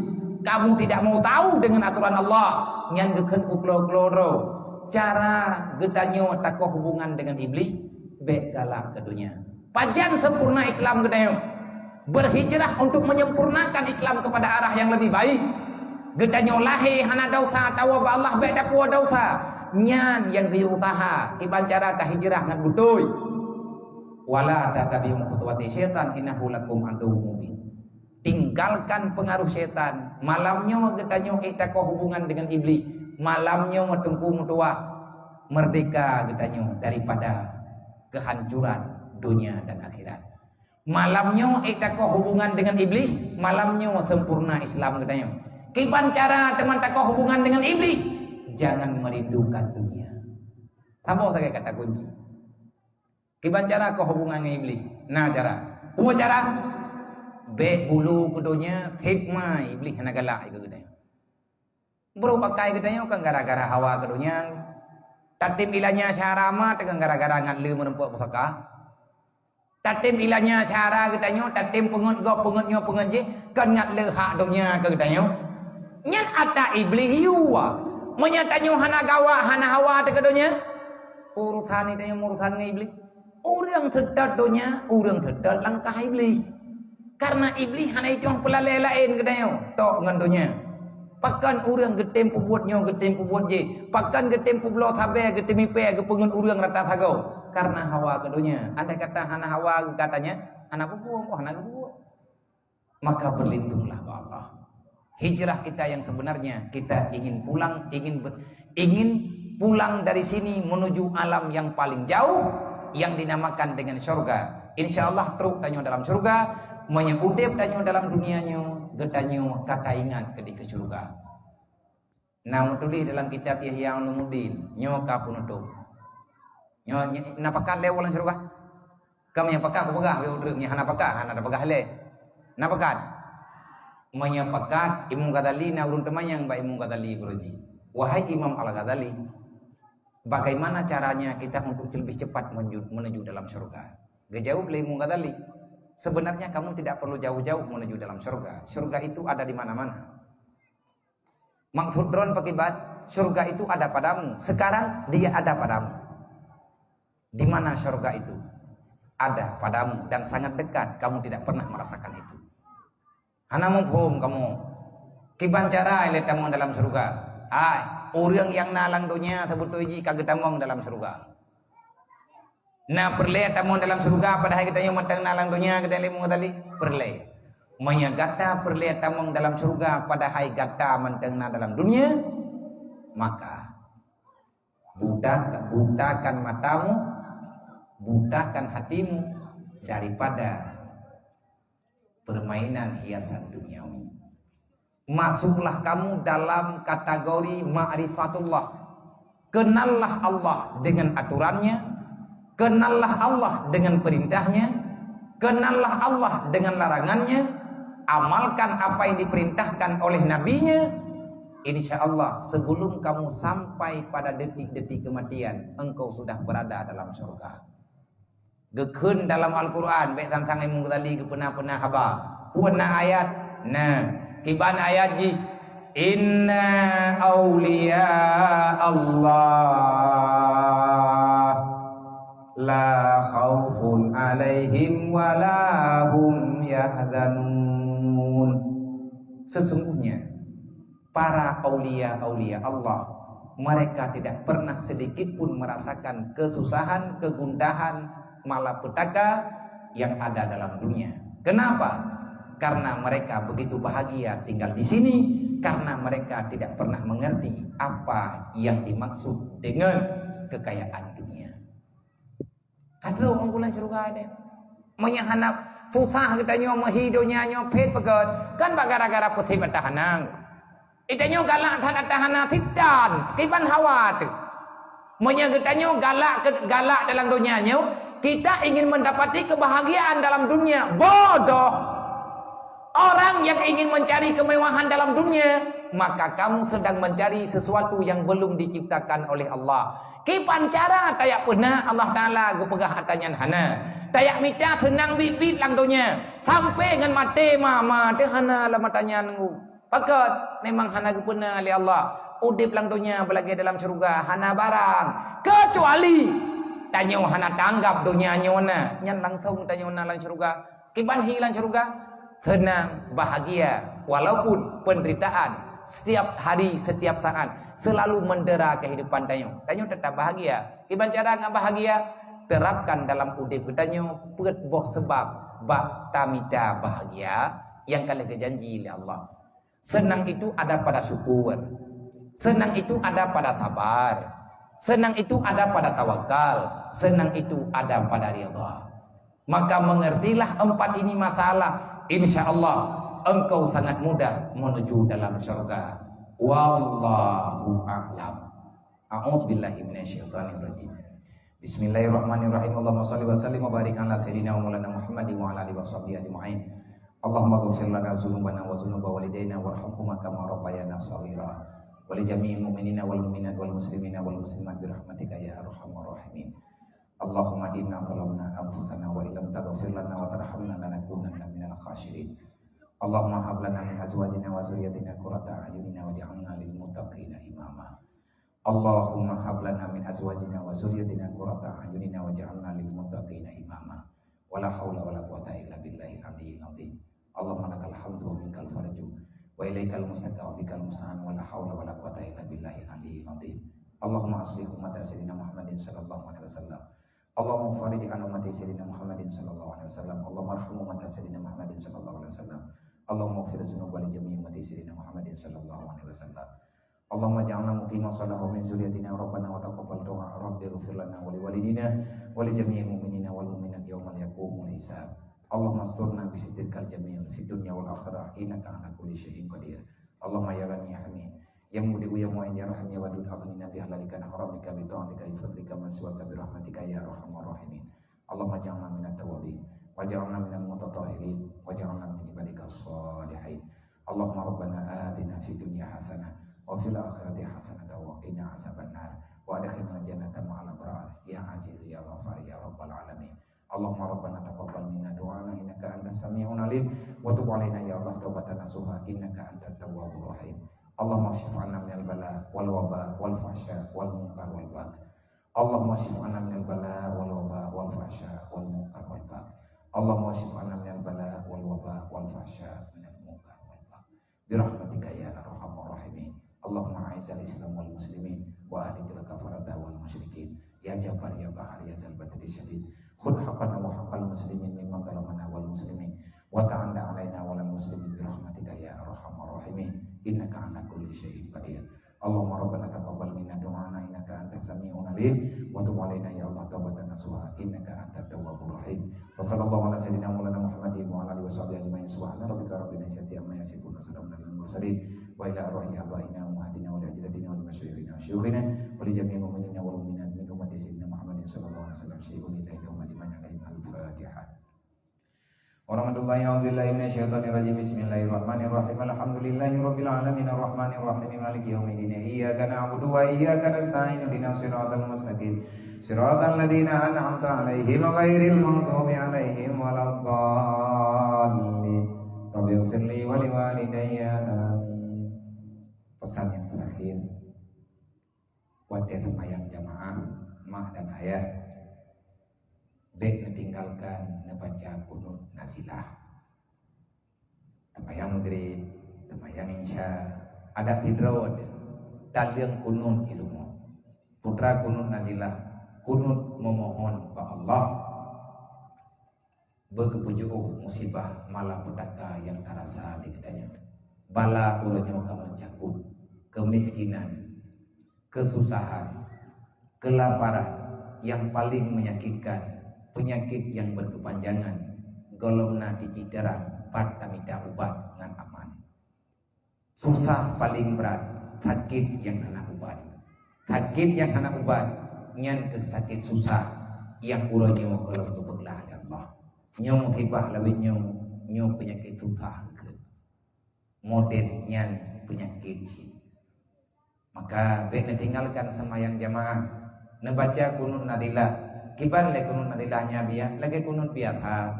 kamu tidak mau tahu dengan aturan Allah, nyan geukheun peuklo-klo droe. Cara geutanyoe takoh hubungan dengan Iblih, bék galak keu donya. Pajan sempurna Islam geutanyoe? Berhijrah untuk menyempurnakan Islam kepada arah yang lebih baik. Geutanyoe lahé hana desya, tawoe bak Allah bék tapuwoe desya. Nyan nyang geuyue useuha, kiban cara tahijrah ngon beutôi. "Wala tattabi'u khutuwati syaitan, innahu lakum aduwwum mubin." Tinggalkan pengaruh syaitan. Malam nyoe geutanyoe ék takoh hubungan dengan Iblih. Malam nyoe teungku meutuwah, merdeka geutanyoe daripada kehancuran dunia dan akhirat. Malam nyoe ék takoh hubungan dengan Iblih, malam nyoe sempurna Islam geutanyoe. Kiban cara teuma takoh hubungan dengan Iblih? Jangan merindukan dunia. Saboh sagai kata kunci. Kiban cara koh hubungan ngon Iblih? Na cara. Peue cara? Bék bulu keu donya, hikmah Iblih hana galak keu geutanyoe. Brok pakai geutanyoe kan gara-gara hawa keu donya. Tatem ilanya syahara ma teuk kan gara-gara ngat le meureumpok pusaka. Tatem ilanya syahara geutanyoe, tatem peungeut gob, peungeut nyoe, peungeut jih, kan ngat le hak donya keu geutanyoe. Nyan ata Iblih yue. Meunyoe tanyoe hana gawa, hana hawa teuh keu donya, urusan geutanyoe urusan ngon Iblih. Ureuëng seutôt donya, ureuëng seutôt langkah Iblih. Karena Iblih hana itueng peulalée laén geutanyoe, tok ngon donya. Pakon ureuëng geutem peubuet nyoe, geutem peubuet jih? Pakon geutem peubloe sabe, geutem ipée, geupeungeut ureuëng rata sagoe? Karena hawa keu donya. Andai kata hana hawa geuh katanya, hana peubuet, oh, hana geubuet. Maka berlindunglah bak Allah. Hijrah kita yang sebenarnya, kita ingin pulang, ingin ber-, ingin pulang dari sini menuju alam yang paling jauh yang dinamakan dengan syurga. Insya Allah trok tanyoe dalam syurga, Meunyoe udeb tanyoe dalam dunia nyoe, geutanyoe ka taingat keudeh keu syeuruga. Na meutuléh dalam kitab Ihya Ulumuddin, nyoe ka peunutôp. Nyoe, nyoe na pakat lé ureueng syeuruga? Ka meunyoe pakat kupeugah lé ureueng nyang hana pakat, hana tapeugah lé. Na pakat? Meunyoe pakat, Imam Ghazali na ureueng teumanyong bak Imam Ghazali geuruji, "Wahai Imam Al-Ghazali, bagaimana caranya kita untuk lebih cepat menuju, menuju dalam syurga?" Geujaweueb lé Imam Ghazali, "Sebenarnya kamu tidak perlu jauh-jauh menuju dalam syurga. Syurga itu ada di mana-mana." Maksud droen pakiban, syurga itu ada padamu. Sekarang dia ada padamu. Di mana syurga itu? Ada padamu dan sangat dekat, kamu tidak pernah merasakan itu. Hana muphom kamoe. Kiban cara ilée tamong dalam syurga? Hai, ureueng nyang na lam donya seubeutôi jih ka geutamong dalam syurga. Na peureulée tamong dalam syeuruga padahai geutanyoe mantong na lam donya, geutanyoe lé meugadali? Peureulée. Meunyoe gata peureulée tamong dalam syeuruga padahai gata mantong na dalam dunia, maka buta, butakan matamu, butakan hatimu daripada permainan hiasan duniawi. Masuklah kamu dalam kategori ma'rifatullah. Kenallah Allah dengan aturannya, kenallah Allah dengan perintahnya, kenallah Allah dengan larangannya, amalkan apa yang diperintahkan oleh nabinya. Insya Allah, sebelum kamu sampai pada detik-detik kematian, engkau sudah berada dalam syurga. Geukheun dalam Al-Quran, bék sang-sang ilmu tadi geupeuna-peuna haba. Peue na ayat? Na, kiban ayat jih, "Inna auliya Allah la khaufun alaihim wa la hum yahzanun." Sesungguhnya para aulia-aulia Allah, mereka tidak pernah sedikit pun merasakan kesusahan, kegundahan, malapetaka yang ada dalam dunia. Kenapa? Karena mereka begitu bahagia tinggal di sini, karena mereka tidak pernah mengerti apa yang dimaksud dengan kekayaan dunia. Ka trok ureueng syeuruga deh. Meunyoe hana susah geutanyoe meuhi donya nyoe phét peugét, kan bak gara-gara peusép ata hana. Geutanyoe galak that ata hana sitan, kiban hawa teuh. Meunyoe geutanyoe galak ke, galak dalam donya nyoe, kita ingin mendapati kebahagiaan dalam dunia. Bodoh! Orang yang ingin mencari kemewahan dalam dunia, maka kamu sedang mencari sesuatu yang belum diciptakan oleh Allah. Kiban cara tajak peuna Allah Taala geupeugah ata nyan hana. Tajak mita seunang biet-biet lam donya, sampai ngon maté ma-ma teuh hana lam ata nyan. Pakon memang hana geupeuna lé Allah. Udeb lam donya beulagée dalam syeuruga hana barang, keucuali tanyoe hana tanggap donya nyoe na, nyan langsong tanyoe na lam syeuruga. Kiban hi lam syeuruga, seunang, bahagia, walaupun penderitaan setiap hari, setiap saat selalu mendera kehidupan tanyoe, tanyoe tetap bahagia. Kiban cara ngon bahagia? Terapkan dalam udeb geutanyoe peuet boh seubab bak tamita bahagia nyang ka lheueh geujanji lé Allah. Senang itu ada pada syukur. Senang itu ada pada sabar. Senang itu ada pada tawakal. Senang itu ada pada ridha. Maka mengertilah empat ini masalah, insya Allah engkau sangat mudah menuju dalam syurga. Wallahu a'lam. A'udzubillahi minasyaitonirrajim. Bismillahirrahmanirrahim. Allahumma shalli wa sallim wa barik ala sayyidina wa maulana Muhammad wa ala alihi wa sahbihi ajma'in. Allahumma ghfir lana dzunubana wa dzunuba walidaina warhamhuma kama rabbayana shaghira. Wa li jami'il mu'minina wal mu'minat wal muslimina wal muslimat bi rahmatika ya arhamar rahimin. Allahumma inna zalamna anfusana wa illam taghfir lana wa tarhamna lanakunanna minal khasirin. Allahumma hab lana min azwajina wa dzurriyyatina qurrata a'yunina waj'alna lil muttaqina imama. Allahumma hab lana min azwajina wa dzurriyyatina qurrata a'yunina waj'alna lil muttaqina imama. Wala haula wala quwwata illa billahil aliyyil azim. Allahumma lakal hamdu wa minkal farju wa ilaikal mustaqim wa bikal musta'an, wala haula wala quwwata illa billahil aliyyil azim. Allahumma aslih ummata sayyidina Muhammadin sallallahu alaihi wasallam. Allahumma farij an ummati sayyidina Muhammadin sallallahu alaihi wasallam. Allahumma arham ummata sayyidina Muhammadin sallallahu alaihi wasallam. Allahumma ighfir dzunuba li jami'i ummati sayyidina Muhammadin sallallahu alaihi wasallam. Allahumma ja'alna muqima shalah wa min dzurriyyatina rabbana wa taqabbal du'a. Rabbi ighfir lana wa li walidina wa li jami'il mu'minina wal mu'minat yauma yaqumul hisab. Allahumma asturna bi sitrikal jamil fid dunya wal akhirah, innaka ala kulli syai'in qadir. Allahumma ya ghani ya hamid, ya mubdi'u ya mu'in ya rahim ya wadud, aghnina bi halalika an haramika, bi ta'atika bi fadlika man siwaka bi rahmatika ya arhamar rahimin. Allahumma ja'alna minat tawabin, wa ja'alna minal mutatahhirin, wa ja'alna min ibadika shalihin. Allahumma rabbana atina fid dunya hasanah, wa fil akhirati hasanah, wa qina azabannar, wa adkhilna jannata ma'al abrar, ya aziz ya ghafar ya rabbal alamin. Allahumma rabbana taqabbal minna du'ana innaka antas sami'un alim, wa tub alaina ya Allah taubatan nasuha innaka antat tawwabur rahim. Allahumma kshif anna minal bala wal waba wal fahsya wal munkar wal bagh. Allahumma kshif anna minal bala wal waba wal fahsya wal munkar wal bagh. Allahumma kshif anna minal bala wal waba wal fahsya minal munkar wal bagh. Birahmatika ya arhamar rahimin. Allahumma a'izzal Islam wal muslimin wa adhillal kafarata wal musyrikin. Ya Jabbar ya Qahhar ya Zal Batsyi Syadid. Khudh haqqana wa haqqal muslimin mimman zalamana wal muslimin. Wa ta'ala alaina wa alal muslimin birahmatika ya arhamar rahimin. Innaka ala kulli syai'in qadir. Allahumma rabbana taqabbal minna du'ana innaka antas sami'un alim, wa tub alaina ya Allah taubatan nasuha innaka antat tawwabur rahim. Wa sallallahu ala sayyidina maulana Muhammadin wa ala alihi wa sahbihi ajma'in. Subhana rabbika rabbil izzati amma yasifun, wa salamun alal mursalin, wa ila arwahi abaina wa ummahatina wa li ajdadina wa li masyayikhina wa syuyukhina wa li jami'il mu'minina wal mu'minat min ummati sayyidina Muhammadin sallallahu alaihi wasallam syai'un lillahi lahum ajma'in alaihim al-Fatihah. Warahmatullahi, a'udzubillahi minasyaitonirrajim. Bismillahirrahmanirrahim. Alhamdulillahirabbil alamin, arrahmanirrahim, maliki yaumiddin. Iyyaka na'budu wa iyyaka nasta'in. Ihdinas siratal mustaqim. Siratal ladzina an'amta 'alaihim ghairil maghdubi 'alaihim waladdallin. Rabbighfirli wa liwalidayya. Amin. Pesan yang terakhir. Watée seumayang jamaah, mak dan ayah, bék neutinggalkan neubaca kunut nazilah. Seumayang Maghrib, seumayang Isya, adak sidroe deuh, taleueng kunut di rumoh. Putra kunut nazilah, kunut memohon bak Allah. Beugeupeujeuôh musibah malapetaka nyang tarasa di geutanyoe. Bala uroe nyoe ka meucakup keumiskinan, keususahan, keulaparan nyang paleng meunyakitkan, peunyakét nyang beukeupanjangan, gohlom na titik terang pat tamita ubat ngon aman. Susah paleng brat, sakét nyang hana ubat. Sakét nyang hana ubat, nyan keuh sakét susah nyang uroe nyoe gohlom geupeuglah lé Allah. Nyoe musibah lawét nyoe, nyoe peunyakét susah geukheun. Modern nyan peunyakét cit. Maka bék neutinggalkan seumayang jamaah. Neubaca kunut nazilah. Kiban lé kunut nazilah nyan biasa, lagée kunut biasa.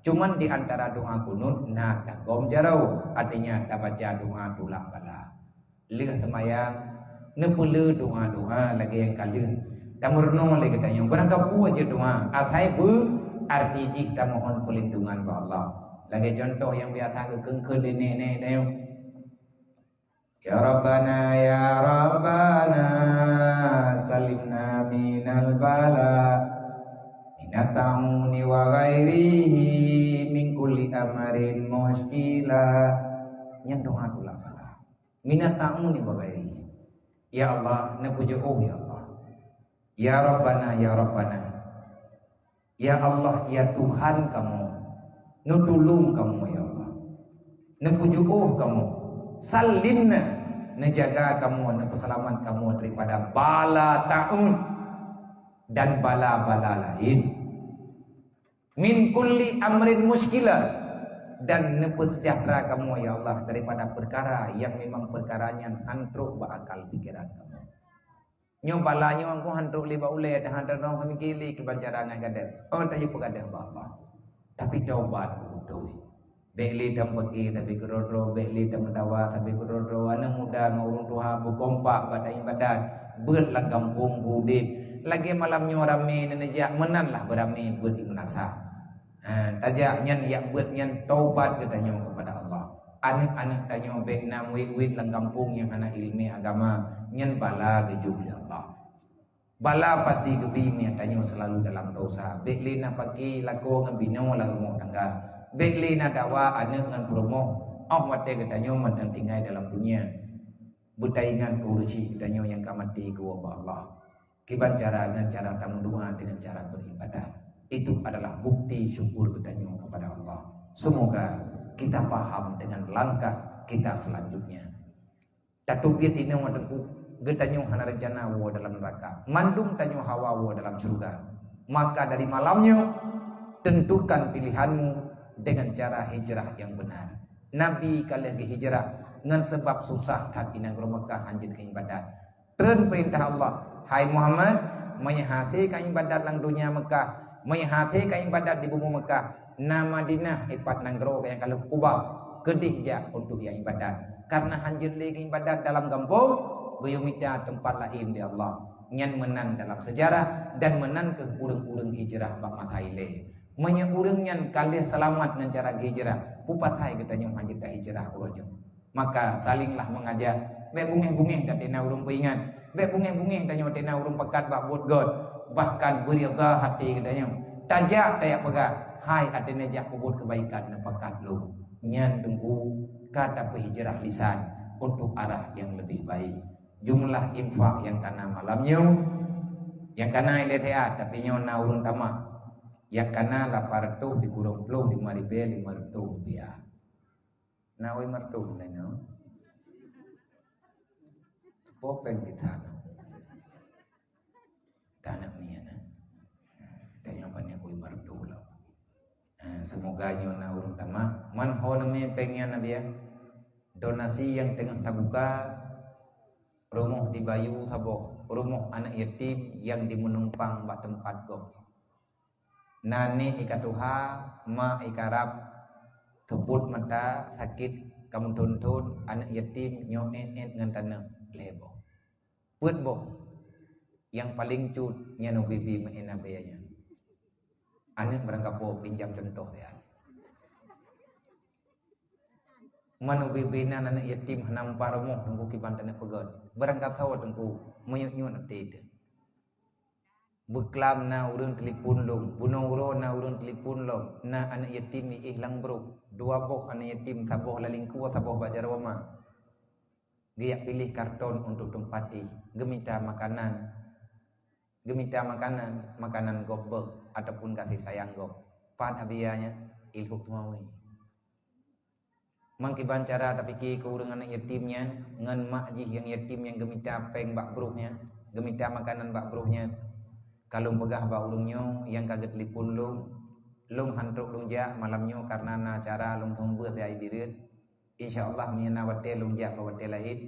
Cuman di antara doa kunut na tagom jaroe, artinya tabaca doa tulak bala. Lheueh seumayang, neupeule doa-doa lagée nyang ka lheueh tameurunoe lé geutanyoe. Barangkapeue jeuet doa, asai beu arti jih tamohon peulindungan bak Allah. Lagée contoh nyang biasa geukheun-kheun lé nék-nék tanyoe. Ya Rabbana, ya Rabbana, salimna minal bala, minat ta'uni wa ghairihi, min kulli amrin musykilah. Nyan doa tulak bala. Minat ta'uni wa ghairihi. Ya Allah, neupeujeuôh ya Allah. Ya Rabbana, ya Rabbana. Ya Allah, ya Tuhan kamoe, neutulông kamoe, ya Allah. Neupeujuôh kamoe, salimna, neujaga kamoe, neupeuseulamat kamoe daripada bala ta'un dan bala-bala laén. Min kulli amrin musykilah, dan neupeusejahtera kamoe, ya Allah, daripada peukara nyang memang peukara nyan han trok bak akal pikeran kamoe. Nyoe bala nyoe engkau han trok lé bak ulée, dan han trok lé keu bancara ngon gadeuh. Oh, tayue peugadeuh bak Allah. Tapi taubat beutôi. Bék lé tameupeuki tapi keudroe-droe, bék lé tameudawa tapi keudroe-droe. Aneuk muda ngon ureuëng tuha beukompak bak iébadat, beuet lam gampông beu-udeb. Lagée malam nyoe ramé neujak, meunan lah beuramé beuet di meunasah. Ha, tajak nyan, jak beuet nyan taubat geutanyoe keupada Allah. Aneuk-aneuk tanyoe bék na murit-murit lam gampông nyang hana iéleumé agama, nyan bala geujok lé Allah. Bala pasti geubi meunyo tanyoe seulalu dalam desya. Bék lé na paki lakoe ngon binoe lam rumoh tangga. Bék lé na dawa aneuk ngon peurumoh, óh watée geutanyoe mantong tinggai dalam dunia. Beutaingat keu ureuëng syik geutanyoe nyang ka maté geuwoe bak Allah. Kiban cara? Ngon cara tameudoá deungon cara beribadat. Itu adalah bukti syukur geutanyoe kepada Allah. Semoga kita paham dengan langkah kita selanjutnya. Tateubiet inoe Teungku, geutanyoe hana rencana woe dalam neraka. Mandum tanyoe hawa woe dalam syurga. Maka dari malam nyoe, tentukan pilihanmu dengan cara hijrah yang benar. Nabi ka lheueh geuhijrah ngon sabab susah that di nanggroe Mekah hanjeuet keu ibadat. Treun peurintah Allah, "Hai Muhammad, meunyo hase ka ibadat lam donya Mekah, meunyo hase ka ibadat di bumoe Mekah, na Madinah ipat nanggroe nyang ka lheueh kubah, keudeh jak untuk nyang ibadat. Karena hanjeuet lé ibadat dalam gampông, geuyue mita teumpat laén di Allah." Nyan meunan dalam sejarah dan meunan keuh ureuëng-ureuëng hijrah bak masa ilée. Meunyo ureuëng nyan ka lheueh seulamat ngon cara hijrah, peue pasai geutanyoe hanjeuet ka hijrah uroe nyoe? Maka salinglah mengajak. Bék bungéh-bungéh that tena ureuëng peuingat. Bék bungéh-bungéh tanyoe tena ureuëng pakat bak buet gét. Bahkan beuridha hati geutanyoe. Tajak tajak peugah, "Hai, até neujak peubuet keubaikan neupakat lôn." Nyan Teungku ka tapeuhijrah lisan untuk arah nyang leubeh baik. Jumlah infak nyang kana malam nyoe, nyang kana ilée siat, tapi nyoe na ureuëng tamah. Nyang kana lapan reutôh sikureueng ploh lima ribée lima reutôh rupiah. Na ui mardum laén nyoe. Popeng di tanah. Tanah mian, eh. Tanya apa ni ui mardum lah. Eh, semoga nyoe na ureuëng tamah. Man ho neumé péng nyan, Nabi, ya. Donasi nyang teungoh tabuka, rumoh di Bayu saboh, rumoh aneuk yatim nyang di Meunumpang bak teumpat gob. Na nék i ka tuha, ma i ka rab, keupot mata, sakét ka meuthon-thon, aneuk yatim nyoe ék-ék ngon taneuk lhée boh. Peuet boh nyang paleng cut nyan ubé-bé meu'en abée nyan. Aneuk barangkapeue pinjam cuntoh siat. Man ubé-bé nan aneuk yatim hana meupat rumoh Teungku kiban taneuk peugét. Barangkasoe Teungku, meuyuet-yuet até teuh. Beuklam na ureuëng telepon lom, bunoe uroe na ureuëng telepon lom, na aneuk yatim iéh lam brôk, dua boh aneuk yatim, saboh lam lingkue, saboh bak jaroe ma. Geujak piléh karton untuk teumpat iéh, geumita makanan, geumita makanan, makanan gob beuh ataupun gaséh sayang gob. Pat abée nyan? Ilhok Tumawi. Meukiban cara tapike keu ureuëng aneuk yatim nyan ngon mak jih nyang yatim nyang geumita péng bak broh nyan, geumita makanan bak broh nyan. Ka lôn peugah bak ureuëng nyoe nyang ka geutelepon lôn, lôn han trok lôn jak malam nyoe kareuna na acara lôn seumeubeuet di Bireuen. Insya Allah meunyoe na watée lôn jak bak watée laén.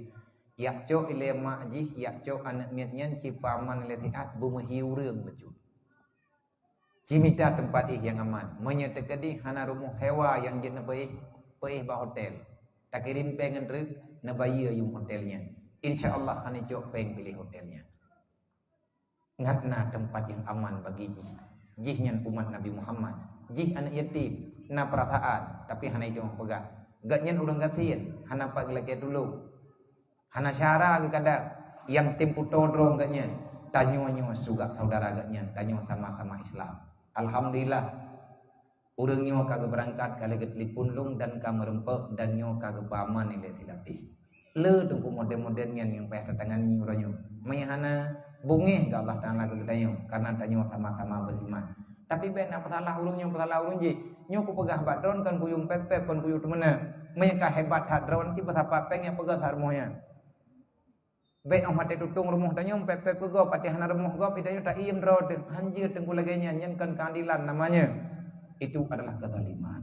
Jak cok ilée mak jih, jak cok aneuk miet nyan cit peuaman ilée siat beumeuhi ureuëng bacut. Cimita teumpat iéh nyang aman. Meunyoe teukeudi hana rumoh sewa nyang jeuet neupeuéh, peuéh bak hotel. Takirém péng ngon treuk, neubayeue yum hotel nyan. Insya Allah hana icok péng piléh hotel nyan. Ngat na teumpat nyang aman bagi jih. Jih nyan umat Nabi Muhammad. Jih aneuk yatim, na peurasaan, tapi hana ijeuet peugah. Gobnyan ureuëng gasien, hana pat geulakée tulông. Hana syara geukadak nyang tem putoe droe gobnyan. Tanyoe nyoe su gak saudara gobnyan, tanyoe sama-sama Islam. Alhamdulillah. Ureuëng nyoe ka geubeurangkat ka lheueh geutelepon lôn dan ka meureumpok dan nyoe ka geupeuaman ilée silapéh. Le Teungku model-model nyan nyang payah tatangani uroe nyoe. Meunyoe hana, beungéh geuh Allah Taala keu geutanyoe kareuna tanyoe sama-sama beriman. Tapi bék na peusalah ureuëng nyoe peusalah ureuëng jih. Nyoe kupeugah bak droen kon kuyue pép-pép kon kuyue teumeunak. Meunyoe ka hebat that droen cit peusapat péng nyang peugah that rumoh nyan. Bék óh watée tutong rumoh tanyoe pép-pép keu gob, até hana rumoh gob, tanyoe taiem droe teuh. Hanjeuet Teungku lagée nyan, nyan kon keuadilan namanya. Itu adalah kezaliman.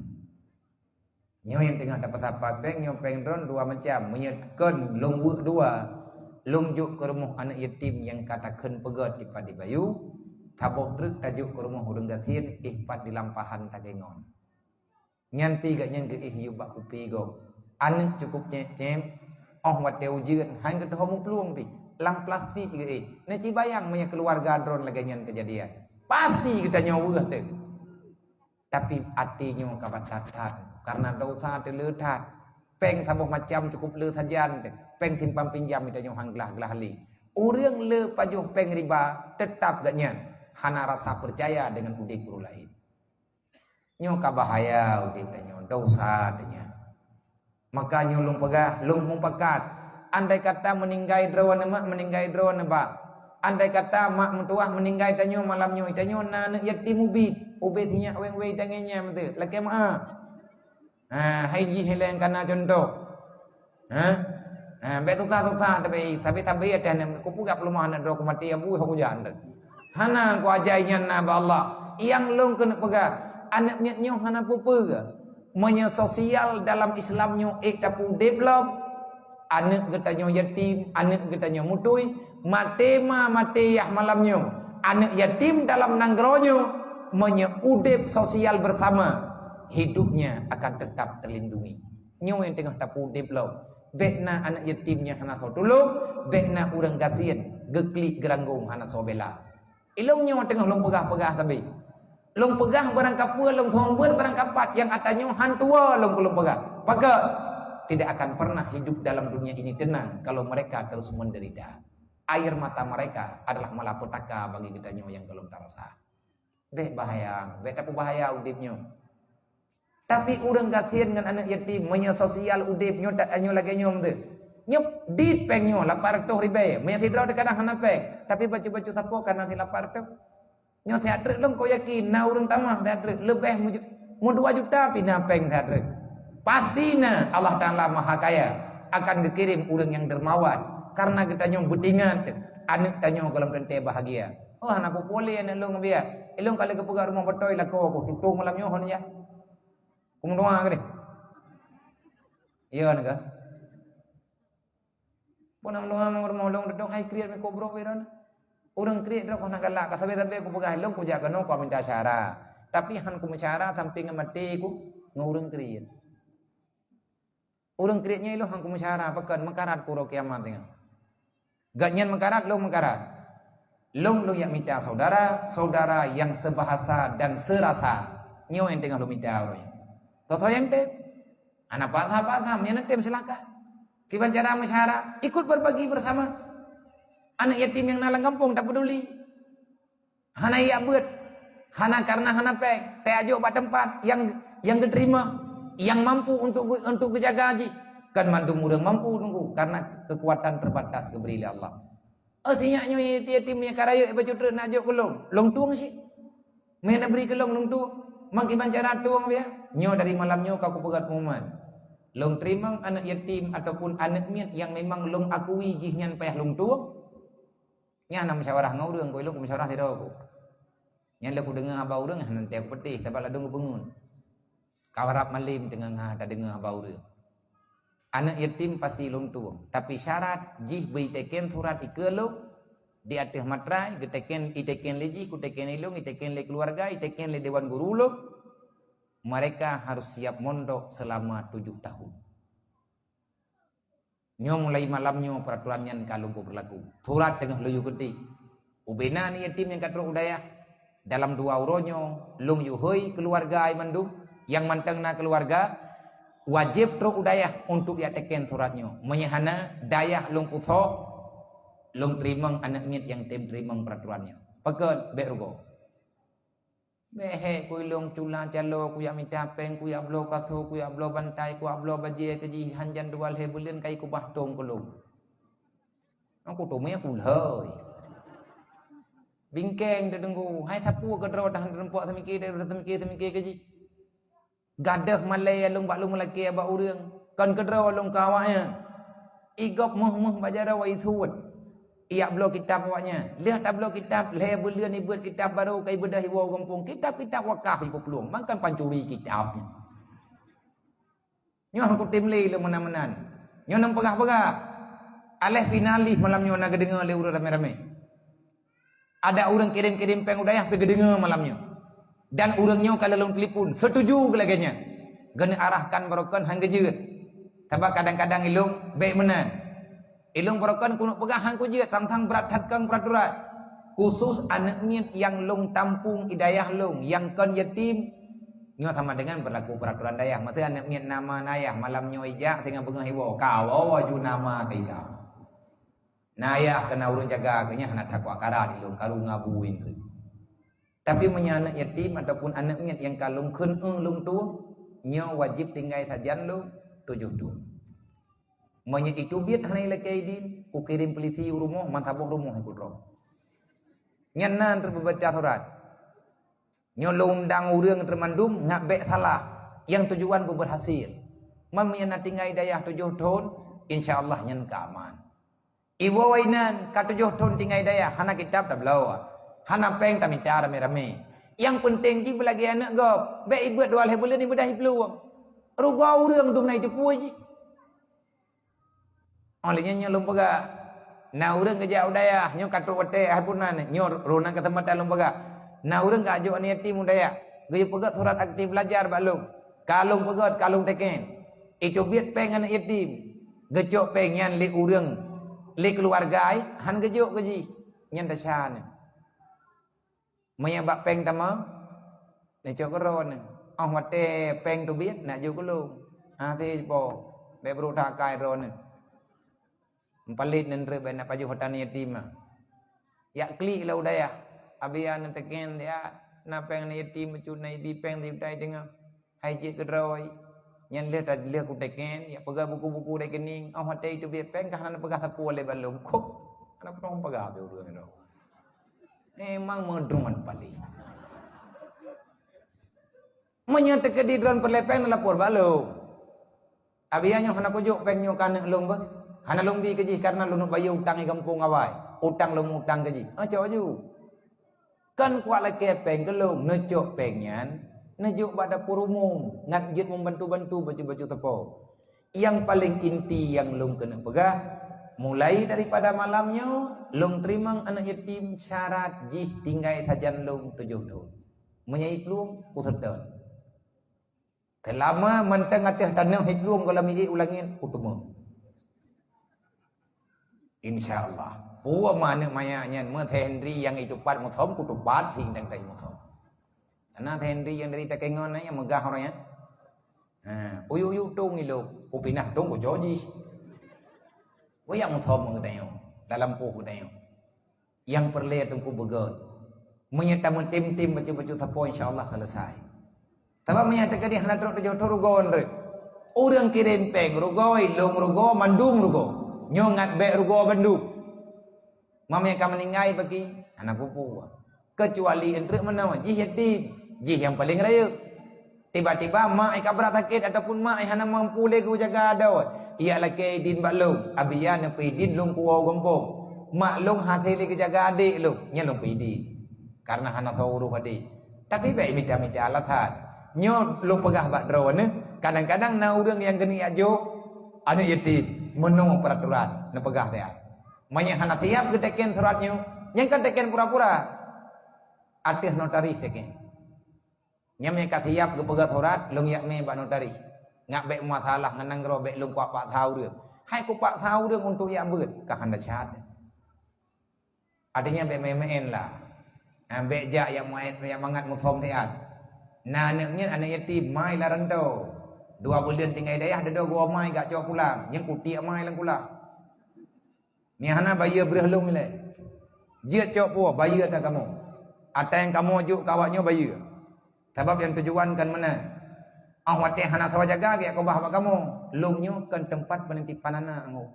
Nyoe nyang teungoh tapeusapat péng, nyoe péng droen dua macam. Meunyoe kon lôn weuek dua, lôn jok keu rumoh aneuk yatim nyang ka takheun peugét ipat di Bayu, saboh treuk tajok keu rumoh ureuëng gasien ipat di Lampahan Tagengon. Nyan pi gobnyan geuéh yub bak kupi gob. Aneuk cukup cép-cép, óh watée ujeuen han geutuho muplueng pi, lam plastik geuéh. Neuci bayang meunyoe keuluwarga droen lagée nyan keujadian. Pasti geutanyoe weueh teuh. Tapi até nyoe ka batat that, kareuna desya teuh le that. Péng saboh macam cukup le sajan teuh. Péng simpan pinjam geutanyoe han glah-glah lé. Ureuëng le pajoh péng riba, teutap gobnyan hana rasa peucaya deungon udeb ureuëng laén. Nyoe ka bahaya udeb tanyoe, desya tanyoe. Maka nyoe lôn peugah, lôn mupakat, andai kata meuninggai droe neuh mak, meuninggai droe neuh bak, Andai kata mak meutuwah meuninggai tanyoe malam nyoe, tanyoe na aneuk yatim ubit, ubit sinyak weng-weng tangai nyan beutôi, lakée meu'ah. Ha, hai jih ileng kana contoh. Ha? Ha, bék tuta-tuta tapi, tapi, tapi ada aneuk kupeugah peulumah aneuk droe kumaté abu ho kujan. Hana kuajai nyan na bak Allah. Yang lôn keuneuk peugah, aneuk miet nyoe hana peue-peue. Meunyoe sosial dalam Islam nyoe ék tapeuudeb lom, aneuk geutanyoe yatim, aneuk geutanyoe mutui, maté ma maté yah malam nyoe. Aneuk yatim dalam nanggroe nyoe, meunyoe udeb sosial bersama, hidupnya akan tetap terlindungi. Nyoe nyang teungoh tapeuudeb lom. Bék na aneuk yatim nyang hana soe tulông, bék na ureuëng gasien geuklik geuranggong hana soe bela. Ilông nyoe teungoh lôn peugah-peugah sabe. Lôn peugah barangkapeue, lôn seumeubeuet barangkapat nyang ata nyoe han tuwoe lôn keu lôn peugah. Pakon? Tidak akan pernah hidup dalam dunia ini tenang kalau mereka terus menderita. Air mata mereka adalah malapetaka bagi geutanyoe nyang gohlom tarasa. Bék bahaya, bék tapeubahaya udeb nyoe. Tapi ureuëng gasien ngon aneuk yatim, meunyoe sosial udeb nyoe, tanyoe lagée nyoe meuteuk. Nyoe dit péng nyoe lapan reutôh ribée, meunyoe sidroe teuh kadang hana péng, tapi bacut-bacut sapo kana si lapan reutôh. Nyoe siat treuk lôn kok yakin na ureuëng tamah siat treuk, leubeh meuju-, meudua juta pih na péng siat treuk. Pasti na, Allah Taala Maha Kaya, akan geukirém ureuëng nyang dermawan, karena geutanyoe beutingat aneuk tanyoe gohlom teuntée bahagia. Oh, hana peue-peue lé aneuk lôn biya. Ilông ka lheueh geupeugah rumoh beutôi lakoe ku tutong malam nyoe hon ya. Kumeudoa keuh. Iya nega. Pun nang doa mau rumoh lôn duduk hai kriet miko bro wiran. Urang kriet droe kona galak ka sabe-sabe ku peugah lôn ku jak keunoe ku minta syara. Tapi han ku meusyara sampai ngon maté ku ngon urang kriet. Ureuëng kriet nyoe ilông han kumeusyara, pakon meukarat kuro kiamat teungoh. Gobnyan meukarat, lông meukarat. Lông, lông jak mita saudara, saudara yang sebahasa dan serasa. Nyoe nyang teungoh lông mita uroe nyoe. Soe-soe nyang tem? Hana paksa-paksa, nyang tem silakan. Kiban cara meusyara, ikut berbagi bersama. Anak yatim nyang na lam gampông tak peduli. Hana ijak beuet, hana karena hana péng, tajok bak teumpat nyang, nyang geuteurimong, nyang mampu untuk geu-, untuk geujaga jih. Kan mandum ureuëng mampu nunggu karena kekuatan terbatas geubri lé Allah. Oh, sinyak nyoe yatim nyang ka rayeuk bacut treuk nak jok keu lông, lông tueng cit. Meunan bri keu lông, lông tueng. Mang kiban cara tueng biya? Nyoe dari malam nyoe ka kupeugah pengumuman. Lông teurimong aneuk yatim ataupun aneuk miet nyang memang lông akui jih nyan payah lông tueng. Nyan na musyawarah ngon ureuëng, ku ilông ku musyawarah sidroe ku. Nyan lé ku deungoe haba ureuëng, hana teuka peuteh, sabab ladôm geupeungeut. Ka rab malem teungoh tadeungoe haba ureuëng. Aneuk yatim pasti lông tueng, tapi syarat jih beu iteken surat ikeue lông di ateueh matrai, geuteken, iteken lé jih, kuteken lé lông, iteken lé keluarga, iteken lé dewan guru lông. Mereka harus siap mondok selama tujuh tahun. Nyoe mulai malam nyoe peuraturan nyan ka lôn peubeurlaku. Surat teungoh lôn yue keutik. Ubena aneuk yatim nyang ka trok u dayah. Dalam dua uroe nyoe lôn yue hôi keuluwarga mandum nyang mantong na keuluwarga wajéb trok u dayah untuk jak teken surat nyoe. Meunyoe hana, dayah lôn pusok, lôn teurimong aneuk miet nyang tem teurimong peuraturan nyoe. Pakon? Bék rugoe. Bék hé ku ilông cula calo, ku jak mita péng, ku jak bloe kasô, ku jak bloe bantai, ku jak bloe bajée keu jih, han jan dua lhée buleuen ka ikubah tông keu lôn. Aku teumé aku lhôi. Bingkeng teudeungku, hai sapeue keudroe tahan teurumpok seumiké, seumiké, seumiké keu jih. Gadôh malée lông bak lông lakée bak ureuëng, kon keudroe lông keu awaknyan. Igop méuh-méuh bak jaroe isuet. Ijak bloe kitab awaknyan. Lheueh tabloe kitab, lhée buleuen ibeuet kitab barô ka ibeudôh iwoe gampông. Kitab-kitab wakaf ipeuplueng, mangkon pancuri kitab nyan. Nyoe han kutem lé lé meunan-meunan. Nyoe nyang peugah-peugah. Aléh pih na lih malam nyoe na geudeungoe lé ureuëng ramé-ramé. Ada ureuëng kirém-kirém péng u dayah pih geudeungoe malam nyoe. Dan ureuëng nyoe ka lôn telepon, setuju keu lagée nyan. Geuneuk arahkan barokon han geujeuet. Sabab kadang-kadang ilông bék meunan. Ilông barokon keuneuk peugah han kujeuet, sang-sang brat that keu peuraturan. Khusus aneuk miet nyang lông tampung i dayah lông, nyang kon yatim, nyoe sama dengan berlaku peraturan dayah. Maksudnya aneuk miet na ma na yah, malam nyoe ijak, singoh beungoh iwoe, kawoe aju na ma keu ika. Na yah keu na ureuëng jaga keu nyan hana takwa karat ilông, karu ngabu indri. Tapi meunyoe aneuk yatim ataupun aneuk miet nyang ka lông kheun eu lông tueng, nyoe wajéb tinggai sajan lông tujoh tueng. Meunyoe itu biet hana ilakée idin, kukirém peulisi u rumoh, meusaboh rumoh ikut droe. Nyan nan teubeubaca surat. Nyoe lôn undang ureuëng teurimandum ngat bék salah, nyang tujuan beuberhasil. Man meunyan na tinggai dayah tujoh thon, insya Allah nyan ka aman. Iwoe inan ka tujoh thon tinggai dayah, hana kitab tabloe, hana péng tamita ramé-ramé. Nyang peunteng jih beulagée aneuëk gob, bék ibeuet dua lhée buleuen ibeudah iplueng. Rugoe ureuëng dum na iteupeue jih. Oh lheueh nyan nyoe lôn peugah, na ureuëng geujak u dayah, nyoe ka trok watée hai puna nyoe, roh nan ka teumata lôn peugah. Na ureuëng ka jok aneuëk yatim u dayah, geuyue peugét surat aktif belajar bak lôn. Ka lôn peugét, ka lôn teken. Iteubiet péng aneuëk yatim. Geucok péng nyan lé ureuëng, lé keuluwarga ai, han geujok keu jih. Nyan desya nyan. Meunyoe bak péng tamong, neucok keudroe nyoe. Oh watée péng teubiet, nak jok keu lôn. Ah, ti po, bék brok that akai droe nyoe. Meupalet nyan treuk bék nak pajoh hareuta yatim ah. Jak klik lé u dayah. Abi nyan teken siat, na péng aneuëk yatim bacut na ibi péng sijuta teungoh. Hai jeuet keudroe, nyan lheueh ta-, lheueh kuteken, jak peugah buku-buku rekening, oh watée iteubiet péng ka hana neupeugah sapeue lé bak lôn. Kop, hana peunoh peugah lé ureuëng nyoe. Memang meudroe paléng. Meunyoe teukeudi droe peureulée péng neulapor bak lôn. Abi nyoe hana kujok péng nyoe keu aneuëk lôn beuh. Hana lôn bi keu jih kareuna lôn bayeue utang di gampông awai. Utang lôn utang keu jih. Ah, cok aju. Kan kuat lakée péng keu lôn, neucok péng nyan, neujok bak dapur umum, ngat jeuet membantu-bantu bacut-bacut teupeu. Nyang paleng inti nyang lôn keuneuk peugah, mulai daripada malam nyoe, lôn teurimong aneuëk yatim syarat jih tinggai sajan lôn tujoh thon. Meunyoe iplueng, kuseutôt. Seulama mantong ateueh tanoh iplueng goh lom iék u langét, kuteumé. Insya Allah. Peue ma aneuëk manyak nyan, meu Henry nyang itupat musom, kutupat hingga tai musom. Karena Henry nyang dari Takengon nyan meugah orang nyan. Ha, uyu-uyu tong ilok, kupinah tong kucok jih. Wayang musom geutanyoe, dalam poh geutanyoe. Nyang peureulée teungku beugét. Meunyoe tameutem-tem bacut-bacut sapo, insya Allah selesai. Sabab meunyoe teukeudi hana trok tujoh thon rugoe nyan. Ureuëng kirém péng rugoe, lôn rugoe, mandum rugoe. Nyoe ngat bék rugoe bandum. Meunyoe ka meuninggai bagi, hana peue-peue. Keucuali eunteuk meunoe, jih yatim, jih nyang paleng rayeuk. Tiba-tiba mak ai ka brat sakét ataupun mak ai hana mampu lé geujaga adoe, ijak lakée idin bak lôn, abi nyan neupeuidin lôn kuwoe u gampông. Mak lôn hase lé geujaga adék lôn, nyan lôn peuidin. Kareuna hana soe urôh adék. Tapi bék mita-mita alasan. Nyoe lôn peugah bak droeneuh, kadang-kadang na ureuëng nyang geuneuk jak jok aneuëk yatim, meunoe peuraturan neupeugah siat. Meunyoe hana siab geuteken surat nyoe, nyan kan teken pura-pura. Ateueh notaris teken. Nyan meunyoe ka siab geupeugah surat, lôn jak mé bak notaris. Ngat bék masalah ngon nanggroe, bék lôn kupak paksa ureuëng. Hai kupaksa ureuëng untuk jak beuet, ka hana syarat. Artinya bék maén-maén lah. Ha, bék jak nyang mangat, nyang mangat musom siat. Na aneuëk miet, aneuëk yatim, mai lam rantau. Dua buleuen tinggai dayah, dudoe geuwoe mai gak cok pulang. Nyang kutiek mai lam kulah. Nyang hana bayeue breueh lôn ilée. Jeuet cok puwoe, bayeue ata kamoe. Ata nyang kamoe jok keu awak nyoe bayeue. Sabab nyang tujuan kan meunan. Ah watée hana sawa jaga gét keubah bak kamoe. Lôn nyoe kan teumpat peunitipan aneuk angoh.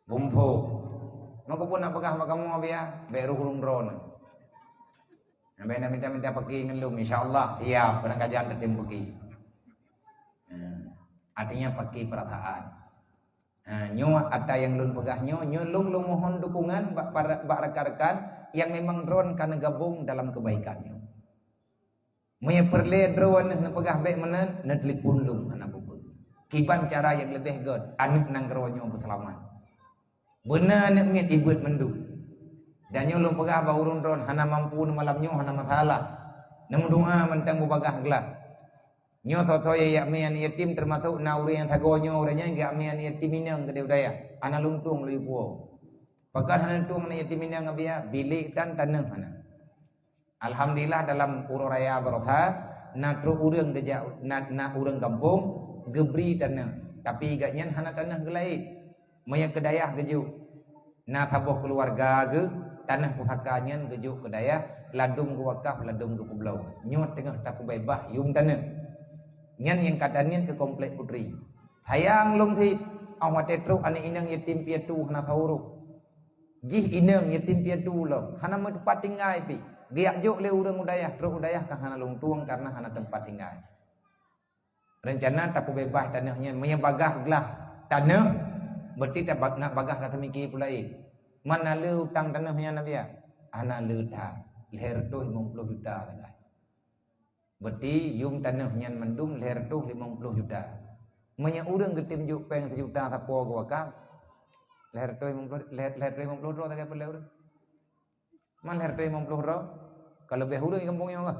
Bumpo. Maka pun nak peugah bak kamoe biya, bék roh ureuëng droeneuh. Bék na minta-minta paki ngon lôn, insya Allah siab keunan kajan tatem paki. Ha, artinya paki perasaan. Ha, nyoe ata nyang lôn peugah nyoe, nyoe lôn, lôn mohon dukungan bak para, bak rakan-rakan nyang memang droen ka neugabong dalam kebaikan nyoe. Meunyoe peureulée droeneuh neupeugah bék meunan, neutelepon lôn hana peue-peue. Kiban cara nyang leubeh gét, aneuëk nanggroe nyoe beuseulamat. Beuna aneuëk miet ibeuet mandum. Dan nyoe lôn peugah bak ureuëng droen hana mampu neumalam nyoe hana masalah. Neumeudoa mantong beubagaih glah. Nyoe soe-soe nyang jak mé aneuëk yatim teumasok na ureuëng nyang sagoe nyoe ureuëng nyan jak mé aneuëk yatim inong keudeh u dayah. Hana lôn tueng lôn yue puwoe. Pakon hana lôn tueng aneuëk yatim inong abiya, bilék tan tanoh hana. Alhamdulillah dalam uroe raya baroesa na trok ureuëng geujak na, na ureuëng gampông geubri tanoh, tapi gobnyan hana tanoh geulaén. Meunyoe keu dayah geujok, na saboh keuluwarga geuh tanoh pusaka nyan geujok keu dayah, ladum geuwakaf, ladum geupeubloe. Nyoe teungoh tapeubeubaih yum tanoh. Nyan nyang ka taniet keu komplek putri. Sayang lôn cit, óh watée trok aneuëk inong yatim piatu hana saurôh. Jih inong yatim piatu lom, hana meuteumpat tinggai pih. Geujak jok lé ureuëng u dayah, trok u dayah ka hana lôn tueng karena hana teumpat tinggai. Reuncana tapeubeubah tanoh nyan, meunyoe bagaih glah tanoh, berarti tabak-, ngat bagaih ka teumiki peulaén. Man na le utang tanoh nyan, Nabi? Hana le that, lhèe reutôh limong ploh juta sagai. Berarti yum tanoh nyan mandum lhèe reutôh limong ploh juta. Meunyoe ureuëng geutem jok péng sijuta sapo geuwakaf, lhèe reutôh limong ploh, lhèe, lhèe reutôh limong ploh droe sagai peulhèe ureuëng. Man lhèe reutôh limong ploh droe, ka leubeh ureuëng di gampông nyoe kah.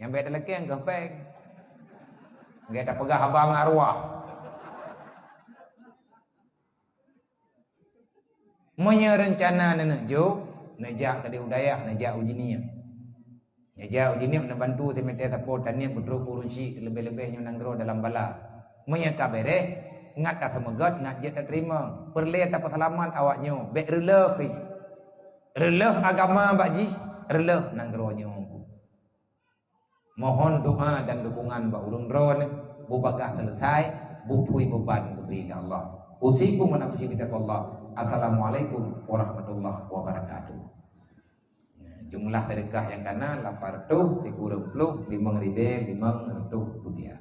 Nyang bèk talakèe keu péng. Gèt tapeugah haba ngon arwah. Meunyoe reuncana neuneuk jok, neujak keudéh u dayah, neujak u jinoe. Neujak u jinoe neubantu simité sapo taniet beutrok ureuëng syik leubeh-leubeh nyoe nanggroe dalam bala. Meunyoe ka bèrèh, ngat taseumeugöt, ngat jeuet tateurimong. Peureulèe tapeuseulamat awak nyoe, bèk reuleuh. Reuleuh agama bak jih, reuleuh nanggroe nyoe. Mohon doa dan dukungan bak ureuëng droeneuh, bubagaih selesai, bupui beban geubri lé Allah. Usikum wa nafsi bitaqwallah. Assalamualaikum warahmatullahi wabarakatuh. Jumlah sedekah nyang kana lapan reutôh sikureueng ploh limong ribèe limong reutôh rupiah.